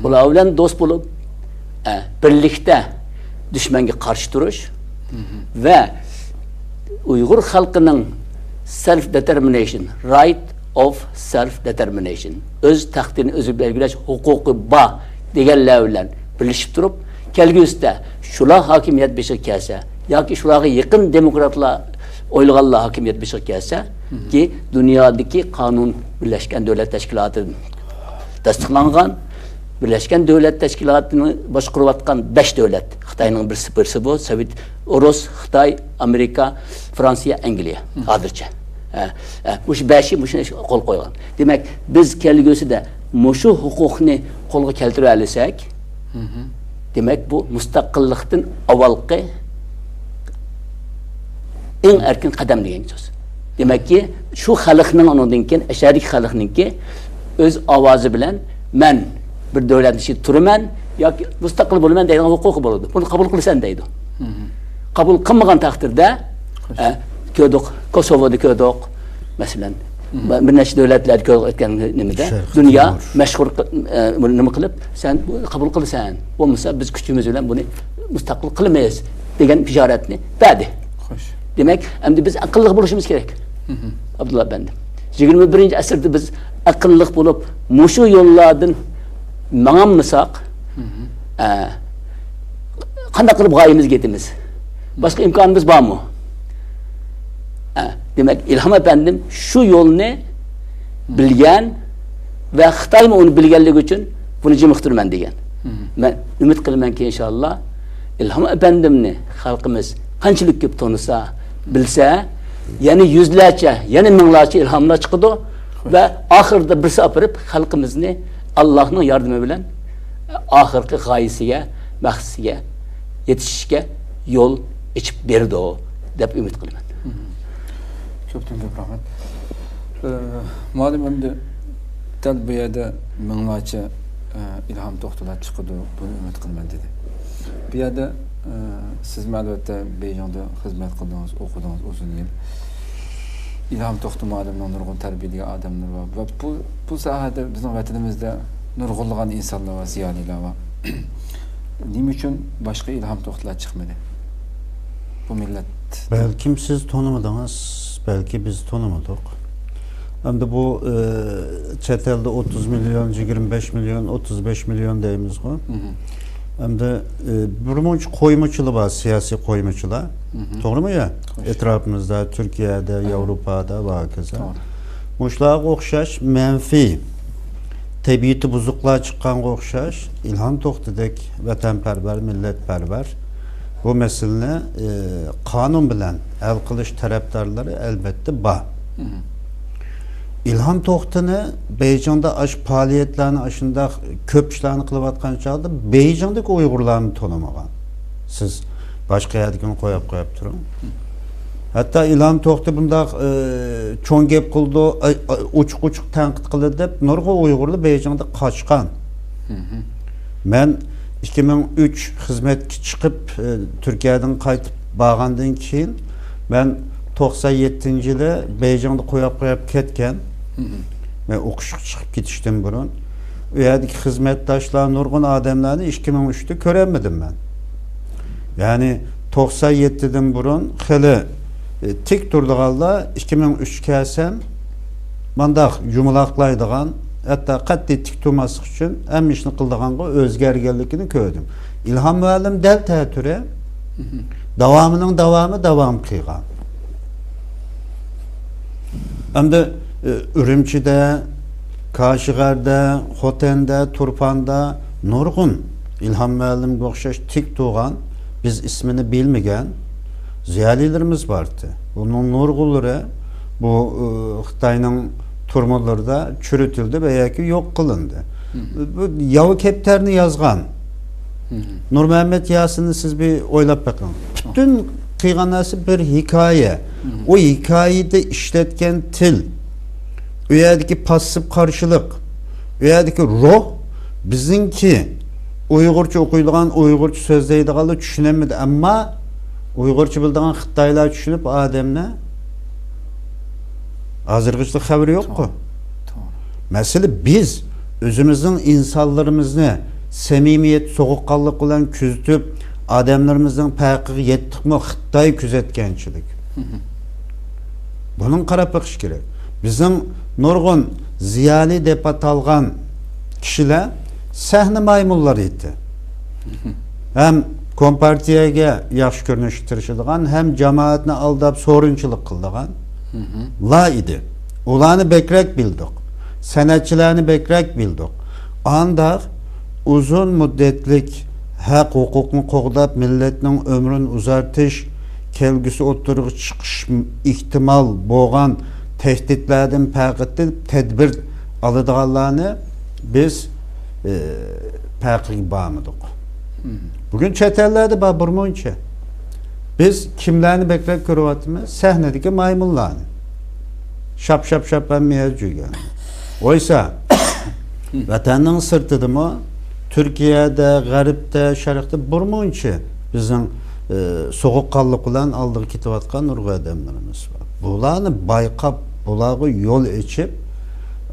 ئۇلار بىلەن دوست بولۇپ، ھە، بىرلىكتە دۈشمەنگە قارشى تۇرۇش ۋە ئۇيغۇر خەلقىنىڭ self determination, right of self determination، ئۆز تەقدىرىنى ئۆزى بەلگىلەش ھوقۇقى بار دېگەنلەر بىلەن بىرلىشىپ تۇرۇپ، كەلگۈسىدە شۇلار ھاكىمىيەت بېشىغا كەلسە ياكى شۇلارغا يېقىن دېموكراتلار ئويلىغانلار ھاكىمىيەت بېشىغا كەلسە، كى دۇنيادىكى قانۇن بىرلەشكەن دۆلەت تەشكىلاتىدىن تەستىقلانغان، بىرلەشكەن دۆلەت تەشكىلاتىنى باشقۇرۇۋاتقان بەش دۆلەت، خىتاينىڭ بىرسى، بىرسى بۇ، سوۋېت، ئۇرۇس، خىتاي، ئامېرىكا، فرانسىيە، ئەنگلىيە ھازىرچە. ئە، ئە، مۇشۇ بەشى مۇشۇ قول قويغان. دېمەك، بىز كەلگۈسىدە مۇشۇ ھوقۇقنى قولغا كەلتۈرەلىسەك، دېمەك، بۇ مۇستەقىللىقتىن ئاۋۋالقى ئەڭ ئەركىن قەدەم دېگەن سۆز. دېمەككى، شۇ خەلقنىڭ ئۇنىڭدىن كېيىن، ئەشەدىكى خەلقنىڭكى ئۆز ئاۋازى بىلەن، مەن بىر دۆلەتنىڭ ئىچىدە تۇرىمەن ياكى مۇستەقىل بولىمەن دەيدىغان ھوقۇقى بولىدۇ. بۇنى قوبۇل قىلىسەن دەيدۇ. قوبۇل قىلمىغان تەقدىردە، ئە، كۆردۇق، كوسوۋودا كۆردۇق، مەسىلەن، بىر نەچچە دۆلەتلەردە كۆردۇق ئۆتكەن نېمىدە، دۇنيا مەشھۇر، ئە، بۇنى نېمە قىلىپ، سەن بۇنى قوبۇل قىلىسەن، بولمىسا بىز كۈچىمىز بىلەن بۇنى مۇستەقىل قىلىمىز دېگەن بېشارەتنى بەردى. خوش. دېمەك، ئەمدى بىز ئەقىللىق بولۇشىمىز كېرەك. ئابدۇللا ئەپەندى، يىگىرمە بىرىنچى ئەسىردە بىز ئەقىللىق بولۇپ، مۇشۇ يوللاردىن ماڭالمىساق، ئە، قانداق قىلىپ غايىمىزگە يېتىمىز؟ باشقا ئىمكانىمىز بارمۇ؟ ئە، دېمەك، ئىلھام ئەپەندىم شۇ يولنى بىلگەن ۋە خىتايمۇ ئۇنى بىلگەنلىكى ئۈچۈن بۇنى جىمىقتۇرىمەن دېگەن. مەن ئۈمىد قىلىمەنكى، ئىنشاللا، ئىلھام ئەپەندىمنى خەلقىمىز قانچىلىك كۆپ تونۇسا، بىلسە، يەنە يۈزلەرچە، يەنە مىڭلارچە ئىلھاملار چىقىدۇ ۋە ئاخىرىدا بىرسى ئاپىرىپ خەلقىمىزنى ئاللاھنىڭ ياردىمى بىلەن ئاخىرقى غايىسىگە، مەقسىتىگە يېتىشىشكە يول ئېچىپ بېرىدۇ دەپ ئۈمىد قىلىمەن. كۆپتىن كۆپ رەھمەت. ئە، مۇئەللىم، ئەمدى دەل بۇ يەردە مىڭلارچە، ئە، ئىلھام توختىلار چىقىدۇ، بۇنى ئۈمىد قىلىمەن دېدى. بۇ يەردە، ئە، سىزمۇ ئەلۋەتتە بېيجىڭدا خىزمەت قىلدىڭىز، ئوقۇدىڭىز ئۇزۇن يىل. ئىلھام توختى مۇئەللىمنىڭ نۇرغۇن تەربىيەلىگەن ئادەملىرى بار ۋە بۇ، بۇ ساھەدە بىزنىڭ ۋەتىنىمىزدە نۇرغۇنلىغان ئىنسانلار ۋە زىيالىيلار بار. نېمە ئۈچۈن باشقا ئىلھام توختىلار چىقمىدى؟ بۇ مىللەت. بەلكىم سىز تونۇمىدىڭىز، بەلكى بىز تونۇمىدۇق. ئەمدى بۇ، ئى، چەت ئەلدە ئوتتۇز مىليون، يىگىرمە بەش مىليون، ئوتتۇز بەش مىليون دەيمىزغۇ. ئەمدى، ئى، بىر مۇنچە قويمىچىلار بار، سىياسىي قويمىچىلار. توغرىمۇ يا؟ ئەتراپىمىزدا، تۈركىيەدە، ياۋروپادا ۋە ھاكازا. مۇشۇلارغا ئوخشاش مەنپىي، تەبىئىتى بۇزۇقلار چىققانغا ئوخشاش، ئىلھام توختىدەك ۋەتەنپەرۋەر، مىللەتپەرۋەر بۇ مەسىلىنى، ئى، قانۇن بىلەن ھەل قىلىش تەرەپدارلىرى ئەلۋەتتە بار. ئىلھام توختىنى بېيجىڭدا ئاش پائالىيەتلەرنى، ئاشۇنداق كۆپ ئىشلارنى قىلىۋاتقان چاغدا بېيجىڭدىكى ئۇيغۇرلارمۇ تونۇمىغان. سىز باشقا يەردىكىنى قويۇپ، قويۇپ تۇرۇڭ. ھەتتا ئىلھام توختى بۇنداق، ئى، چوڭ گەپ قىلىدۇ، ئاي، ئاي، ئوچۇق-ئوچۇق تەنقىد قىلىدۇ دەپ نۇرغۇن ئۇيغۇرلار بېيجىڭدا قاچقان. مەن ئىككى مىڭ ئۈچ خىزمەتكە چىقىپ، ئى، تۈركىيەدىن قايتىپ بارغاندىن كېيىن، مەن توقسان يەتتىنچى يىلى بېيجىڭدا قويۇپ، قويۇپ كەتكەن. مەن ئوقۇشقا چىقىپ كېتىشتىن بۇرۇن. ئۇ يەردىكى خىزمەتداشلار، نۇرغۇن ئادەملەرنى ئىككى مىڭ ئۈچتە كۆرەلمىدىم مەن. يەنى توقسان يەتتىدىن بۇرۇن خېلى، ئى، تىك تۇرىدىغانلار ئىككى مىڭ ئۈچكە كەلسەم، مانداق يۇمىلاقلايدىغان، ھەتتا قەتئىي تىك تۇرماسلىق ئۈچۈن ھەممە ئىشنى قىلىدىغانغا ئۆزگەرگەنلىكىنى كۆردۈم. ئىلھام مۇئەللىم دەل تەتۈرى، داۋامىنىڭ داۋامى داۋام قىلغان. ئەمدى، ئى، ئۈرۈمچىدە، كاشىغەردە، خوتەندە، تۇرپاندا نۇرغۇن ئىلھام مۇئەللىمگە ئوخشاش تىك تۇرغان، بىز ئىسمىنى بىلمىگەن زىيالىيلىرىمىز بارتى. بۇنىڭ نۇرغۇنلىرى بۇ، ئى، خىتاينىڭ تۈرمىلىرىدە چۈرۈتۈلدى ۋە ياكى يوق قىلىندى. بۇ ياۋا كەپتەرنى يازغان نۇرمەمەت ياسىننى سىز بىر ئويلاپ بېقىڭ. پۈتۈن قىلغان نەرسە بىر ھېكايە. ئۇ ھېكايىدە ئىشلەتكەن تىل، ئۇ يەردىكى پاسسىپ قارشىلىق، ئۇ يەردىكى روھ بىزنىڭكى ئۇيغۇرچە ئوقۇيدىغان، ئۇيغۇرچە سۆزلەيدىغانلار چۈشىنەلمىدى. ئەمما ئۇيغۇرچە بىلىدىغان خىتايلار چۈشىنىپ ئادەمنى ھازىرغىچە خەۋىرى يوققۇ. توغرا. مەسىلە، بىز ئۆزىمىزنىڭ ئىنسانلىرىمىزنى سەمىمىيەت، سوغۇققانلىق بىلەن كۆزىتىپ، ئادەملىرىمىزنىڭ پەرقىگە يەتتۇقمۇ، خىتاي كۆزەتكەنچىلىك. بۇنىڭ قاراپ بېقىش كېرەك. بىزنىڭ نۇرغۇن زىيالىي دەپ ئاتالغان كىشىلەر سەھنە مايمۇنلىرى ئىدى. ھەم كومپارتىيەگە ياخشى كۆرۈنۈشكە تىرىشىدىغان، ھەم جامائەتنى ئالداپ سورۇنچىلىق قىلىدىغان لا ئىدى. ئۇلارنى بەكرەك بىلدۇق. سەنئەتچىلەرنى بەكرەك بىلدۇق. ئانداق ئۇزۇن مۇددەتلىك ھەق ھوقۇقنى قوغداپ، مىللەتنىڭ ئۆمرىنى ئۇزارتىش، كەلگۈسى ئوتتۇرىغا چىقىش ئېھتىمال بولغان تەھدىتلەردىن پەرقلىنىپ تەدبىر ئالىدىغانلارنى بىز، ئى، پەرقىگە بارمىدۇق. بۈگۈن چەت ئەللەردە بار بىر مۇنچە. بىز كىملەرنى بەكرەك كۆرۈۋاتىمىز؟ سەھنىدىكى مايمۇنلارنى. شاپ، شاپ، شاپ ھەممە يەر جۈگەن. ئويسا، ۋەتەننىڭ سىرتىدىمۇ، تۈركىيەدە، غەربتە، شەرقتە بىر مۇنچە بىزنىڭ، ئى، سوغۇققانلىق بىلەن ئالدىغا كېتىۋاتقان نۇرغۇن ئادەملىرىمىز بار. بۇلارنى بايقاپ، بۇلارغا يول ئېچىپ،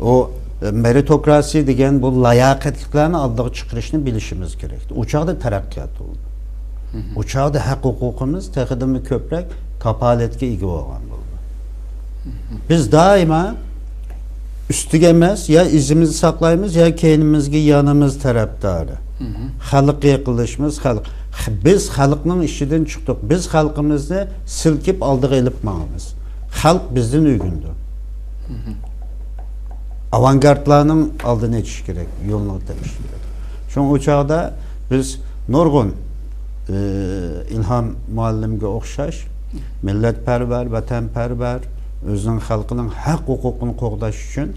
ئۇ، ئى، مېرىتوكراسىيە دېگەن بۇ لاياقەتلىكلەرنى ئالدىغا چىقىرىشنى بىلىشىمىز كېرەك. ئۇ چاغدا تەرەققىيات بولىدۇ. ئۇ چاغدا ھەق ھوقۇقىمىز تېخىدىنمۇ كۆپرەك كاپالەتكە ئىگە بولغان بولىدۇ. بىز دائىما ئۈستىگە ئەمەس، يا ئىزىمىزنى ساقلايمىز، يا كەينىمىزگە يانىمىز تەرەپدارى. خەلققە يېقىنلىشىمىز، خەلق. خ-، بىز خەلقنىڭ ئىچىدىن چىقتۇق. بىز خەلقىمىزنى سىلكىپ ئالدىغا ئېلىپ ماڭىمىز. خەلق بىزدىن ئۆگىنىدۇ. ئاۋانگارتلارنىڭ ئالدىنى ئېچىش كېرەك، يولنى تېپىش كېرەك. شۇڭا ئۇ چاغدا بىز نۇرغۇن، ئى، ئىلھام مۇئەللىمگە ئوخشاش مىللەتپەرۋەر، ۋەتەنپەرۋەر، ئۆزىنىڭ خەلقىنىڭ ھەق ھوقۇقىنى قوغداش ئۈچۈن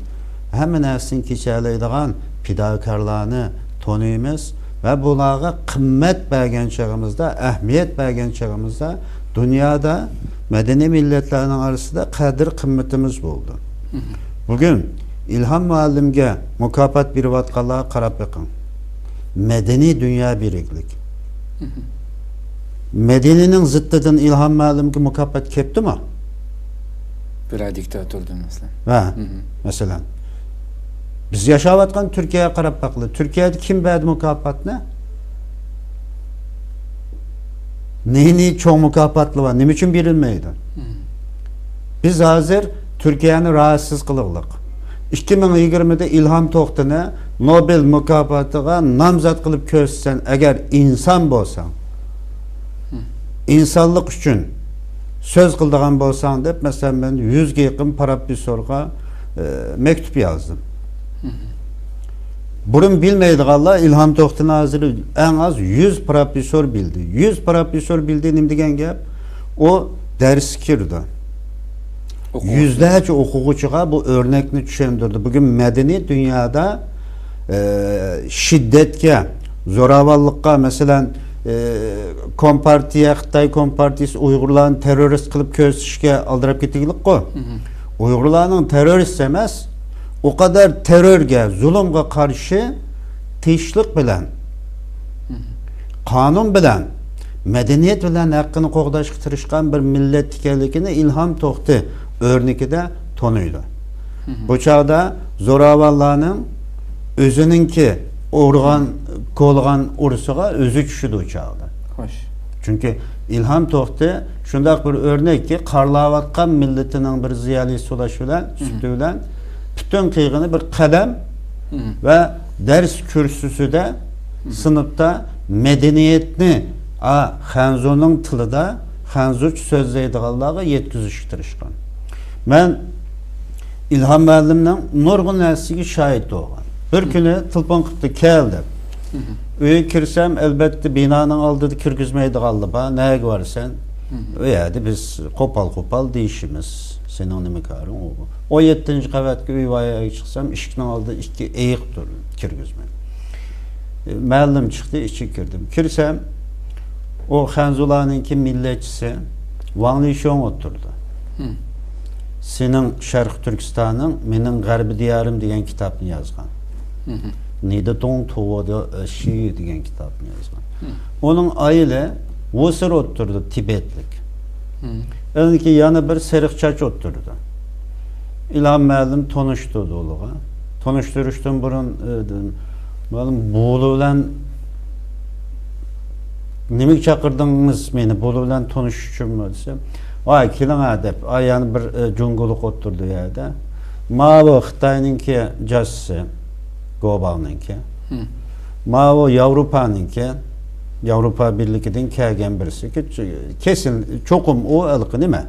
ھەممە نەرسىنى كېچەلەيدىغان پىداكارلارنى تونۇيمىز ۋە بۇلارغا قىممەت بەرگەن چېغىمىزدا، ئەھمىيەت بەرگەن چېغىمىزدا دۇنيادا مەدەنىي مىللەتلەرنىڭ ئارىسىدا قەدىر قىممىتىمىز بولىدۇ. بۈگۈن ئىلھام مۇئەللىمگە مۇكاپات بېرىۋاتقانلارغا قاراپ بېقىڭ. مەدەنىي دۇنيا بىرلىكلىك. مەدەنىينىڭ زىتتىدىن ئىلھام مۇئەللىمگە مۇكاپات كەپتىمۇ؟ بىرەر دىكتاتوردىن، مەسىلەن. ھە، مەسىلەن. بىز ياشاۋاتقان تۈركىيەگە قاراپ باقىلى. تۈركىيەدە كىم بەردى مۇكاپاتنى؟ نى، نى چوڭ مۇكاپاتلار بار. نېمە ئۈچۈن بېرىلمەيدۇ؟ بىز ھازىر تۈركىيەنى راھەتسىز قىلغۇلۇق. ئىككى مىڭ يىگىرمىدە ئىلھام توختىنى نوبېل مۇكاپاتىغا نامزات قىلىپ كۆرسىتىسەن، ئەگەر ئىنسان بولساڭ، ئىنسانلىق ئۈچۈن سۆز قىلىدىغان بولساڭ دەپ، مەسىلەن، مەن يۈزگە يېقىن پروفېسسورغا، ئە، مەكتۇپ يازدىم. بۇرۇن بىلمەيدىغانلار ئىلھام توختىنى ھازىر ئەڭ ئاز يۈز پروفېسسور بىلدى. يۈز پروفېسسور بىلدى نېمە دېگەن گەپ؟ ئۇ دەرسكە كىرىدۇ. يۈزلەرچە ئوقۇغۇچىغا بۇ ئۆرنەكنى چۈشەندۈردى. بۈگۈن مەدەنىي دۇنيادا، ئە، شىددەتكە، زوراۋانلىققا، مەسىلەن، ئە، كومپارتىيە، خىتاي كومپارتىيىسى ئۇيغۇرلارنى تېررورىست قىلىپ كۆرسىتىشكە ئالدىراپ كېتىگلىكقۇ. ئۇيغۇرلارنىڭ تېررورىست ئەمەس، ئۇ قەدەر تېررورگە، زۇلۇمغا قارشى تىنچلىق بىلەن، قانۇن بىلەن، مەدەنىيەت بىلەن ھەققىنى قوغداشقا تىرىشقان بىر مىللەت ئىكەنلىكىنى ئىلھام توختى ئۆرنىكىدە تونۇيدۇ. بۇ چاغدا زوراۋانلارنىڭ ئۆزىنىڭكى ئۇرغان، كولىغان ئۇرۇشىغا ئۆزى چۈشىدۇ ئۇ چاغدا. خوش. چۈنكى ئىلھام توختى شۇنداق بىر ئۆرنەككى، قارىلاۋاتقان مىللىتىنىڭ بىر زىيالىيسى بولاش بىلەن، سۈپىتى بىلەن پۈتۈن قىلغىنى بىر قەلەم ۋە دەرس كۈرسىسىدە سىنىپتا مەدەنىيەتنى، ئا، خەنزۇنىڭ تىلىدا خەنزۇچە سۆزلەيدىغانلارغا يەتكۈزۈشكە تىرىشقان. مەن ئىلھام مۇئەللىمنىڭ نۇرغۇن نەرسىگە شاھىت بولغان. بىر كۈنى تېلېفون قىپتۇ، كەل دەپ. ئۆيگە كىرسەم، ئەلۋەتتە، بىنانىڭ ئالدىدا كىرگۈزمەيدىغانلار بار. نەگە بارىسەن؟ ئۇ يەردە بىز قوپال-قوپال دېيىشىمىز. سېنىڭ نېمە كارىڭ ئۇ؟ ئون يەتتىنچى قەۋەتكە ئۆي ۋاياغا چىقسام، ئىشىكنىڭ ئالدىدا ئىككى ئېيىق تۇر، كىرگۈزمەي. مۇئەللىم چىقتى، ئىچىگە كىردىم. كىرسەم، ئۇ خەنزۇلارنىڭكى مىللەتچىسى ۋاڭ لىشيوڭ ئولتۇرىدۇ. سېنىڭ شەرقىي تۈركىستانىڭ، مېنىڭ غەربىي دىيارىم دېگەن كىتابنى يازغان. نىدېتۇڭ توۋودې شى دېگەن كىتابنى يازغان. ئۇنىڭ ئايىلى ۋۇسىر ئولتۇرىدۇ، تىبەتلىك. ئېنىڭكى يەنە بىر سېرىق چاچ ئولتۇرىدۇ. ئىلھام مۇئەللىم تونۇشتۇردى ئۇلارغا. تونۇشتۇرۇشتىن بۇرۇن، ئە، دېدىم، مۇئەللىم، بۇلار بىلەن نېمىگە چاقىردىڭىز مېنى؟ بۇلار بىلەن تونۇشۇش ئۈچۈنمۇ دېسەم، ۋاي، كېلىڭە دەپ، ئا، يەنە بىر، ئە، جۇڭگولۇق ئولتۇردى ئۇ يەردە. ماۋۇ خىتاينىڭكى جاسۇسى، گوباڭنىڭكى. ماۋۇ ياۋروپانىڭكى، ياۋروپا بىرلىكىدىن كەلگەن بىرسى. كېسىل، چوقۇم ئۇ ھېلىقى نېمە؟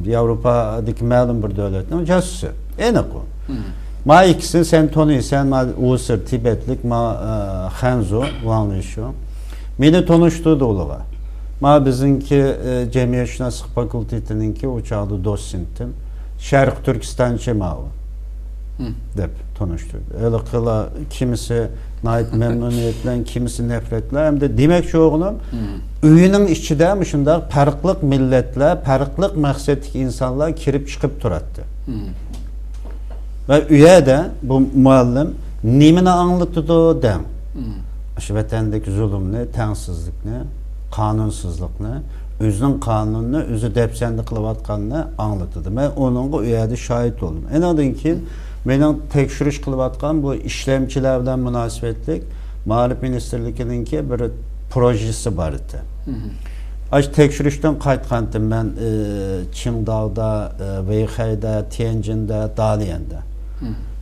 ياۋروپادىكى مەلۇم بىر دۆلەتنىڭ جاسۇسى. ئېنىق ئۇ. ما ئىككىسىنى سەن تونۇيسەن، ما ۋۇسىر تىبەتلىك، ما، ئە، خەنزۇ، ۋاڭ لىشيوڭ. مېنى تونۇشتۇردى ئۇلارغا. ما بىزنىڭكى، ئە، جەمئىيەتشۇناسلىق فاكۇلتېتىنىڭكى ئۇ چاغدا دوتسېنتىم، شەرقىي تۈركىستانچى ماۋۇ. دەپ تونۇشتۇردى. ھېلىقىلار كىمىسى ناھايىتى مەمنۇنىيەت بىلەن، كىمىسى نەپرەت بىلەن. ئەمدى دېمەكچى بولغىنىم، ئۆينىڭ ئىچىدە مۇشۇنداق پەرقلىق مىللەتلەر، پەرقلىق مەقسەتلىك ئىنسانلار كىرىپ چىقىپ تۇراتتى. ۋە ئۇ يەردە بۇ مۇئەللىم نېمىنى ئاڭلىتىدۇ دەڭ؟ شۇ ۋەتەندىكى زۇلۇمنى، تەڭسىزلىكنى، قانۇنسىزلىقنى، ئۆزىنىڭ قانۇنىنى ئۆزى دەپسەندە قىلىۋاتقاننى ئاڭلىتىدۇ. مەن ئۇنىڭغا ئۇ يەردە شاھىت بولدۇم. ئېنىڭدىن كېيىن مېنىڭ تەكشۈرۈش قىلىۋاتقان بۇ ئىشلەمچىلەر بىلەن مۇناسىۋەتلىك مائارىپ مىنىستىرلىكىنىڭكى بىر پروژېسى بار ئىدى. ئاشۇ تەكشۈرۈشتىن قايتقانتىم مەن، ئى، چىڭداۋدا، ئى، ۋېيخەيدە، تيەنجىندە، داليەندە.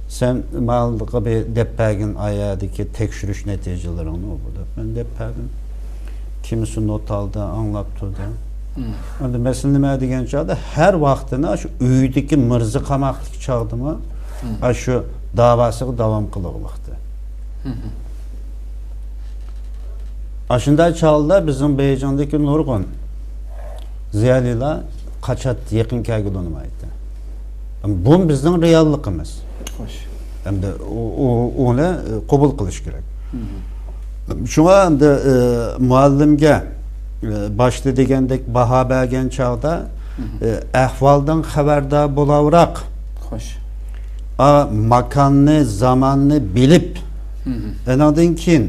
سەن ماڭا بىر دەپ بەرگىن، ئا يەردىكى تەكشۈرۈش نەتىجىلىرىڭنى ئۇ بۇ دەپ. مەن دەپ بەردىم. كىمسى نوت ئالدى، ئاڭلاپ تۇردى. ئەمدى مەسىلە نېمە دېگەن چاغدا، ھەر ۋاقتىنى ئاشۇ ئۆيدىكى مىرزا قاماقتىكى چاغدىمۇ ئاشۇ داۋاسىغا داۋام قىلغۇلۇقتى. ئاشۇنداق چاغدا بىزنىڭ بېيجىڭدىكى نۇرغۇن زىيالىيلار قاچاتتى، يېقىن كەلگىلى ئۇنىمايتتى. بۇ بىزنىڭ رېئاللىقىمىز. خوش. ئەمدى ئۇ، ئۇ، ئۇنى قوبۇل قىلىش كېرەك. شۇڭا ئەمدى، ئى، مۇئەللىمگە، ئى، باشتا دېگەندەك باھا بەرگەن چاغدا، ئى، ئەھۋالدىن خەۋەردار بولاۋراق. خوش. ئا، ماكاننى، زاماننى بىلىپ، ئېنىڭدىن كېيىن،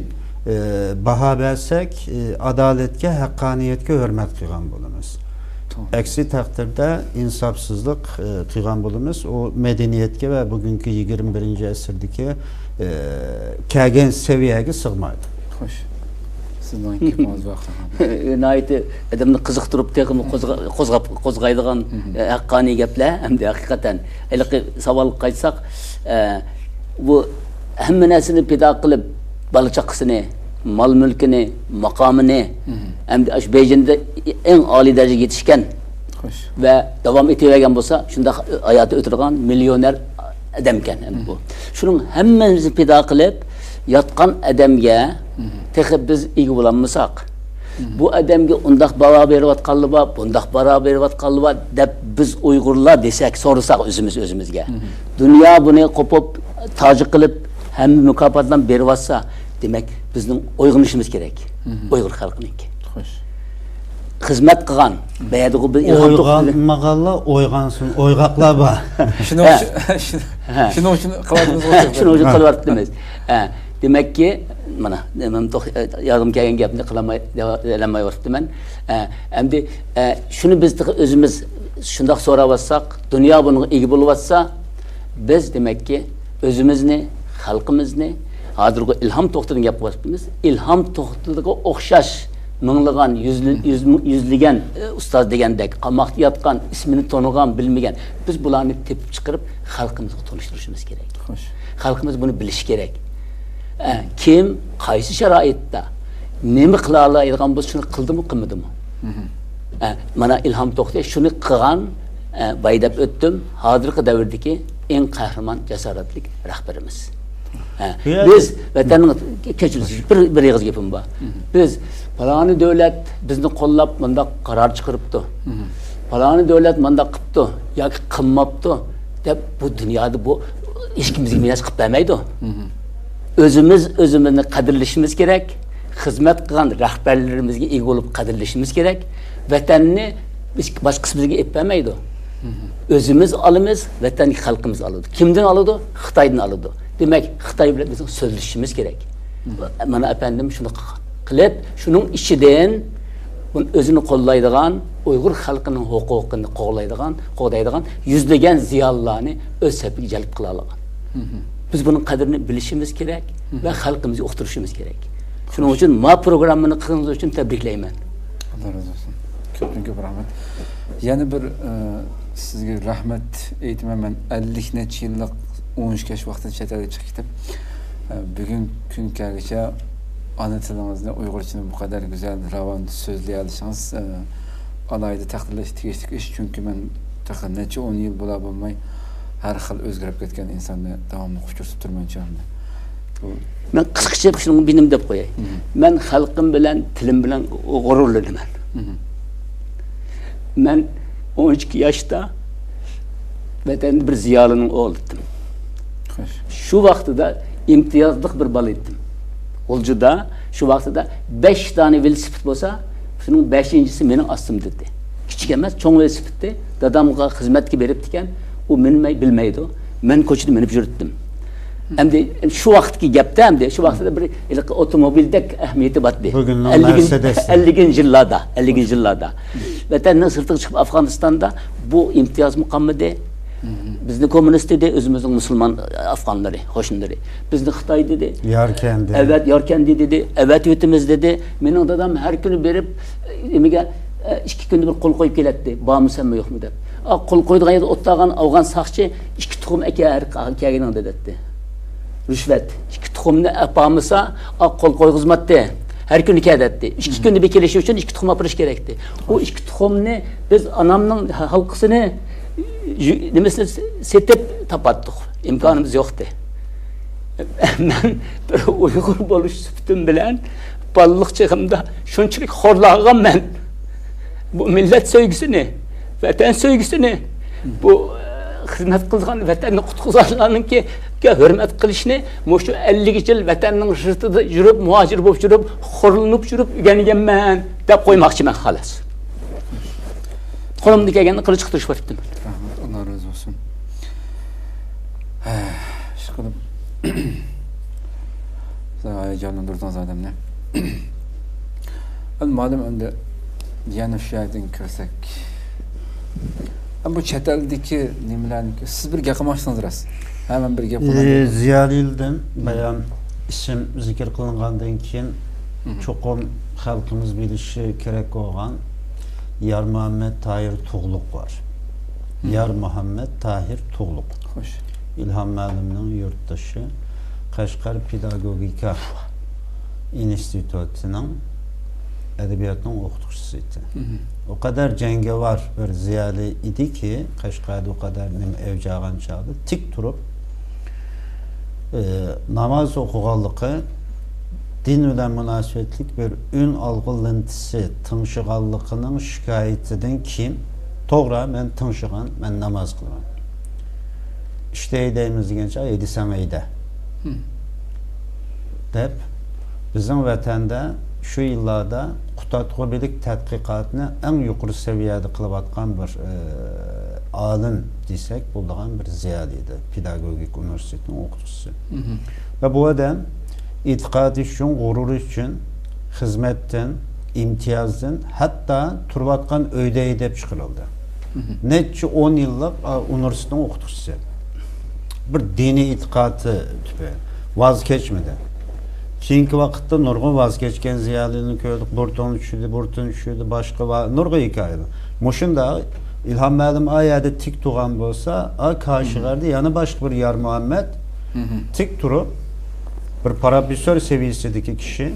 ئى، باھا بەرسەك، ئى، ئادالەتكە، ھەققانىيەتكە ھۆرمەت قىلغان بولىمىز. توغرا. ئەكسى تەقدىردە ئىنساپسىزلىق، ئى، قىلغان بولىمىز. ئۇ مەدەنىيەتكە ۋە بۈگۈنكى يىگىرمە بىرىنچى ئەسىردىكى، ئى، كەلگەن سەۋىيەگە سىغمايدۇ. خوش. سىزنىڭ گېپىڭىز بار. ناھايىتى ئادەمنى قىزىقتۇرۇپ، تېخىمۇ قوزغا-، قوزغاپ، قوزغايدىغان، ئە، ھەققانىي گەپلەر. ئەمدى ھەقىقەتەن ھېلىقى ساۋالغا قايتساق، ئە، بۇ ھەممە نەرسىنى پىدا قىلىپ، بالا-چاقىسىنى، مال-مۈلكىنى، ماقامىنى، ئەمدى ئاشۇ بېيجىڭدا ئەڭ ئالىي دەرىجىگە يېتىشكەن ۋە داۋام ئېتىۋەرگەن بولسا، شۇنداق ھاياتى ئۆتىدىغان مىليونېر ئادەمكەن ئەمدى بۇ. شۇنىڭ ھەممىسىنى پىدا قىلىپ ياتقان ئادەمگە تېخى بىز ئىگە بولالمىساق، بۇ ئادەمگە ئۇنداق باھا بېرىۋاتقانلار بار، بۇنداق باھا بېرىۋاتقانلار بار دەپ بىز ئۇيغۇرلار دېسەك، سورىساق ئۆزىمىز ئۆزىمىزگە، دۇنيا بۇنى قوپۇپ، تاجى قىلىپ، ھەممە مۇكاپاتلارنى بېرىۋاتسا، دېمەك، بىزنىڭ ئويغىنىشىمىز كېرەك. ئۇيغۇر خەلقىنىڭكى. خوش. خىزمەت قىلغان، بەيەدىغۇ بىز ئىلھام توختى. ئويغانمىغانلار ئويغانسۇن، ئويغاقلار بار. شۇنىڭ ھە. ئۈچۈن، شۇنىڭ ئۈچۈن قىلىۋاتىمىز. شۇنىڭ ئۈچۈن قىلىۋاتىمىز. ھە. دېمەككى، مانا، مەن توخ-، يادىمغا كەلگەن گەپنى قىلالماي، دەۋا-، دەۋالالمايۋاتىمەن. ئە، ئەمدى، ئە، شۇنى بىز تېخى ئۆزىمىز شۇنداق سوراۋاتساق، دۇنيا بۇنىڭغا ئىگە بولۇۋاتسا، بىز دېمەككى ئۆزىمىزنى، خەلقىمىزنى، ھازىرقى ئىلھام توختىدىن گەپ قىلىۋاتىمىز. ئىلھام توختىغا ئوخشاش مىڭلىغان، يۈزلە-، يۈز-، يۈزلىگەن، ئە، ئۇستاز دېگەندەك، قاماقتا ياتقان، ئىسمىنى تونۇغان، بىلمىگەن. بىز بۇلارنى تېپىپ چىقىرىپ، خەلقىمىزغا تونۇشتۇرۇشىمىز كېرەك. خوش. خەلقىمىز بۇنى بىلىشى كېرەك. ئە، كىم، قايسى شارائىتتا، نېمە قىلالايدىغان بولسا، شۇنى قىلدىمۇ، قىلمىدىمۇ؟ ئە، مانا ئىلھام توختى شۇنى قىلغان، ئە، بايا دەپ ئۆتتۈم، ھازىرقى دەۋردىكى ئەڭ قەھرىمان، جاسارەتلىك رەھبىرىمىز. ئە، بۇ يەردە بىز ۋەتەننىڭ، كەچۈرۈڭ، بىر، بىر ئېغىز گېپىم بار. بىز پالانى دۆلەت بىزنى قوللاپ مۇنداق قارار چىقىرىپتۇ. پالانى دۆلەت مۇنداق قىپتۇ ياكى قىلماپتۇ دەپ بۇ دۇنيادا بۇ ھېچكىم بىزگە بىر نەرسە قىلىپ بەرمەيدۇ. ئۆزىمىز ئۆزىمىزنى قەدىرلىشىمىز كېرەك. خىزمەت قىلغان رەھبەرلىرىمىزگە ئىگە بولۇپ قەدىرلىشىمىز كېرەك. ۋەتەننى بىز، باشقىسى بىزگە ئېلىپ بەرمەيدۇ. ئۆزىمىز ئالىمىز، ۋەتەننى خەلقىمىز ئالىدۇ. كىمدىن ئالىدۇ؟ خىتايدىن ئالىدۇ. دېمەك، خىتاي بىلەن بىزنىڭ سۆزلىشىشىمىز كېرەك. مانا ئەپەندىم شۇنى قىلىپ، شۇنىڭ ئىچىدىن ئۆزىنى قوللايدىغان، ئۇيغۇر خەلقىنىڭ ھوقۇقىنى قوغلايدىغان، قوغدايدىغان يۈزلىگەن زىيالىيلارنى ئۆز سەپىگە جەلپ قىلالىغان. بىز بۇنىڭ قەدرىنى بىلىشىمىز كېرەك ۋە خەلقىمىزگە ئۇقتۇرۇشىمىز كېرەك. شۇنىڭ ئۈچۈن ما پروگراممىنى قىلغىنىڭىز ئۈچۈن تەبرىكلەيمەن. ئاللا رازى بولسۇن. كۆپتىن كۆپ رەھمەت. يەنە بىر، ئە، سىزگە رەھمەت ئېيتىمەن. مەن ئەللىك نەچچە يىللىق ئون ئۈچ ياش ۋاقتىدا چەت ئەلگە چىقىپ كېتىپ، ئە، بۈگۈن كۈنگىچە ئانا تىلىڭىزنى، ئۇيغۇرچىنى بۇ قەدەر گۈزەل، راۋان سۆزلىيەلىشىڭىز، ئە، ئالاھىدە تەقدىرلەشكە تېگىشلىك ئىش. چۈنكى مەن تېخى نەچچە ئون يىل بولا بولماي، ھەر خىل ئۆزگىرىپ كەتكەن ئىنساننى داۋاملىق ئۇچرىتىپ تۇرىمەن چاغىمدا. بۇ مەن قىسقىچە شۇنىڭ بىنىم دەپ قوياي. مم. مەن خەلقىم بىلەن، تىلىم بىلەن غۇرۇرلىنىمەن. مم. مەن ئون ئىككى ياشتا ۋەتەندە بىر زىيالىينىڭ ئوغلى ئىدىم. خوش. شۇ ۋاقتىدا ئىمتىيازلىق بىر بالا ئىدىم. غۇلجىدا شۇ ۋاقتىدا بەش دانە ۋېلىسىپىت بولسا، شۇنىڭ بەشىنچىسى مېنىڭ ئاستىمدا ئىدى. كىچىك ئەمەس، چوڭ ۋېلىسىپىتتى. دادامغا خىزمەتكە بېرىپتىكەن، ئۇ مىنمەي بىلمەيدۇ. مەن كوچىدا مىنىپ يۈرۈتتۈم. ئەمدى شۇ ۋاقىتتىكى گەپتە، ئەمدى شۇ ۋاقىتتا بىر ھېلىقى ئاپتوموبىلدەك ئەھمىيىتى بارتى. بۈگۈننىڭ ئەللىكىنچى، مەرسىدېس. ئەللىكىنچى يىللاردا، ئەللىكىنچى يىللاردا. ۋەتەننىڭ سىرتىغا چىقىپ ئافغانىستاندا بۇ ئىمتىيازمۇ قالمىدى. بىزنى كوممۇنىست دېدى، ئۆزىمىزنىڭ مۇسۇلمان ئافغانلىرى، قوشنىلىرى. بىزنى خىتاي دېدى. ياركەندى. ئەۋەت، ياركەندى دېدى. ئەۋەتىۋېتىمىز دېدى. مېنىڭ دادام ھەر كۈنى بېرىپ، نېمىگە، ئىككى كۈندە بىر قول قويۇپ كېلەتتى. بارمىسەنمۇ يوقمۇ دەپ. ئا، قول قويىدىغان يەردە ئولتۇرغان ئافغان ساقچى، ئىككى تۇخۇم ئەكە ھەر كەلگىنىڭدە دەتتى. رىشۋەت. ئىككى تۇخۇمنى ئەپالمىسا، ئا، قول قويغۇزماتتى. ھەر كۈنى كەل دەتتى. ئىككى كۈندە بىر كېلىشى ئۈچۈن ئىككى تۇخۇم ئاپىرىش كېرەكتى. ئۇ ئىككى تۇخۇمنى بىز ئانامنىڭ ھالقىسىنى، يۈ-، نېمىسىنى سېتىپ تاپاتتۇق. ئىمكانىمىز يوقتى. مەن بىر ئۇيغۇر بولۇش سۈپىتىم بىلەن بالىلىق چېغىمدا شۇنچىلىك خورلانغانمەن. بۇ مىللەت سۆيگۈسىنى، ۋەتەن سۆيگۈسىنى، بۇ، ئە، خىزمەت قىلغان ۋەتەننى قۇتقۇزغانلارنىڭكىگە ھۆرمەت قىلىشنى مۇشۇ ئەللىك يىل ۋەتەننىڭ سىرتىدا يۈرۈپ، مۇھاجىر بولۇپ يۈرۈپ، خورلىنىپ يۈرۈپ ئۆگەنگەنمەن دەپ قويماقچىمەن، خالاس. قولۇمدىن كەلگەننى قىلىپ چىقىرىشىپ ئۆتتۈم. رەھمەت، ئاللا رازى بولسۇن. ھە، ئىشقىلىپ، سىز ھاياجانلاندۇردىڭىز ئادەمنى. ئەمدى مادەم ئەمدى يەنە شۇ يەردىن كىرسەك. ئەمدى بۇ چەت ئەلدىكى نېمىلەرنى، سىز بىر گەپ قىلماقچىسىڭىز راست. ھە، مەن بىر گەپ قىلماي ئى، دېدىم. زىيالىيلىدىن بايان ئىسىم زىكىر قىلىنغاندىن كېيىن، چوقۇم خەلقىمىز بىلىشى كېرەك بولغان يارمۇھەممەت تاھىر تۇغلۇق بار. يارمۇھەممەت تاھىر تۇغلۇق. خوش. ئىلھام مۇئەللىمنىڭ يۇرتدىشى، قەشقەر پېداگوگىكا ئىنستىتۇتىنىڭ ئەدەبىياتنىڭ ئوقۇتقۇچىسى ئىدى. ئۇ قەدەر جەڭگىۋار بىر زىيالىي ئىدىكى، قەشقەردە ئۇ قەدەر نېمە ئەۋج ئالغان چاغدا تىك تۇرۇپ، ئى، ناماز ئوقۇغانلىقى، دىن بىلەن مۇناسىۋەتلىك بىر ئۈن ئالغۇ لېنتىسى تىڭشىغانلىقىنىڭ شىكايىتىدىن كېيىن، توغرا، مەن تىڭشىغان، مەن ناماز قىلىمەن. ئىشتەي دەيمىز دېگەن چاغ، ھەيدىسەڭ ھەيدە. دەپ، بىزنىڭ ۋەتەندە شۇ يىللاردا قۇتادغۇبىلىك تەتقىقاتنى ئەڭ يۇقىرى سەۋىيەدە قىلىۋاتقان بىر، ئى، ئالىم دېسەك بولىدىغان بىر زىيالىي ئىدى، پېداگوگىك ئۇنىۋېرسىتېتنىڭ ئوقۇتقۇچىسى. ۋە بۇ ئادەم ئېتىقادى ئۈچۈن، غۇرۇرى ئۈچۈن خىزمەتتىن، ئىمتىيازدىن، ھەتتا تۇرۇۋاتقان ئۆيدە ھەيدەپ چىقىرىلدى. نەچچە ئون يىللىق، ئا، ئۇنىۋېرسىتېتنىڭ ئوقۇتقۇچىسى. بىر دىنىي ئېتىقادى تۈپەيلى ۋاز كەچمىدى. كېيىنكى ۋاقىتتا نۇرغۇن ۋاز كەچكەن زىيالىيلارنى كۆردۇق. بۇرتون چۈشىدى، بۇرتون چۈشىدى، باشقا ۋە نۇرغۇن ھېكايىلەر. مۇشۇنداق ئىلھام مەلۇم ئا يەردە تىك تۇرغان بولسا، ئا، كاشىغەردە يەنە باشقا بىر يارمۇھەممەت تىك تۇرۇپ، بىر پروفېسسور سەۋىيەسىدىكى كىشى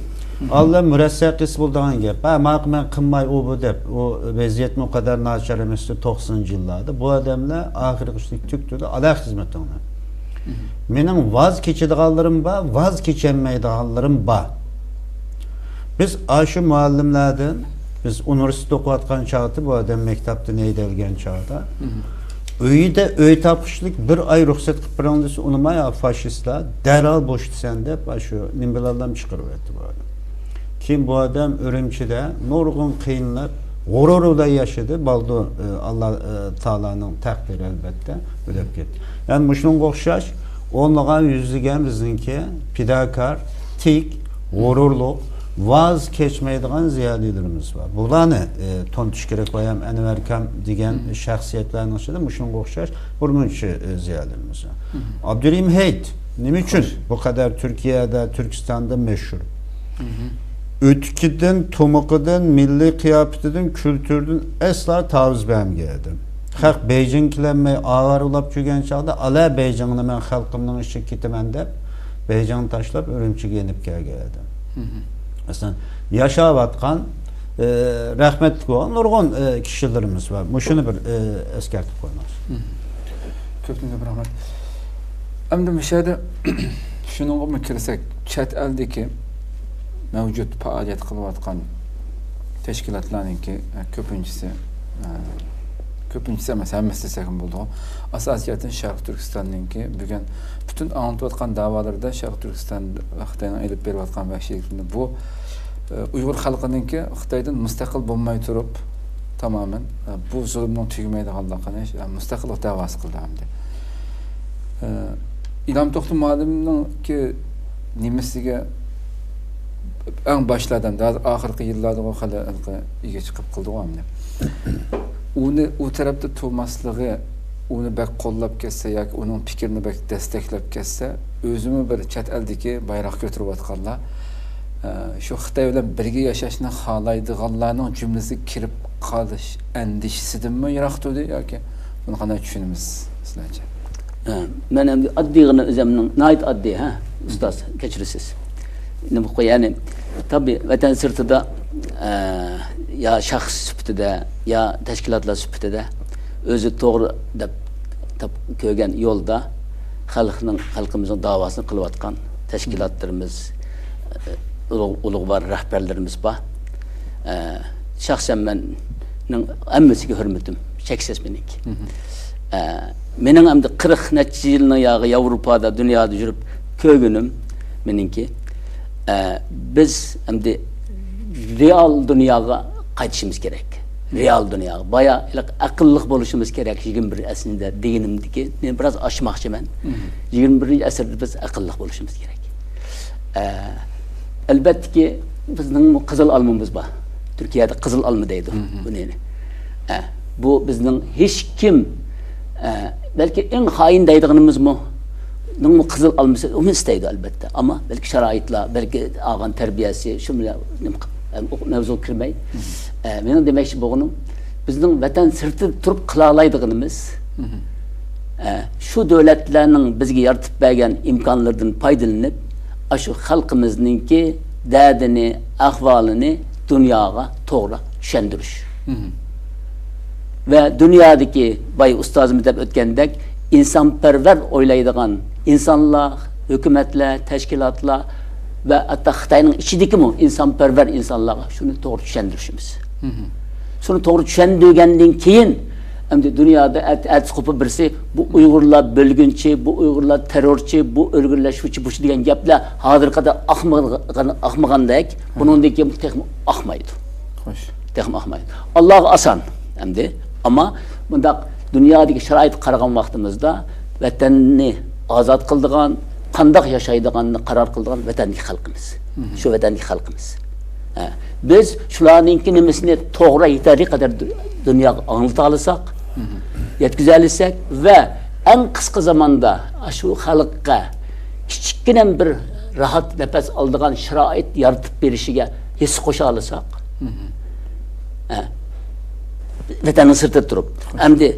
ئاللا مۇرەسسە قىلسا بولىدىغان گەپ. ھە، ماقۇل، مەن قىلماي ئۇ بۇ دەپ، ئۇ ۋەزىيەتمۇ ئۇ قەدەر ناچار ئەمەستى توقسىنىنچى يىللاردا. بۇ ئادەملەر ئاخىرقى ئىشلىك تۈگتىدە، ئالا خىزمىتىڭنى. مېنىڭ ۋاز كېچىدىغانلىرىم بار، ۋاز كېچەلمەيدىغانلىرىم بار. بىز ئاشۇ مۇئەللىملەردىن، بىز ئۇنىۋېرسىتېتتا ئوقۇۋاتقان چاغدا بۇ ئادەم مەكتەپتىن ھەيدەلگەن چاغدا، ئۆيىدە ئۆي تاپقۇچىلىك بىر ئاي رۇخسەت قىلىپ بېرىڭ دېسە، ئۇنىماي، ئا، فاشىستلار، دەرھال بوشىتىسەن دەپ، ئاشۇ نېمە بىلەنلا چىقىرىۋەتتى بۇ ئادەم. كېيىن بۇ ئادەم ئۈرۈمچىدە نۇرغۇن قىينىلىپ، غۇرۇر بىلەن ياشىدى. بالدۇر، ئى، ئاللا، ئى، تائالانىڭ تەقدىرى، ئەلۋەتتە، ئۆلۈپ كەتتى. يەنى مۇشۇنىڭغا ئوخشاش ئونلىغان، يۈزلىگەن بىزنىڭكى پىداكار، تىك، غۇرۇرلۇق، ۋاز كەچمەيدىغان زىيالىيلىرىمىز بار. بۇلارنى، ئى، تونۇتۇش كېرەك. بايام ئەنۋەركام دېگەن شەخسىيەتلەرنىڭ ئىچىدە مۇشۇنىڭغا ئوخشاش بىر مۇنچە، ئى، زىيالىيلىرىمىز بار. ئابدۇرېھىم ھېيت نېمە ئۈچۈن بۇ قەدەر تۈركىيەدە، تۈركىستاندا مەشھۇر؟ ئۆتۈكىدىن، تۇمۇقىدىن، مىللىي قىياپىتىدىن، كۈلتۈرىدىن ئەسلا تاۋۇز بەرمىگەن ئادەم. خەق بېيجىڭ كېلەلمەي ئاۋارە بولاپ يۈرگەن چاغدا، ئالا بېيجىڭنى مەن خەلقىمنىڭ ئىچىگە كېتىمەن دەپ، بېيجىڭنى تاشلاپ ئۈرۈمچىگە يېنىپ كەلگەن ئادەم. مەسىلەن، ياشاۋاتقان، ئى، رەھمەتلىك بولغان نۇرغۇن، ئى، كىشىلىرىمىز بار. مۇشۇنى بىر، ئى، ئەسكەرتىپ قويماقچى. كۆپتىن كۆپ رەھمەت. ئەمدى مۇشۇ يەردە شۇنىڭغىمۇ كىرسەك، چەت ئەلدىكى مەۋجۇت پائالىيەت قىلىۋاتقان تەشكىلاتلارنىڭكى، ئە، كۆپىنچىسى، ئە، كۆپىنچىسى ئەمەس، ھەممىسى دېسەكمۇ بولىدىغۇ. ئاساسىي جەھەتتىن شەرقىي تۈركىستاننىڭكى بۈگۈن پۈتۈن ئاڭلىتىۋاتقان داۋالىرىدا شەرقىي تۈركىستان خىتاينىڭ ئېلىپ بېرىۋاتقان ۋەھشىيلىكلىرىنى، بۇ، ئە، ئۇيغۇر خەلقىنىڭكى خىتايدىن مۇستەقىل بولماي تۇرۇپ، تامامەن، ئە، بۇ زۇلۇمنىڭ تۈگىمەيدىغانلىقىنى، ئە، مۇستەقىللىق دەۋاسى قىلدى ئەمدى. ئە، ئىلھام توختى مۇئەللىمنىڭكى نېمىسىگە ئەڭ باشلاردا، ھازىر ئاخىرقى يىللاردىغۇ خېلى ھېلىقى ئىگە چىقىپ قىلدىغۇ ئەمدى. ئۇنى ئۇ تەرەپتە تۇرماسلىقى، ئۇنى بەك قوللاپ كەتسە ياكى ئۇنىڭ پىكرىنى بەك دەستەكلەپ كەتسە، ئۆزىمۇ بىر چەت ئەلدىكى بايراق كۆتۈرۈۋاتقانلار، ئە، شۇ خىتاي بىلەن بىرگە ياشاشنى خالايدىغانلارنىڭ جۈملىسىگە كىرىپ قالىش ئەندىشىسىدىنمۇ يىراق تۇردى ياكى بۇنى قانداق چۈشىنىمىز سىلەرچە؟ ھە، مەن ئەمدى ئاددىيغىنا ئۆزۈمنىڭ، ناھايىتى ئاددىي، ھە، ئۇستاز، كەچۈرىسىز. نېمە قوي، يەنى، تابىئىي، ۋەتەن سىرتىدا، ئە، يا شەخس سۈپىتىدە، يا تەشكىلاتلار سۈپىتىدە ئۆزى توغرا دەپ تاپ-، كۆرگەن يولدا خەلقنىڭ، خەلقىمىزنىڭ داۋاسىنى قىلىۋاتقان تەشكىلاتلىرىمىز، ئە، ئۇلۇغ-، ئۇلۇغۋار رەھبەرلىرىمىز بار. ئە، شەخسەن مەننىڭ ھەممىسىگە ھۆرمىتىم چەكسىز مېنىڭكى. ئە، مېنىڭ ئەمدى قىرىق نەچچە يىلنىڭ ياغى ياۋروپادا، دۇنيادا يۈرۈپ كۆرگىنىم مېنىڭكى، ئە، بىز ئەمدى رېئال دۇنياغا قايتىشىمىز كېرەك. رېئال دۇنياغا. بايا ھېلىقى ئەقىللىق بولۇشىمىز كېرەك، يىگىرمە بىر ئەسلىدە دېگىنىمدىكى، مېنى بىراز ئاچماقچىمەن. يىگىرمە بىرىنچى ئەسىردە بىز ئەقىللىق بولۇشىمىز كېرەك. ئە، ئەلۋەتتىكى، بىزنىڭ قىزىل ئالمىمىز بار. تۈركىيەدە قىزىل ئالما دەيدۇ بۇنى. ئە، بۇ بىزنىڭ ھېچكىم، ئە، بەلكى ئەڭ خائىن دەيدىغىنىمىزمۇ نىڭمۇ قىزىل ئالمىسى ئۇمۇ ئىستەيدۇ، ئەلۋەتتە. ئەمما بەلكى شارائىتلار، بەلكى ئالغان تەربىيەسى، شۇ بىلەن نېمە قىل-، ئەم، ئۇ مەۋزۇغا كىرمەي. ئە، مېنىڭ دېمەكچى بولغىنىم، بىزنىڭ ۋەتەن سىرتىدا تۇرۇپ قىلالايدىغىنىمىز، ئە، شۇ دۆلەتلەرنىڭ بىزگە يارىتىپ بەرگەن ئىمكانلىرىدىن پايدىلىنىپ، ئاشۇ خەلقىمىزنىڭكى دەردىنى، ئەھۋالىنى دۇنياغا توغرا چۈشەندۈرۈش. ۋە دۇنيادىكى باي ئۇستازىمىز دەپ ئۆتكەندەك، ئىنسانپەرۋەر ئويلايدىغان ئىنسانلار، ھۆكۈمەتلەر، تەشكىلاتلار ۋە ھەتتا خىتاينىڭ ئىچىدىكىمۇ ئىنسانپەرۋەر ئىنسانلارغا شۇنى توغرا چۈشەندۈرۈشىمىز. شۇنى توغرا چۈشەندۈرگەندىن كېيىن، ئەمدى دۇنيادا ئەت-، ئەتىسى قوپۇپ بىرسى، «بۇ ئۇيغۇرلار بۆلگۈنچى، بۇ ئۇيغۇرلار تېررورچى، بۇ ئۆلگۈنلەشتۈرگۈچى» دېگەن گەپلەر ھازىرغا قەدەر ئاقمىغان-، ئاقمىغاندەك، بۇنىڭدىن كېيىن تېخىمۇ ئاقمايدۇ. خوش. تېخىمۇ ئاقمايدۇ. ئاللاغا ئاسان ئەمدى. ئەمما مۇنداق دۇنيادىكى شارائىتقا قارىغان ۋاقتىمىزدا، ۋەتەننى ئازاد قىلىدىغان، قانداق ياشايدىغاننى قارار قىلىدىغان ۋەتەندىكى خەلقىمىز. شۇ ۋەتەندىكى خەلقىمىز. ھە. بىز شۇلارنىڭكى نېمىسىنى توغرا يېتەرلىك قەدەر دۇ-، دۇنياغا ئاڭلىتالىساق، يەتكۈزەلىسەك ۋە ئەڭ قىسقا زاماندا شۇ خەلققە كىچىككىنە بىر راھەت نەپەس ئالىدىغان شارائىت يارىتىپ بېرىشىگە ھەسسە قوشالىساق، ھە، ۋەتەننىڭ سىرتىدا تۇرۇپ، ئەمدى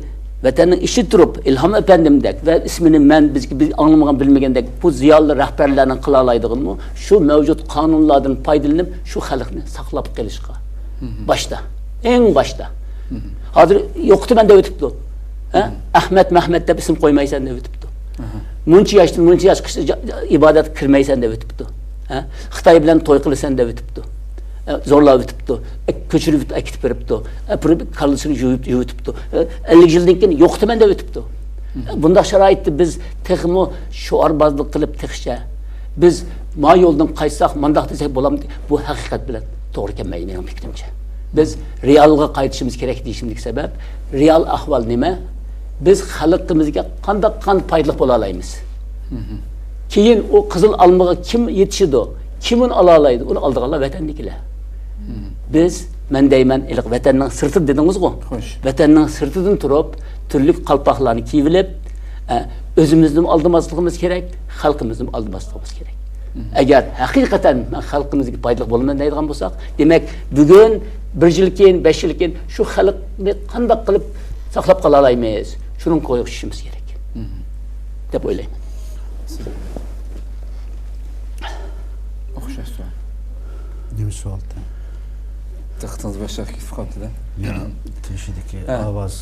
ۋەتەننىڭ ئىچىدە تۇرۇپ، ئىلھام ئەپەندىمدەك ۋە ئىسمىنى مەن، بىز، بىز ئاڭلىمىغان، بىلمىگەندەك بۇ زىيالىي رەھبەرلەرنىڭ قىلالايدىغىنىمۇ شۇ مەۋجۇت قانۇنلاردىن پايدىلىنىپ، شۇ خەلقنى ساقلاپ قېلىشقا. باشتا، ئەڭ باشتا. ھازىر يوقىتىمەن دەپ ئۆتۈپتۇ. ھە؟ ئەخمەت، مەھمەت دەپ ئىسىم قويمايسەن دەپ ئۆتۈپتۇ. مۇنچە ياشتىن مۇنچە ياشقىچە ئىبادەتكە كىرمەيسەن دەپ ئۆتۈپتۇ. ھە؟ خىتاي بىلەن توي قىلىسەن دەپ ئۆتۈپتۇ. ئە، زورلاپ ئۆتۈپتۇ. ئە، كۆچۈرۈپ ئەكېتىپ بېرىپتۇ. ئە، پۇرۇپ كاللىسىنى يۇيۇپ، يۇيۇۋېتىپتۇ. ئە، ئەللىك يىلدىن كېيىن يوقىتىمەن دەپ ئۆتۈپتۇ. ئە، بۇنداق شارائىتتا بىز تېخىمۇ شوئاربازلىق قىلىپ تېخىچە بىز ما يولدىن قايتساق، مانداق دېسەك بولامدۇ؟ بۇ ھەقىقەت بىلەن توغرا كەلمەيدۇ مېنىڭ پىكرىمچە. بىز رېئالغا قايتىشىمىز كېرەك دېيىشىمدىكى سەۋەب، رېئال ئەھۋال نېمە؟ بىز خەلقىمىزگە قانداق قان پايدىلىق بولالايمىز؟ كېيىن ئۇ قىزىل ئالمىغا كىم يېتىشىدۇ؟ كىم ئۇنى ئالالايدۇ؟ ئۇنى ئالىدىغانلار ۋەتەندىكىلەر. بىز، مەن دەيمەن، ھېلىقى ۋەتەننىڭ سىرتىدا دېدىڭىزغۇ؟ خوش. ۋەتەننىڭ سىرتىدىن تۇرۇپ، تۈرلۈك قالپاقلارنى كىيىۋېلىپ، ئە، ئۆزىمىزنىمۇ ئالدىماسلىقىمىز كېرەك، خەلقىمىزنىمۇ ئالدىماسلىقىمىز كېرەك. ئەگەر ھەقىقەتەن مەن خەلقىمىزگە پايدىلىق بولىمەن دەيدىغان بولساق، دېمەك، بۈگۈن، بىر يىل كېيىن، بەش يىل كېيىن شۇ خەلقنى قانداق قىلىپ ساقلاپ قالالايمىز؟ شۇنىڭغا كۆڭۈل قوشۇشىمىز كېرەك، دەپ ئويلايمەن. ئوخشاش سوئال. نېمە سوئالتى؟ دىققىتىڭىز باشقا يەرگە كېتىپ قاپتۇ-دە. يا، تېشىدىكى ھە. ئاۋاز.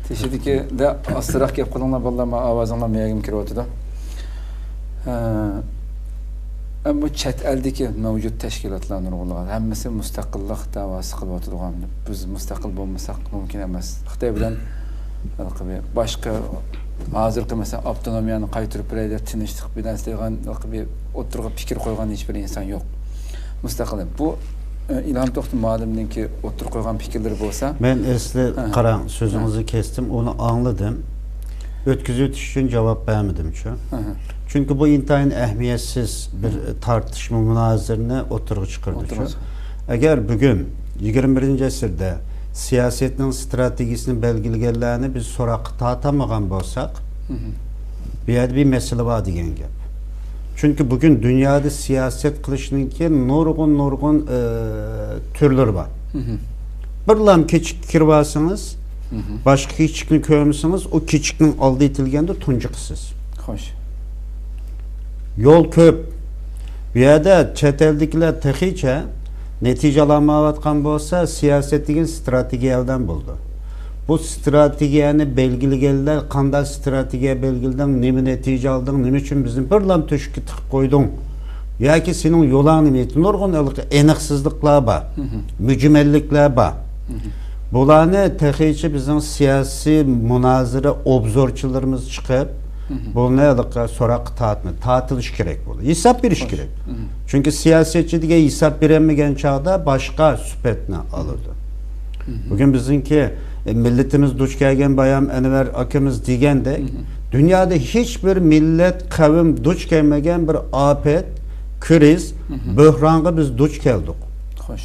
تېشىدىكى، دە، ئاستىراق گەپ قىلىڭلار، بالىلار، ما ئاۋازىڭلار مېيەگىمۇ كىرىۋاتىدۇ. ھە. ئەمما چەت ئەلدىكى مەۋجۇت تەشكىلاتلار نۇرغۇنلىغان، ھەممىسى مۇستەقىللىق دەۋاسى قىلىۋاتىدىغان. بىز مۇستەقىل بولمىساق مۇمكىن ئەمەس. خىتاي بىلەن ھېلىقى بىر باشقا، ھازىرقى، مەسىلەن، ئاپتونومىيەنى قايتۇرۇپ بېرەي دەپ تىنچلىق بىلەن ئىستەيدىغان ھېلىقى بىر ئوتتۇرىغا پىكىر قويغان ھېچبىر ئىنسان يوق. مۇستەقىل. بۇ، ئە، ئىلھام توختى مۇئەللىمنىڭكى ئوتتۇرىغا قويغان پىكىرلىرى بولسا، مەن ئەسلى، ھە. قاراڭ، سۆزىڭىزنى كەستىم، ئۇنى ئاڭلىدىم. ئۆتكۈزۈۋېتىش ئۈچۈن جاۋاب بەرمىدىمچۇ؟ ئەھە. چۈنكى بۇ ئىنتايىن ئەھمىيەتسىز بىر تارتىشما، مۇنازىرىنى ئوتتۇرىغا چىقىرىدىچۇ. ئوتتۇرىغا چىق- ئەگەر بۈگۈن يىگىرمە بىرىنچى ئەسىردە سىياسەتنىڭ ئىستراتېگىيىسىنى بەلگىلىگەنلەرنى بىز سوراققا تارتالمىغان بولساق، بۇ يەردە بىر مەسىلە بار دېگەن گەپ. چۈنكى بۈگۈن دۇنيادا سىياسەت قىلىشنىڭكى نۇرغۇن، نۇرغۇن، ئى، تۈرلىرى بار. بىرلام كېچىككە كىرىۋالسىڭىز، باشقا كېچىكنى كۆرمىسىڭىز، ئۇ كېچىكنىڭ ئالدى ئېتىلگەندە تۇنجۇقىسىز. خوش. يول كۆپ. بۇ يەردە چەت ئەلدىكىلەر تېخىچە نەتىجە ئالالمايۋاتقان بولسا، سىياسەت دېگەن ئىستراتېگىيە ئەلدەن بولىدۇ. بۇ ئىستراتېگىيەنى بەلگىلىگەنلەر، قانداق ئىستراتېگىيە بەلگىلىدىڭ، نېمە نەتىجە ئالدىڭ، نېمە ئۈچۈن بىزنى بىرلام تۆشۈككە تىقىپ قويدۇڭ؟ ياكى سېنىڭ يولۇڭ نېمە؟ نۇرغۇن ھېلىقى ئېنىقسىزلىقلار بار، مۈجمەللىكلەر بار. بۇلارنى تېخىچە بىزنىڭ سىياسىي مۇنازىرە ئوبزورچىلىرىمىز چىقىپ، بۇنى ھېلىقى سوراققا تارتمىدى. تارتىلىشى كېرەك بولدى. ھېساب بېرىش كېرەك. چۈنكى سىياسەتچى دېگەن ھېساب بېرەلمىگەن چاغدا باشقا سۈپەتنى ئالىدۇ. بۈگۈن بىزنىڭكى، ئە، مىللىتىمىز دۇچ كەلگەن بايام ئەنۋەر ئاكىمىز دېگەندەك، دۇنيادا ھېچ بىر مىللەت، قەۋم دۇچ كەلمىگەن بىر ئاپەت، كرىز، بۆھرانغا بىز دۇچ كەلدۇق. خوش.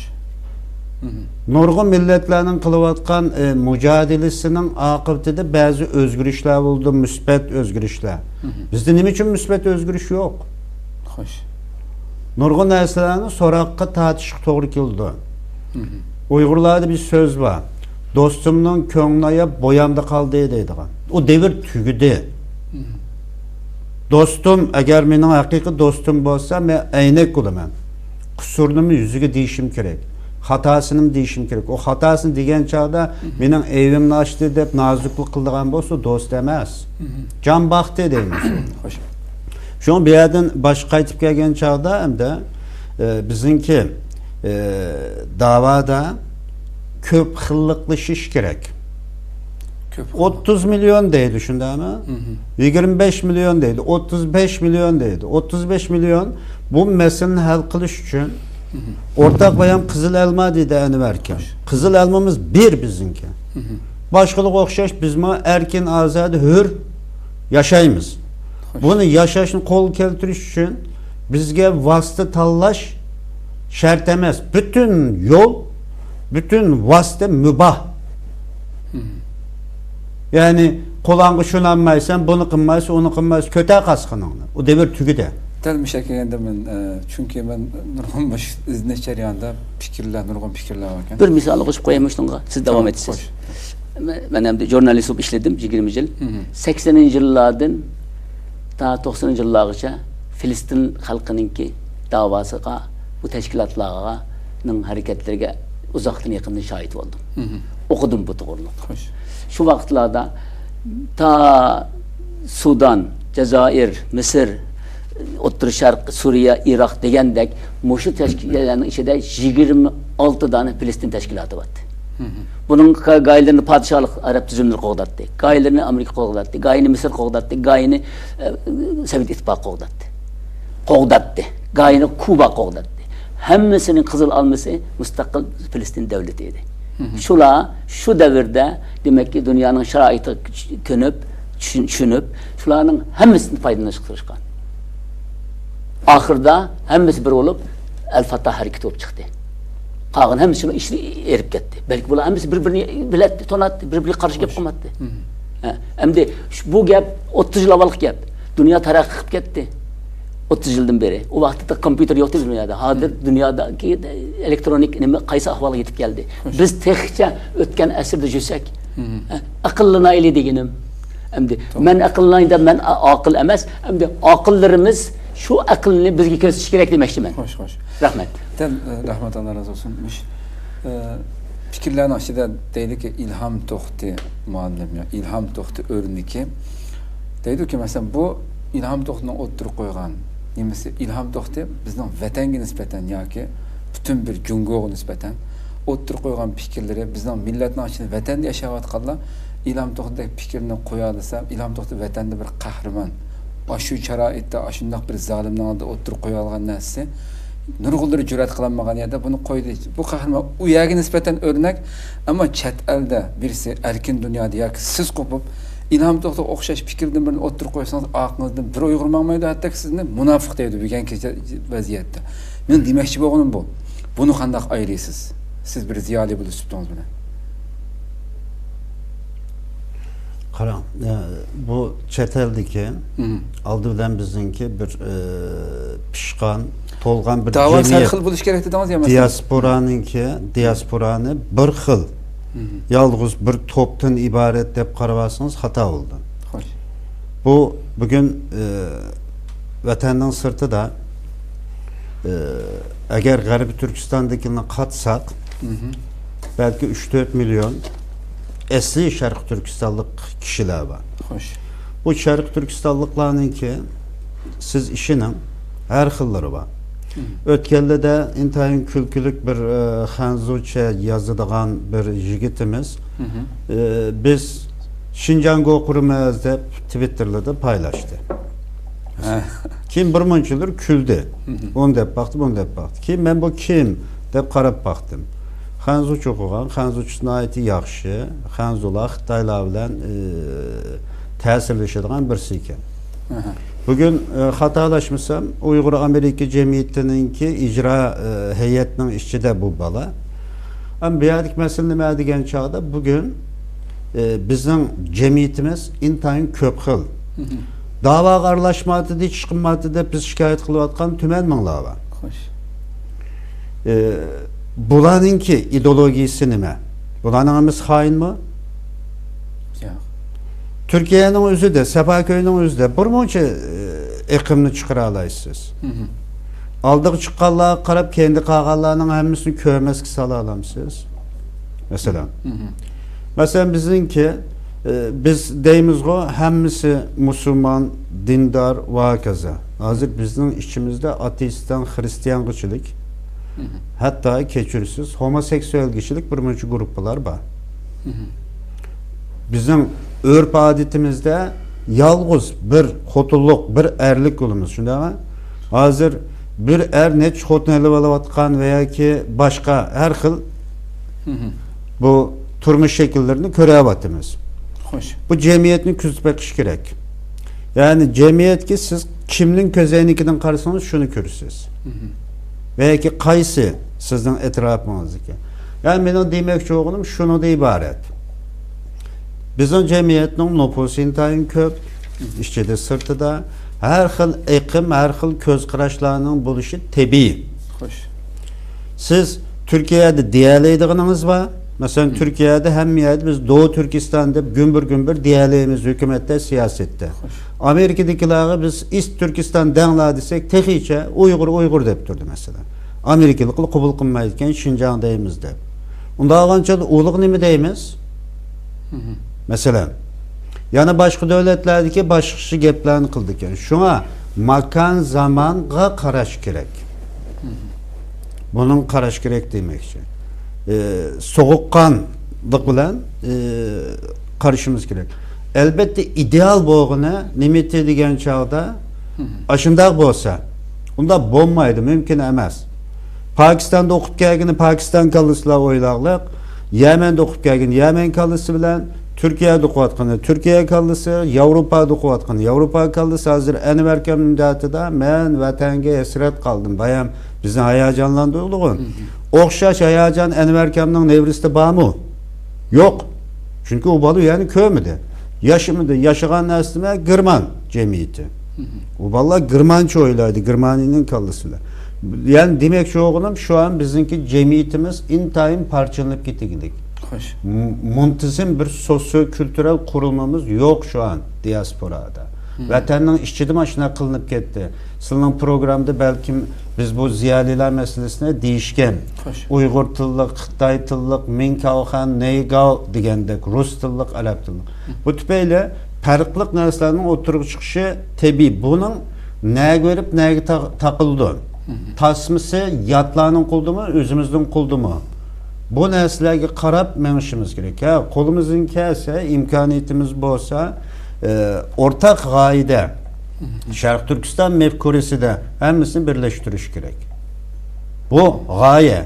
نۇرغۇن مىللەتلەرنىڭ قىلىۋاتقان، ئى، مۇجادىلىسىنىڭ ئاقىۋىتىدە بەزى ئۆزگىرىشلەر بولىدۇ، مۇسبەت ئۆزگىرىشلەر. بىزدە نېمە ئۈچۈن مۇسبەت ئۆزگىرىش يوق؟ خوش. نۇرغۇن نەرسىلەرنى سوراققا تارتىشقا توغرا كېلىدۇ. ئۇيغۇرلاردا بىر سۆز بار. «دوستۇمنىڭ كۆڭلى ئاياپ بويامدا قالدى» دەيدىغان. ئۇ دەۋر تۈگىدى. دوستۇم، ئەگەر مېنىڭ ھەقىقىي دوستۇم بولسا، مەن ئەينەك بولىمەن. قۇسۇرىنىمۇ يۈزىگە دېيىشىم كېرەك. خاتاسىنىمۇ دېيىشىم كېرەك. ئۇ خاتاسىنى دېگەن چاغدا، مېنىڭ ئەيىبىمنى ئاچتى دەپ نازۇكلۇق قىلىدىغان بولسا، دوست ئەمەس. جان باقتى دەيمىز. خوش. شۇڭا بۇ يەردىن باشقا قايتىپ كەلگەن چاغدا ئەمدى، ئە، بىزنىڭكى، ئە، داۋادا كۆپ خىللىقلىشىش كېرەك. كۆپ خىللىق. ئوتتۇز مىليون دەيدۇ، شۇنداقمۇ؟ يىگىرمە بەش مىليون دەيدۇ، ئوتتۇز بەش مىليون دەيدۇ. ئوتتۇز بەش مىليون بۇ مەسىلىنى ھەل قىلىش ئۈچۈن ئورتاق بايان قىزىل ئەلما دېدى ئەنۋەر ئاكا. خوش. قىزىل ئەلمىمىز بىر بىزنىڭكى. باشقىلارغا ئوخشاش بىزمۇ ئەركىن، ئازادە، ھۆر ياشايمىز. خوش. بۇنى ياشاشنى قولغا كەلتۈرۈش ئۈچۈن بىزگە ۋاسىتە تاللاش شەرت ئەمەس. پۈتۈن يول، پۈتۈن ۋاسىتە مۇباھ. يەنى قولۇڭغا شۇنى ئالمايسەن، بۇنى قىلمايسەن، ئۇنى قىلمايسەن، كۆتەر قاسقىنىڭنى. ئۇ دەۋر تۈگىدى. دەل مۇشۇ يەرگە كەلگەندە مەن، ئە، چۈنكى مەن نۇرغۇن مۇشۇ ئىزدىنىش جەريانىدا پىكىرلەر، نۇرغۇن پىكىرلەر باركەن. بىر مىسال قوشۇپ قويايمۇ شۇنىڭغا، سىز داۋام تامام، ئېتىسىز. خوش. مەن، مەن ئەمدى ژۇرنالىست بولۇپ ئىشلىدىم يىگىرمە يىل. سەكسىنىنچى يىللاردىن تا توقسىنىنچى يىللارغىچە فىلىستىن خەلقىنىڭكى داۋاسىغا، بۇ تەشكىلاتلارنىڭ ھەرىكەتلىرىگە ئۇزاقتىن يېقىندىن شاھىت بولدۇم. ئوقۇدۇم بۇ توغرىلىق. خوش. شۇ ۋاقىتلاردا تا سۇدان، جازائىر، مىسىر، ئوتتۇرا شەرق، سۈرىيە، ئىراق دېگەندەك مۇشۇ تەشكىلاتلارنىڭ ئىچىدە يىگىرمە ئالتە دانە فىلىستىن تەشكىلاتى بارتى. بۇنىڭ گايىلىرىنى پادىشاھلىق ئەرەب تۈزۈملىرى قوغداتتى. گايىلىرىنى ئامېرىكا قوغداتتى. گايىنى مىسىر قوغداتتى. گايىنى، ئە، سوۋېت ئىتتىپاقى قوغداتتى. قوغداتتى. گايىنى كۇبا قوغداتتى. ھەممىسىنىڭ قىزىل ئالمىسى مۇستەقىل فىلىستىن دۆلىتى ئىدى. شۇلار شۇ دەۋردە، دېمەككى، دۇنيانىڭ شارائىتىغا كۆنۈپ، چۈشۈن-، چۈشىنىپ، شۇلارنىڭ ھەممىسىدىن پايدىلىنىشقا تىرىشقان. ئاخىرىدا ھەممىسى بىر بولۇپ، ئەل فاتاھ ھەرىكىتى بولۇپ چىقتى. قالغان ھەممىسى ئىشلىرى ئېرىپ كەتتى. بەلكى بۇلار ھەممىسى بىر-بىرىنى بىلەتتى، توناتتى، بىر-بىرىگە قارشى گەپ قىلماتتى. ھە، ئەمدى شۇ، بۇ گەپ ئوتتۇز يىل ئاۋۋالقى گەپ. دۇنيا تەرەققىي قىلىپ كەتتى. ئوتتۇز يىلدىن بېرى. ئۇ ۋاقىتتا كومپيۇتېر يوق ئىدى دۇنيادا. ھازىر دۇنيادىكى ئېلېكترونىك نېمە، قايسى ئەھۋالغا يېتىپ كەلدى؟ بىز تېخىچە ئۆتكەن ئەسىردە يۈرسەك، ھە، ئەقىللىنايلى دېگىنىم. ئەمدى مەن ئەقىللىناي دەپ، مەن ئا-، ئاقىل ئەمەس. ئەمدى ئاقىللىرىمىز شۇ ئەقىلنى بىزگە كۆرسىتىشى كېرەك دېمەكچىمەن. خوش، خوش. رەھمەت. دەل، ئە، رەھمەت، ئاللا رازى بولسۇن. مۇش-، ئە، پىكىرلەرنىڭ ئىچىدە دەيدۇكى، ئىلھام توختى مۇئەللىم يا ئىلھام توختى ئۆرنىكى. دەيدۇكى، مەسىلەن، بۇ ئىلھام توختىنىڭ ئوتتۇرىغا قويغان نېمىسى، ئىلھام توختى بىزنىڭ ۋەتەنگە نىسبەتەن ياكى پۈتۈن بىر جۇڭگوغا نىسبەتەن ئوتتۇرىغا قويغان پىكىرلىرى، بىزنىڭ مىللەتنىڭ ئىچىدە، ۋەتەندە ياشاۋاتقانلار ئىلھام توختىدەك پىكىرنى قويالىسا، ئىلھام توختى ۋەتەندە بىر قەھرىمان. ئاشۇ شارائىتتا، ئاشۇنداق بىر زالىمنىڭ ئالدىدا ئوتتۇرىغا قويالىغان نەرسىسى، نۇرغۇنلىرى جۈرئەت قىلالمىغان يەردە بۇنى قويدى. بۇ قەھرىمان ئۇ يەرگە نىسبەتەن ئۆرنەك، ئەمما چەت ئەلدە بىرسى ئەركىن دۇنيادا ياكى سىز قوپۇپ، ئىلھام توختىغا ئوخشاش پىكىردىن بىرنى ئوتتۇرىغا قويسىڭىز، ئارقىڭىزدىن بىر ئۇيغۇر ماڭمايدۇ، ھەتتاكى سىزنى مۇناپىق دەيدۇ بۈگۈنكى ۋەزىيەتتە. مېنىڭ دېمەكچى بولغىنىم بۇ. بۇنى قانداق ئايرىيسىز؟ سىز بىر زىيالىي بولۇش سۈپىتىڭىز بىلەن. قاراڭ، ئە، بۇ چەت ئەلدىكى، ئالدى بىلەن بىزنىڭكى بىر، ئە، پىشقان، تولغان بىر داۋا جەمئىيەت. سەرخىل بولۇش كېرەك دېدىڭىز يا، مەسىلەن؟ دىياسپورانىڭكى، دىياسپورانى بىر خىل، يالغۇز بىر توپتىن ئىبارەت دەپ قاراۋالسىڭىز خاتا بولىدۇ. خوش. بۇ بۈگۈن، ئە، ۋەتەننىڭ سىرتىدا، ئە، ئەگەر غەربىي تۈركىستاندىكىنى قاتساق، بەلكى ئۈچ تۆت مىليون ئەسلىي شەرقىي تۈركىستانلىق كىشىلەر بار. خوش. بۇ شەرقىي تۈركىستانلىقلارنىڭكى، سىز ئىشىنىڭ، ھەر خىللىرى بار. ئۆتكەنلىدە ئىنتايىن كۈلكىلىك بىر، ئە، خەنزۇچە يازىدىغان بىر يىگىتىمىز، ئە، بىز شىنجاڭگو قۇرىمىز دەپ تىۋىتتېرلىرىدا پايلاشتى. ھە. كېيىن بىر مۇنچىلىرى كۈلدى. ئۇنى دەپ باقتى، بۇنى دەپ باقتى. كېيىن مەن بۇ كىم دەپ قاراپ باقتىم. خەنزۇچە ئوقۇغان، خەنزۇچىسى ناھايىتى ياخشى. خەنزۇلار خىتايلار بىلەن، ئى، تەسىرلىشىدىغان بىرسى ئىكەن. ئەھە. بۈگۈن، ئى، خاتالاشمىسام، ئۇيغۇر ئامېرىكا جەمئىيىتىنىڭكى ئىجرا، ئى، ھەيئەتنىڭ ئىچىدە بۇ بالا. ئەمما بۇ يەردىكى مەسىلە نېمە دېگەن چاغدا، بۈگۈن، ئى، بىزنىڭ جەمئىيىتىمىز ئىنتايىن كۆپ خىل. داۋاغا ئارىلاشمايتتى، ھېچ قىلمايتتى دەپ بىز شىكايەت قىلىۋاتقان تۈمەن مىڭلار بار. خوش. ئى، بۇلارنىڭكى ئىدېئولوگىيىسى نېمە؟ بۇلارنىڭ ھەممىسى خائىنمۇ؟ ياق. تۈركىيەنىڭ ئۆزىدە، سەپاكۆينىڭ ئۆزىدە بىر مۇنچە، ئى، ئېقىمنى چىقىرالايسىز. ئالدىغا چىققانلارغا قاراپ، كەينىدە قالغانلارنىڭ ھەممىسىنى كۆرمەسكە سالالامسىز؟ مەسىلەن. مەسىلەن، بىزنىڭكى، ئى، بىز دەيمىزغۇ، ھەممىسى مۇسۇلمان، دىندار ۋە ھاكازا. ھازىر بىزنىڭ ئىچىمىزدە ئاتېئىستان، خرىستىيانغىچىلىك، ھەتتا كەچۈرىسىز، ھوموسېكسۇئالگىچىلىك بىر مۇنچە گۇرۇپپىلار بار. بىزنىڭ ئۆرپ-ئادىتىمىزدە يالغۇز بىر خوتۇنلۇق، بىر ئەرلىك بولىمىز، شۇنداقمۇ؟ ھازىر بىر ئەر نەچچە خوتۇن ئېلىپ ئالىۋاتقان ۋە ياكى باشقا ھەر خىل بۇ تۇرمۇش شەكىللىرىنى كۆرۈۋاتىمىز. خوش. بۇ جەمئىيەتنى كۆزىتىپ بېقىش كېرەك. يەنى جەمئىيەتكە سىز كىمنىڭ كۆزەينىكىدىن قارىسىڭىز، شۇنى كۆرىسىز. ۋە ياكى قايسى سىزنىڭ ئەتراپىڭىزدىكى؟ يەنى مېنىڭ دېمەكچى بولغىنىم شۇنىڭدىن ئىبارەت. بىزنىڭ جەمئىيەتنىڭ نوپۇسى ئىنتايىن كۆپ، ئىچىدە، سىرتىدا ھەر خىل ئېقىم، ھەر خىل كۆز قاراشلارنىڭ بولۇشى تەبىئىي. خوش. سىز تۈركىيەدە دېيەلەيدىغىنىڭىز بار. مەسىلەن، تۈركىيەدە ھەممە يەردە بىز دوۋا تۈركىستان دەپ گۈمبۈر-گۈمبۈر دېيەلەيمىز ھۆكۈمەتتە، سىياسەتتە. خوش. ئامېرىكىدىكىلەرگە بىز ئىست تۈركىستان دەڭلار دېسەك، تېخىچە ئۇيغۇر، ئۇيغۇر دەپ تۇردى، مەسىلەن. ئامېرىكىلىقلار قوبۇل قىلمايدىكەن، شىنجاڭ دەيمىز دەپ. ئۇنداق بولغان چاغدا ئۇلۇغ نېمە دەيمىز؟ مەسىلەن، يەنە باشقا دۆلەتلەردىكى باشقىچە گەپلەرنى قىلىدىكەن. شۇڭا ماكان زامانغا قاراش كېرەك. بۇنىڭ قاراش كېرەك دېمەكچى. ئى، سوغۇققانلىق بىلەن، ئى، قارىشىمىز كېرەك. ئەلبەتتە، ئىدېئال بولغىنى نېمىتى دېگەن چاغدا، ئاشۇنداق بولسا، ئۇنداق بولمايدۇ، مۇمكىن ئەمەس. پاكىستاندا ئوقۇپ كەلگىنى پاكىستان كاللىسى بىلەن ئويلاغلىق، يەمەندە ئوقۇپ كەلگىنى يەمەن كاللىسى بىلەن، تۈركىيەدە ئوقۇۋاتقىنى تۈركىيە كاللىسى، ياۋروپادا ئوقۇۋاتقىنى ياۋروپا كاللىسى. ھازىر ئەنۋەر ئاكامنىڭ مۇددىئاتىدا مەن ۋەتەنگە ھەسرەت قالدىم، بايام بىزنى ھاياجانلاندۇرىدىغۇ. ئوخشاش ھاياجان ئەنۋەر ئاكامنىڭ نېۋرىسىدە بارمۇ؟ يوق. چۈنكى ئۇ بالا يەنە كۆرمىدى. ياشىمىدى. ياشىغان نەرسە نېمە؟ گېرمان جەمئىيىتى. ئۇ بالىلار گېرمانچە ئويلايدۇ، گېرمانىيىنىڭ كاللىسى بىلەن. يەنى دېمەكچى بولغىنىم، شۇ ئان بىزنىڭكى جەمئىيىتىمىز ئىنتايىن پارچىلىنىپ كېتىگلىك. خوش. م-، مۇنتىزىم بىر سوسيو-كۈلتۈرەل قۇرۇلمىمىز يوق شۇ ئان دىياسپورادا. ۋەتەننىڭ ئىچىدىمۇ ئاشۇنداق قىلىنىپ كەتتى. سىلىنىڭ پروگراممىدا بەلكىم بىز بۇ زىيالىيلار مەسىلىسىنى دېيىشكەن. خوش. ئۇيغۇر تىللىق، خىتاي تىللىق، مىنكاۋخەن، نەيگاۋ دېگەندەك، رۇس تىللىق، ئەرەب تىللىق. بۇ تۈپەيلى پەرقلىق نەرسىلەرنىڭ ئوتتۇرىغا چىقىشى تەبىئىي. بۇنىڭ نەگە بېرىپ نەگە تا-، تاقىلىدۇ؟ تاسمىسى ياتلارنىڭ قولىدىمۇ، ئۆزىمىزنىڭ قولىدىمۇ؟ بۇ نەرسىلەرگە قاراپ مېڭىشىمىز كېرەك. ھە، قولىمىزدىن كەلسە، ئىمكانىيىتىمىز بولسا، ئى، ئورتاق غايىدە، شەرقىي تۈركىستان مەپكۇرىسىدە ھەممىسىنى بىرلەشتۈرۈش كېرەك. بۇ غايە.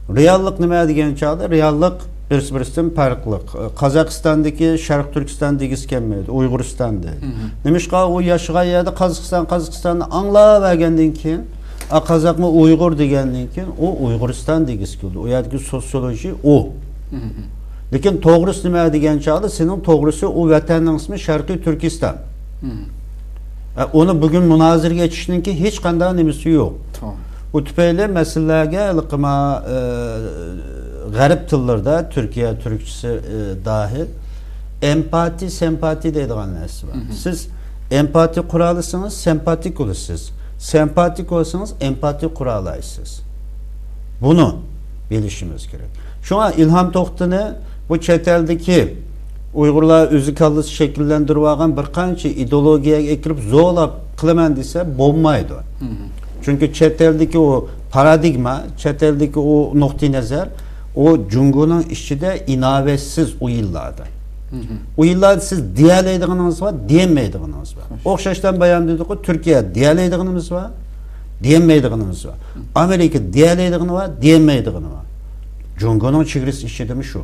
رېئاللىق نېمە دېگەن چاغدا، رېئاللىق بىرسى-بىرسىدىن پەرقلىق. قازاقىستاندىكى شەرقىي تۈركىستان دېگۈسى كەلمەيدۇ، ئۇيغۇرىستان دەيدۇ. نېمىشقا؟ ئۇ ياشىغان يەردە قازاقىستان، قازاقىستاننى ئاڭلاۋەرگەندىن كېيىن، ئا، قازاقمۇ ئۇيغۇر دېگەندىن كېيىن، ئۇ ئۇيغۇرىستان دېگۈسى كېلىدۇ. ئۇ يەردىكى سوسيولوژى ئۇ. لېكىن توغرىسى نېمە دېگەن چاغدا، سېنىڭ توغرىسى ئۇ ۋەتەننىڭ ئىسمى شەرقىي تۈركىستان. ئە، ئۇنى بۈگۈن مۇنازىرىگە ئېچىشنىڭكى ھېچقانداق نېمىسى يوق. توغرا. ئۇ تۈپەيلى مەسىلىلەرگە ھېلىقى ما-، ئە، غەرب تىللىرىدا، تۈركىيە تۈركچىسى، ئە، داھىل، ئەمپاتى، سەمپاتى دەيدىغان نەرسە بار. سىز ئەمپاتى قۇرالىسىڭىز، سەمپاتىك بولىسىز. سەمپاتىك بولسىڭىز، ئەمپاتى قۇرالايسىز. بۇنى بىلىشىمىز كېرەك. شۇڭا ئىلھام توختىنى بۇ چەت ئەلدىكى ئۇيغۇرلار ئۆزى كاللىسى شەكىللەندۈرۈۋالغان بىر قانچە ئىدېئولوگىيەگە ئەكىرىپ زورلاپ قىلىمەن دېسە بولمايدۇ. چۈنكى چەت ئەلدىكى ئۇ پارادىگما، چەت ئەلدىكى ئۇ نۇقتىئى نەزەر، ئۇ جۇڭگونىڭ ئىچىدە ئىناۋەتسىز ئۇ يىللاردا. ئۇ يىللاردا سىز دېيەلەيدىغىنىڭىز بار، دېيەلمەيدىغىنىڭىز بار. خوش. ئوخشاشتىن بايام دېدۇققۇ، تۈركىيە دېيەلەيدىغىنىمىز بار، دېيەلمەيدىغىنىمىز بار. ئامېرىكا دېيەلەيدىغىنى بار، دېيەلمەيدىغىنى بار. جۇڭگونىڭ چېگرىسى ئىچىدىمۇ شۇ.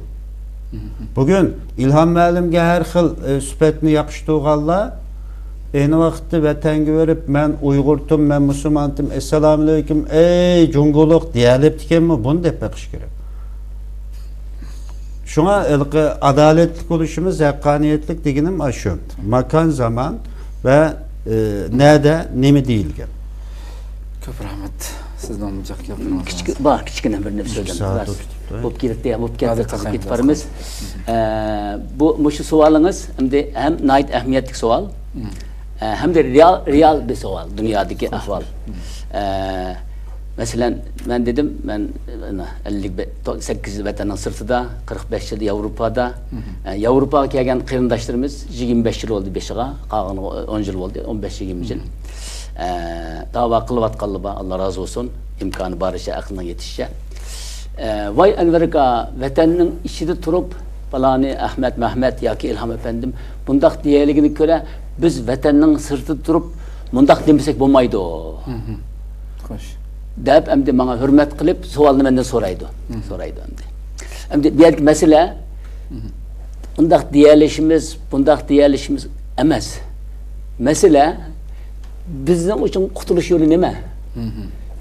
بۈگۈن ئىلھام مۇئەللىمگە ھەر خىل، ئە، سۈپەتنى ياقىشتۇرغانلار ئەينى ۋاقىتتا ۋەتەنگە بېرىپ، مەن ئۇيغۇرتۇم، مەن مۇسۇلمانتىم، ئەسسالامۇئەلەيكۇم، ئەي جۇڭگولۇق دېيەلەپتىكەنمۇ؟ بۇنى دەپ بېقىش كېرەك. شۇڭا ھېلىقى ئادالەتلىك بولۇشىمىز، ھەققانىيەتلىك دېگىنىم ئاشۇ. ماكان، زامان ۋە، ئى، نەدە نېمە دېيىلگەن. كۆپ رەھمەت سىزنىڭ جىق گەپلىرىڭىزگە. كىچىك، بار، كىچىككىنە بىر نەپسە سائەت ئۆتۈپتۇ. بولۇپ كېتىپتۇ، بولۇپ كەتتى، قىزىپ كېتىپ بارىمىز. ئە، بۇ، مۇشۇ سوئالىڭىز ئەمدى ھەم ناھايىتى ئەھمىيەتلىك سوئال. ئە، ھەمدە رېئال، رېئال بىر سوئال، دۇنيادىكى ئەھۋال. ئە، مەسىلەن، مەن دېدىم، مەن ئەللىك سەككىز يىل ۋەتەننىڭ سىرتىدا، قىرىق بەش يىل ياۋروپادا. ئە، ياۋروپاغا كەلگەن قېرىنداشلىرىمىز يىگىرمە بەش يىل بولدى بېشىغا، قالغىنىغا ئون يىل بولدى، ئون بەش يىگىرمە يىل. ئە، داۋا قىلىۋاتقانلار بار، ئاللا رازى بولسۇن، ئىمكانى بارىچە، ئەقلىنىڭ يېتىشىچە. ئە، ۋاي ئەنۋەر ئاكا، ۋەتەننىڭ ئىچىدە تۇرۇپ، پالانى ئەخمەت مەھمەت ياكى ئىلھام ئەپەندىم بۇنداق دېيەلىگىنى كۆرە، بىز ۋەتەننىڭ سىرتىدا تۇرۇپ مۇنداق دېمىسەك بولمايدۇ. خوش. دەپ ئەمدى ماڭا ھۆرمەت قىلىپ سوئالنى مەندىن سورايدۇ. سورايدۇ ئەمدى. ئەمدى بۇ يەردىكى مەسىلە ئۇنداق دېيەلىشىمىز، بۇنداق دېيەلىشىمىز ئەمەس. مەسىلە بىزنىڭ ئۈچۈن قۇتۇلۇش يولى نېمە؟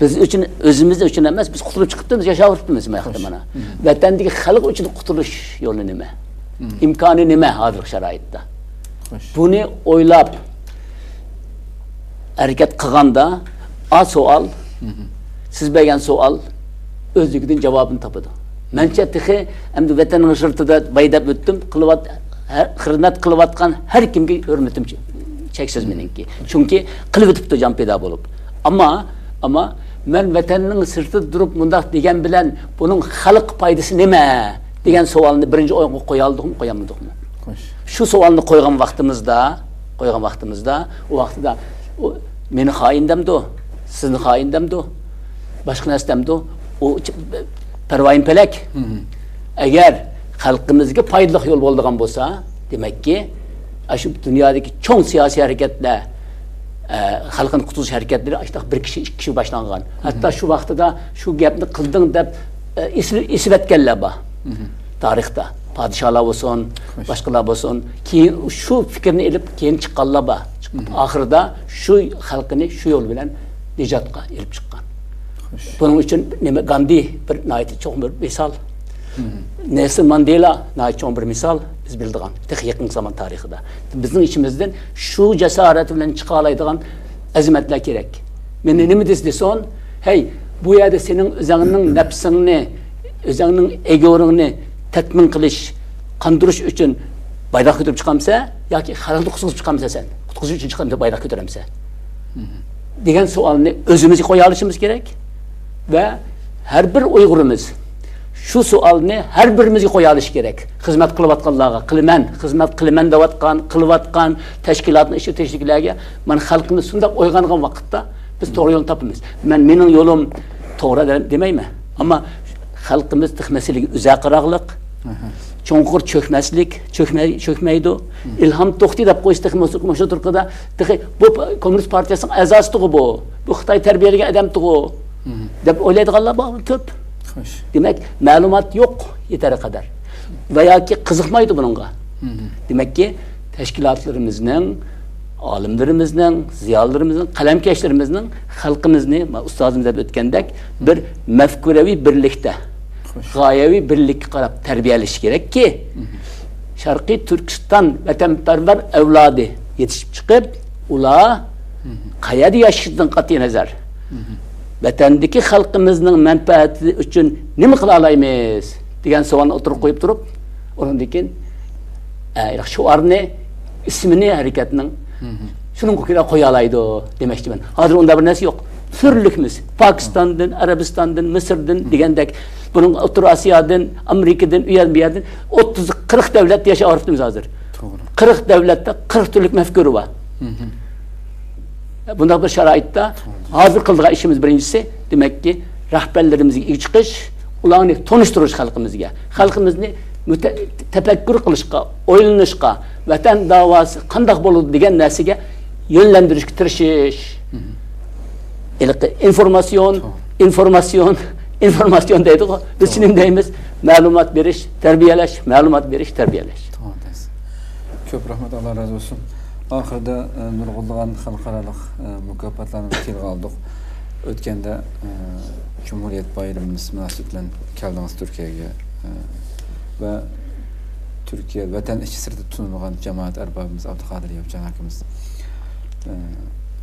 بىز ئۈچۈن، ئۆزىمىز ئۈچۈن ئەمەس، بىز قۇتۇلۇپ چىقىپتىمىز، ياشاۋېرىپتىمىز ماياقتا مانا. ۋەتەندىكى خەلق ئۈچۈن قۇتۇلۇش يولى نېمە؟ ئىمكانى نېمە ھازىرقى شارائىتتا؟ بۇنى ئويلاپ ھەرىكەت قىلغاندا، ئا سوئال، سىز بەرگەن سوئال ئۆزلۈكىدىن جاۋابىنى تاپىدۇ. مەنچە تېخى ئەمدى ۋەتەننىڭ سىرتىدا باي دەپ ئۆتتۈم، قىلىۋات-، ھە-، خىزمەت قىلىۋاتقان ھەر كىمگە ھۆرمىتىم چە-، چەكسىز مېنىڭكى. چۈنكى قىلىۋېتىپتۇ جان پىدا بولۇپ. ئەمما، ئەمما مەن ۋەتەننىڭ سىرتىدا تۇرۇپ مۇنداق دېگەن بىلەن بۇنىڭ خەلققە پايدىسى نېمە دېگەن سوئالنى بىرىنچى ئويغا قويالىدۇقمۇ، قويالمىدۇقمۇ؟ شۇ سوئالنى قويغان ۋاقتىمىزدا، قويغان ۋاقتىمىزدا، ئۇ ۋاقتىدا ئۇ مېنى خائىن دەمدۇ، سىزنى خائىن دەمدۇ، باشقا نەرسە دەمدۇ، ئۇ پەرۋايىم پەلەك. ئەگەر خەلقىمىزگە پايدىلىق يول بولىدىغان بولسا، دېمەككى، ئاشۇ دۇنيادىكى چوڭ سىياسىي ھەرىكەتلەر، ئە، خەلقنى قۇتۇلۇش ھەرىكەتلىرى ئاشۇنداق بىر كىشى، ئىككى كىشى باشلانغان. ھەتتا شۇ ۋاقتىدا شۇ گەپنى قىلدىڭ دەپ، ئە، ئېسىل-، ئېسىۋەتكەنلەر بار تارىختا. پادىشاھلار بولسۇن، باشقىلار بولسۇن، كېيىن شۇ پىكىرنى ئېلىپ كېيىن چىققانلار بار. چىقىپ ئاخىرىدا شۇ خەلقىنى شۇ يول بىلەن نىجاتقا ئېلىپ چىققان. بۇنىڭ ئۈچۈن نېمە، گاندى بىر ناھايىتى چوڭ بىر مىسال. نېلسون ماندېلا ناھايىتى چوڭ بىر مىسال، بىز بىلىدىغان، تېخى يېقىنقى زامان تارىخىدا. بىزنىڭ ئىچىمىزدىن شۇ جاسارەت بىلەن چىقالايدىغان ئەزىمەتلەر كېرەك. مېنى نېمە دېسە دېسۇن، ھەي، بۇ يەردە سېنىڭ ئۆزۈڭنىڭ نەپسىڭنى، ئۆزۈڭنىڭ ئېگورىڭنى تەتمىن قىلىش، قاندۇرۇش ئۈچۈن بايراق كۆتۈرۈپ چىقامسەن ياكى خەلقنى قۇتقۇزۇپ چىقامسەن سەن؟ قۇتقۇزۇش ئۈچۈن چىقامسەن، بايراق كۆتۈرەمسەن؟ دېگەن سوئالنى ئۆزىمىزگە قويالىشىمىز كېرەك. ۋە ھەر بىر ئۇيغۇرىمىز شۇ سوئالنى ھەر بىرىمىزگە قويالىشى كېرەك. خىزمەت قىلىۋاتقانلارغا، قىلىمەن، خىزمەت قىلىمەن دەۋاتقان، قىلىۋاتقان تەشكىلاتنى ئىشلىتىشلىكلەرگە، مانا خەلقىمىز شۇنداق ئويغانغان ۋاقىتتا بىز توغرا يولنى تاپىمىز. مەن، مېنىڭ يولۇم توغرا دە-، دېمەيمەن. ئەمما خەلقىمىز تېخى مەسىلىگە ئۆزەر قاراقلىق، چوڭقۇر چۆكمەسلىك، چۆكمەي-، چۆكمەيدۇ. ئىلھام توختى دەپ قويسا تېخى مۇشۇ، مۇشۇ تۇرقىدا تېخى بۇ پ-، كوممۇنىست پارتىيەسىنىڭ ئەزاسىدىغۇ بۇ. بۇ خىتاي تەربىيەلىگەن ئادەمدىغۇ دەپ ئويلايدىغانلار بار كۆپ. دېمەك، مەلۇمات يوق يېتەرلىك قەدەر. ۋە ياكى قىزىقمايدۇ بۇنىڭغا. دېمەككى، تەشكىلاتلىرىمىزنىڭ، ئالىملىرىمىزنىڭ، زىيالىيلىرىمىزنىڭ، قەلەمكەشلىرىمىزنىڭ خەلقىمىزنى، ما-، ئۇستازىمىز دەپ ئۆتكەندەك، بىر مەفكۇرەۋى بىرلىكتە، غايەۋى بىرلىككە قاراپ تەربىيەلىشى كېرەككى، شەرقىي تۈركىستان ۋەتەنپەرۋەر ئەۋلادى يېتىشىپ چىقىپ، ئۇلار قەيەردە ياشىشىدىن قەتئىينەزەر، ۋەتەندىكى خەلقىمىزنىڭ مەنپەئەتى ئۈچۈن نېمە قىلالايمىز دېگەن سوئالنى ئوتتۇرىغا قويۇپ تۇرۇپ، ئۇنىڭدىن كېيىن، ئە، شوئارنى، ئىسمىنى ھەرىكەتنىڭ شۇنىڭغا كۆرە قويالايدۇ دېمەكچىمەن. ھازىر ئۇنداق بىر نەرسە يوق. تۈرلۈكمىز. پاكىستاندىن، ئەرەبىستاندىن، مىسىردىن دېگەندەك، بۇنىڭ ئوتتۇرا ئاسىيادىن، ئامېرىكىدىن، ئۇ يەردىن، بۇ يەردىن ئوتتۇز، قىرىق دەۋلەتتە ياشاۋاتىپتىمىز ھازىر. قىرىق دەۋلەتتە قىرىق تۈرلۈك مەفكۇرە بار. بۇنداق بىر شارائىتتا ھازىر قىلىدىغان ئىشىمىز بىرىنچىسى، دېمەككى، رەھبەرلىرىمىزگە ئىگە چىقىش، ئۇلارنى تونۇشتۇرۇش خەلقىمىزگە. خەلقىمىزنى مۇتە-، تەپەككۇر قىلىشقا، ئويلىنىشقا، ۋەتەن داۋاسى قانداق بولىدۇ دېگەن نەرسىگە يۆنلەندۈرۈشكە تىرىشىش. ھېلىقى ئىنفورماتسىيون، ئىنفورماتسىيون، ئىنفورماتسىيون دەيدىغۇ. بىز شۇنى دەيمىز، مەلۇمات بېرىش، تەربىيەلەش، مەلۇمات بېرىش، تەربىيەلەش. كۆپ رەھمەت، ئاللا رازى بولسۇن. ئاخىرىدا، ئە، نۇرغۇنلىغان خەلقئارالىق، ئە، مۇكاپاتلارنى تىلغا ئالدۇق. ئۆتكەندە، ئە، جۇمھۇرىيەت بايرىمىمىز مۇناسىۋىتى بىلەن كەلدىڭىز تۈركىيەگە. ئە، ۋە تۈركىيە، ۋەتەن ئىچى سىرتىدا تونۇلغان جامائەت ئەربابىمىز ئابدۇقادىر ياپچان ئاكىمىز، ئە،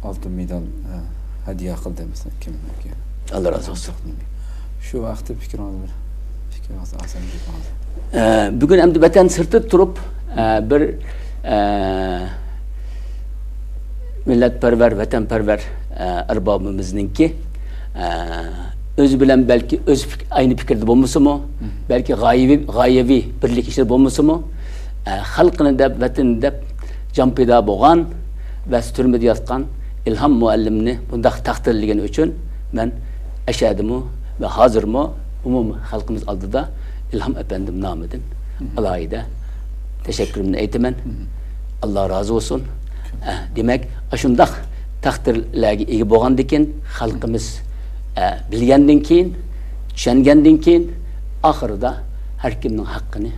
ئالتۇن مېدال، ئە، ھەدىيە قىلدى، مەسىلەن، كىملەرگە. ئاللا رازى بولسۇن. شۇ ھەقتە پىكرىڭىز بىر، پىكرىڭىز ئاسان گېپىڭىز. ئە، بۈگۈن ئەمدى ۋەتەن سىرتىدا تۇرۇپ، ئە، بىر، ئە، مىللەتپەرۋەر، ۋەتەنپەرۋەر، ئە، ئەربابىمىزنىڭكى، ئە، ئۆزى بىلەن بەلكى ئۆز پىك-، ئەينى پىكىردە بولمىسىمۇ، بەلكى غايىۋى، غايەۋى بىرلىك ئىچىدە بولمىسىمۇ، ئە، خەلقىنى دەپ، ۋەتىنىنى دەپ جان پىدا بولغان ۋە تۈرمىدە ياتقان ئىلھام مۇئەللىمنى بۇنداق تەقدىرلىگەن ئۈچۈن مەن ئەشەدىمۇ ۋە ھازىرمۇ ئومۇمىي خەلقىمىز ئالدىدا ئىلھام ئەپەندىم نامىدىن ئالاھىدە تەشەككۈرۈمنى ئېيتىمەن. ئاللا رازى بولسۇن. ئە، دېمەك، ئاشۇنداق تەقدىرلەرگە ئىگە بولغاندىكىن، خەلقىمىز، ئە، بىلگەندىن كېيىن، چۈشەنگەندىن كېيىن، ئاخىرىدا ھەر كىمنىڭ ھەققىنى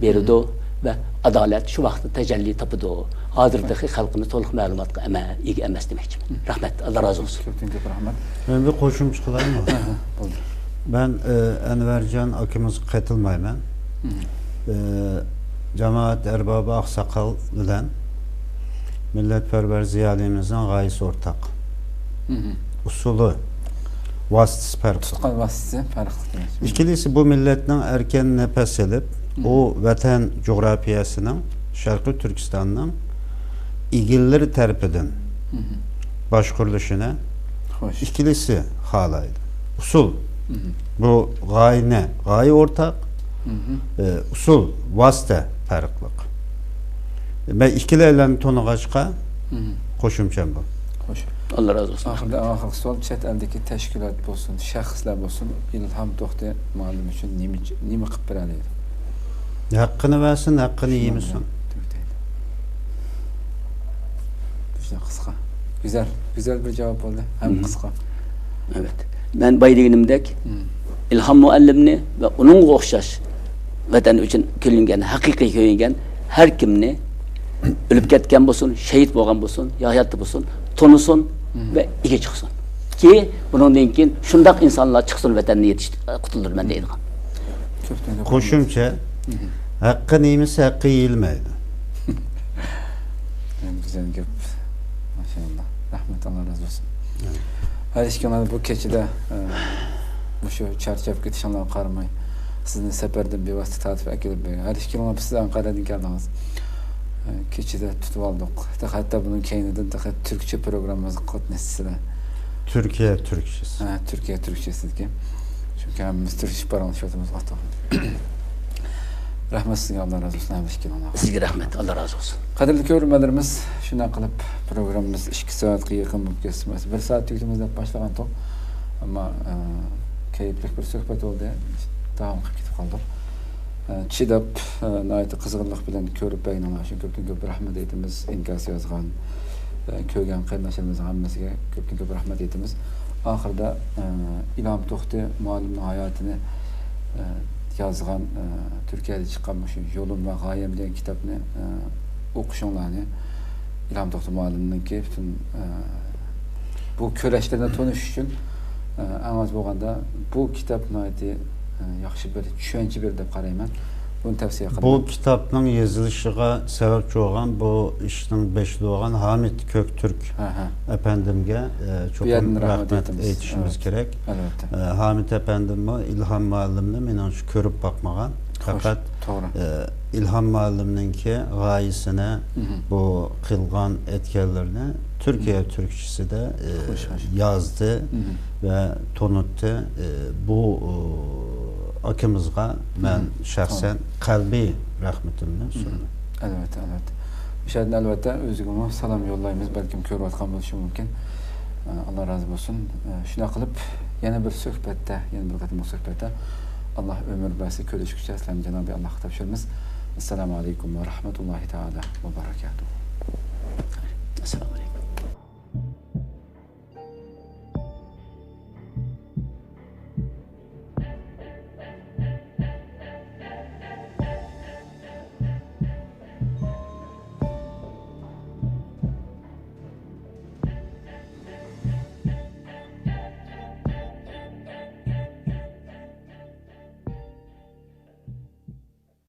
بېرىدۇ ۋە ئادالەت شۇ ۋاقىتتا تەجەللى تاپىدۇ. ھازىر تېخى خەلقىمىز تولۇق مەلۇماتقا ئەمە-، ئىگە ئەمەس دېمەكچىمەن. رەھمەت، ئاللا رازى بولسۇن. كۆپتىن كۆپ رەھمەت. مەن بىر قوشۇمچە قىلايمۇ؟ ھە، ھە، بولدى. مەن، ئە، ئەنۋەرجان ئاكىمىزغا قېتىلمايمەن. ئە، جامائەت ئەربابى ئاقساقال بىلەن مىللەتپەرۋەر زىيالىيىمىزنىڭ غايىسى ئورتاق. ئۇسۇلى، ۋاسىتىسى پەرقلىق. تۇتقان ۋاسىتىسى پەرقلىق دېمەكچى. ئىككىلىسى بۇ مىللەتنىڭ ئەركىن نەپەس ئېلىپ، ئۇ ۋەتەن جۇغراپىيەسىنىڭ، شەرقىي تۈركىستاننىڭ ئىگىلىرى تەرىپىدىن باشقۇرۇلۇشىنى خوش. ئىككىلىسى خالايدۇ. ئۇسۇل. بۇ غايىنى، غايە ئورتاق، ئە، ئۇسۇل، ۋاسىتە پەرقلىق. مەن ئىككىلەيلەننى تونۇغاچقا، قوشۇمچەم بۇ. خوش. ئاللا رازى بولسۇن. ئاخىردا ئەڭ ئاخىرقى سوئال، چەت ئەلدىكى تەشكىلات بولسۇن، شەخسلەر بولسۇن، ئىلھام توختى مۇئەللىم ئۈچۈن نېمە، نېمە قىلىپ بېرەلەيدۇ؟ ھەققىنى بەرسۇن، ھەققىنى يېمىسۇن. تۈگىتەيلى. شۇنداق قىسقا. گۈزەل، گۈزەل بىر جاۋاب بولدى. ھەم قىسقا. ئەلۋەتتە. مەن بايا دېگىنىمدەك، ئىلھام مۇئەللىمنى ۋە ئۇنىڭغا ئوخشاش ۋەتەن ئۈچۈن كۆيۈنگەن، ھەقىقىي كۆيۈنگەن ھەر كىمنى، ئۆلۈپ كەتكەن بولسۇن، شېھىت بولغان بولسۇن يا ھاياتتا بولسۇن، تونۇسۇن ۋە ئىگە چىقسۇن. كى، بۇنىڭدىن كېيىن شۇنداق ئىنسانلار چىقسۇن ۋەتەندىن يېتىش-، قۇتۇلدۇر مەن دەيدىغان. كۆپتىن كۆپ قوشۇمچە، ھەققىنى يېمىسە، ھەققى يېيىلمەيدۇ. يەنە گۈزەل گەپ. ماشائاللا. رەھمەت، ئاللا رازى بولسۇن. ھەر ئىككىڭلار بۇ كېچىدە، ئە، مۇشۇ چارچاپ كېتىشىڭلارغا قارىماي، سىزنى سەپەردىن بىۋاسىتە تارتىپ ئەكېلىپ بەرگەن. ھەر ئىككىڭلار سىز ئەنقەرەدىن كەلدىڭىز. ئە، كېچىدە تۇتۇۋالدۇق. تېخى ھەتتا بۇنىڭ كەينىدىن تېخى تۈركچە پروگراممىمىزغا قاتنىشىسىلەر. تۈركىيە تۈركچىسى. ھە، تۈركىيە تۈركچىسىدىكى. چۈنكى ھەممىمىز تۈركچە پاراڭلىشىۋاتىمىز، ئاتو. رەھمەت سىزگە، ئاللا رازى بولسۇن، ھەممە ئىككىڭلارغا. سىزگە رەھمەت، ئاللا رازى بولسۇن. قەدىرلىك كۆرۈرمەنلىرىمىز، شۇنداق قىلىپ پروگراممىمىز ئىككى سائەتكە يېقىن بولۇپ كەتسە، بىر سائەت تۈگىتىمىز دەپ باشلىغانتۇق. ئەمما، ئە، كەيپلىك بىر سۆھبەت بولدى. داۋام قىلىپ كېتىپ قالدۇق. ئە، چىداپ، ئە، ناھايىتى قىزغىنلىق بىلەن كۆرۈپ بەرگىنىڭلار ئۈچۈن كۆپتىن كۆپ رەھمەت ئېيتىمىز. ئىنكاس يازغان، ئە، كۆرگەن قېرىنداشلىرىمىزنىڭ ھەممىسىگە كۆپتىن كۆپ رەھمەت ئېيتىمىز. ئاخىرىدا، ئە، ئىلھام توختى مۇئەللىمنىڭ ھاياتىنى، ئە، يازغان، ئە، تۈركىيەدە چىققان مۇشۇ يولۇم ۋە غايەم دېگەن كىتابنى، ئە، ئوقۇشۇڭلارنى، ئىلھام توختى مۇئەللىمنىڭكى پۈتۈن، ئە، بۇ كۈرەشلىرىنى تونۇش ئۈچۈن، ئە، ئەڭ ئاز بولغاندا بۇ كىتاب ناھايىتى، ئە، ياخشى بىر چۈشەنچە بېرىدۇ دەپ قارايمەن. بۇنى تەۋسىيە بۇ قىلىمەن. كىتابنىڭ يېزىلىشىغا سەۋەبچى بولغان، بۇ ئىشنىڭ بېشىدا بولغان ھامىت كۆكتۈرك ھە، ھە. ئەپەندىمگە، ئە، بۇ چوقۇم يەردىن رەھمەت رەھمەت ئېيتىمىز. ئېيتىشىمىز ئەلۋەتتە. كېرەك. ئەلۋەتتە. ئە، ھامىت ئەپەندىممۇ ئىلھام مۇئەللىمنى مېنىڭچە كۆرۈپ باقمىغان. خوش، پەقەت، توغرا. ئە، ئىلھام مۇئەللىمنىڭكى غايىسىنى، مھم. بۇ قىلغان ئەتكەنلىرىنى تۈركىيە مھم. تۈركچىسىدە، ئە، خوش، خوش. يازدى مھم. ۋە تونۇتتى. ئە، بۇ، ئۇ، ئاكىمىزغا مەن مھم. شەخسەن توغرا. قەلبىي رەھمىتىمنى مھم. سۇنىمەن. ئەلۋەتتە، ئەلۋەتتە. مۇشۇ يەردىن ئەلۋەتتە ئۆزىگىمۇ سالام يوللايمىز، بەلكىم كۆرۈۋاتقان بولۇشى مۇمكىن. ئە، ئاللا رازى بولسۇن. ئە، شۇنداق قىلىپ، يەنە بىر سۆھبەتتە، يەنە بىر قېتىملىق سۆھبەتتە، ئاللا ئۆمۈر بەرسە، كۆرۈشكۈچە سىلەرنى جانابى ئاللاغا تاپشۇرىمىز. ئەسسالامۇ ئەلەيكۇم ۋە رەھمەتۇللاھى تائالا ۋە بەرەكاتۇھ. ئەسسالامۇ ئەلەيكۇم.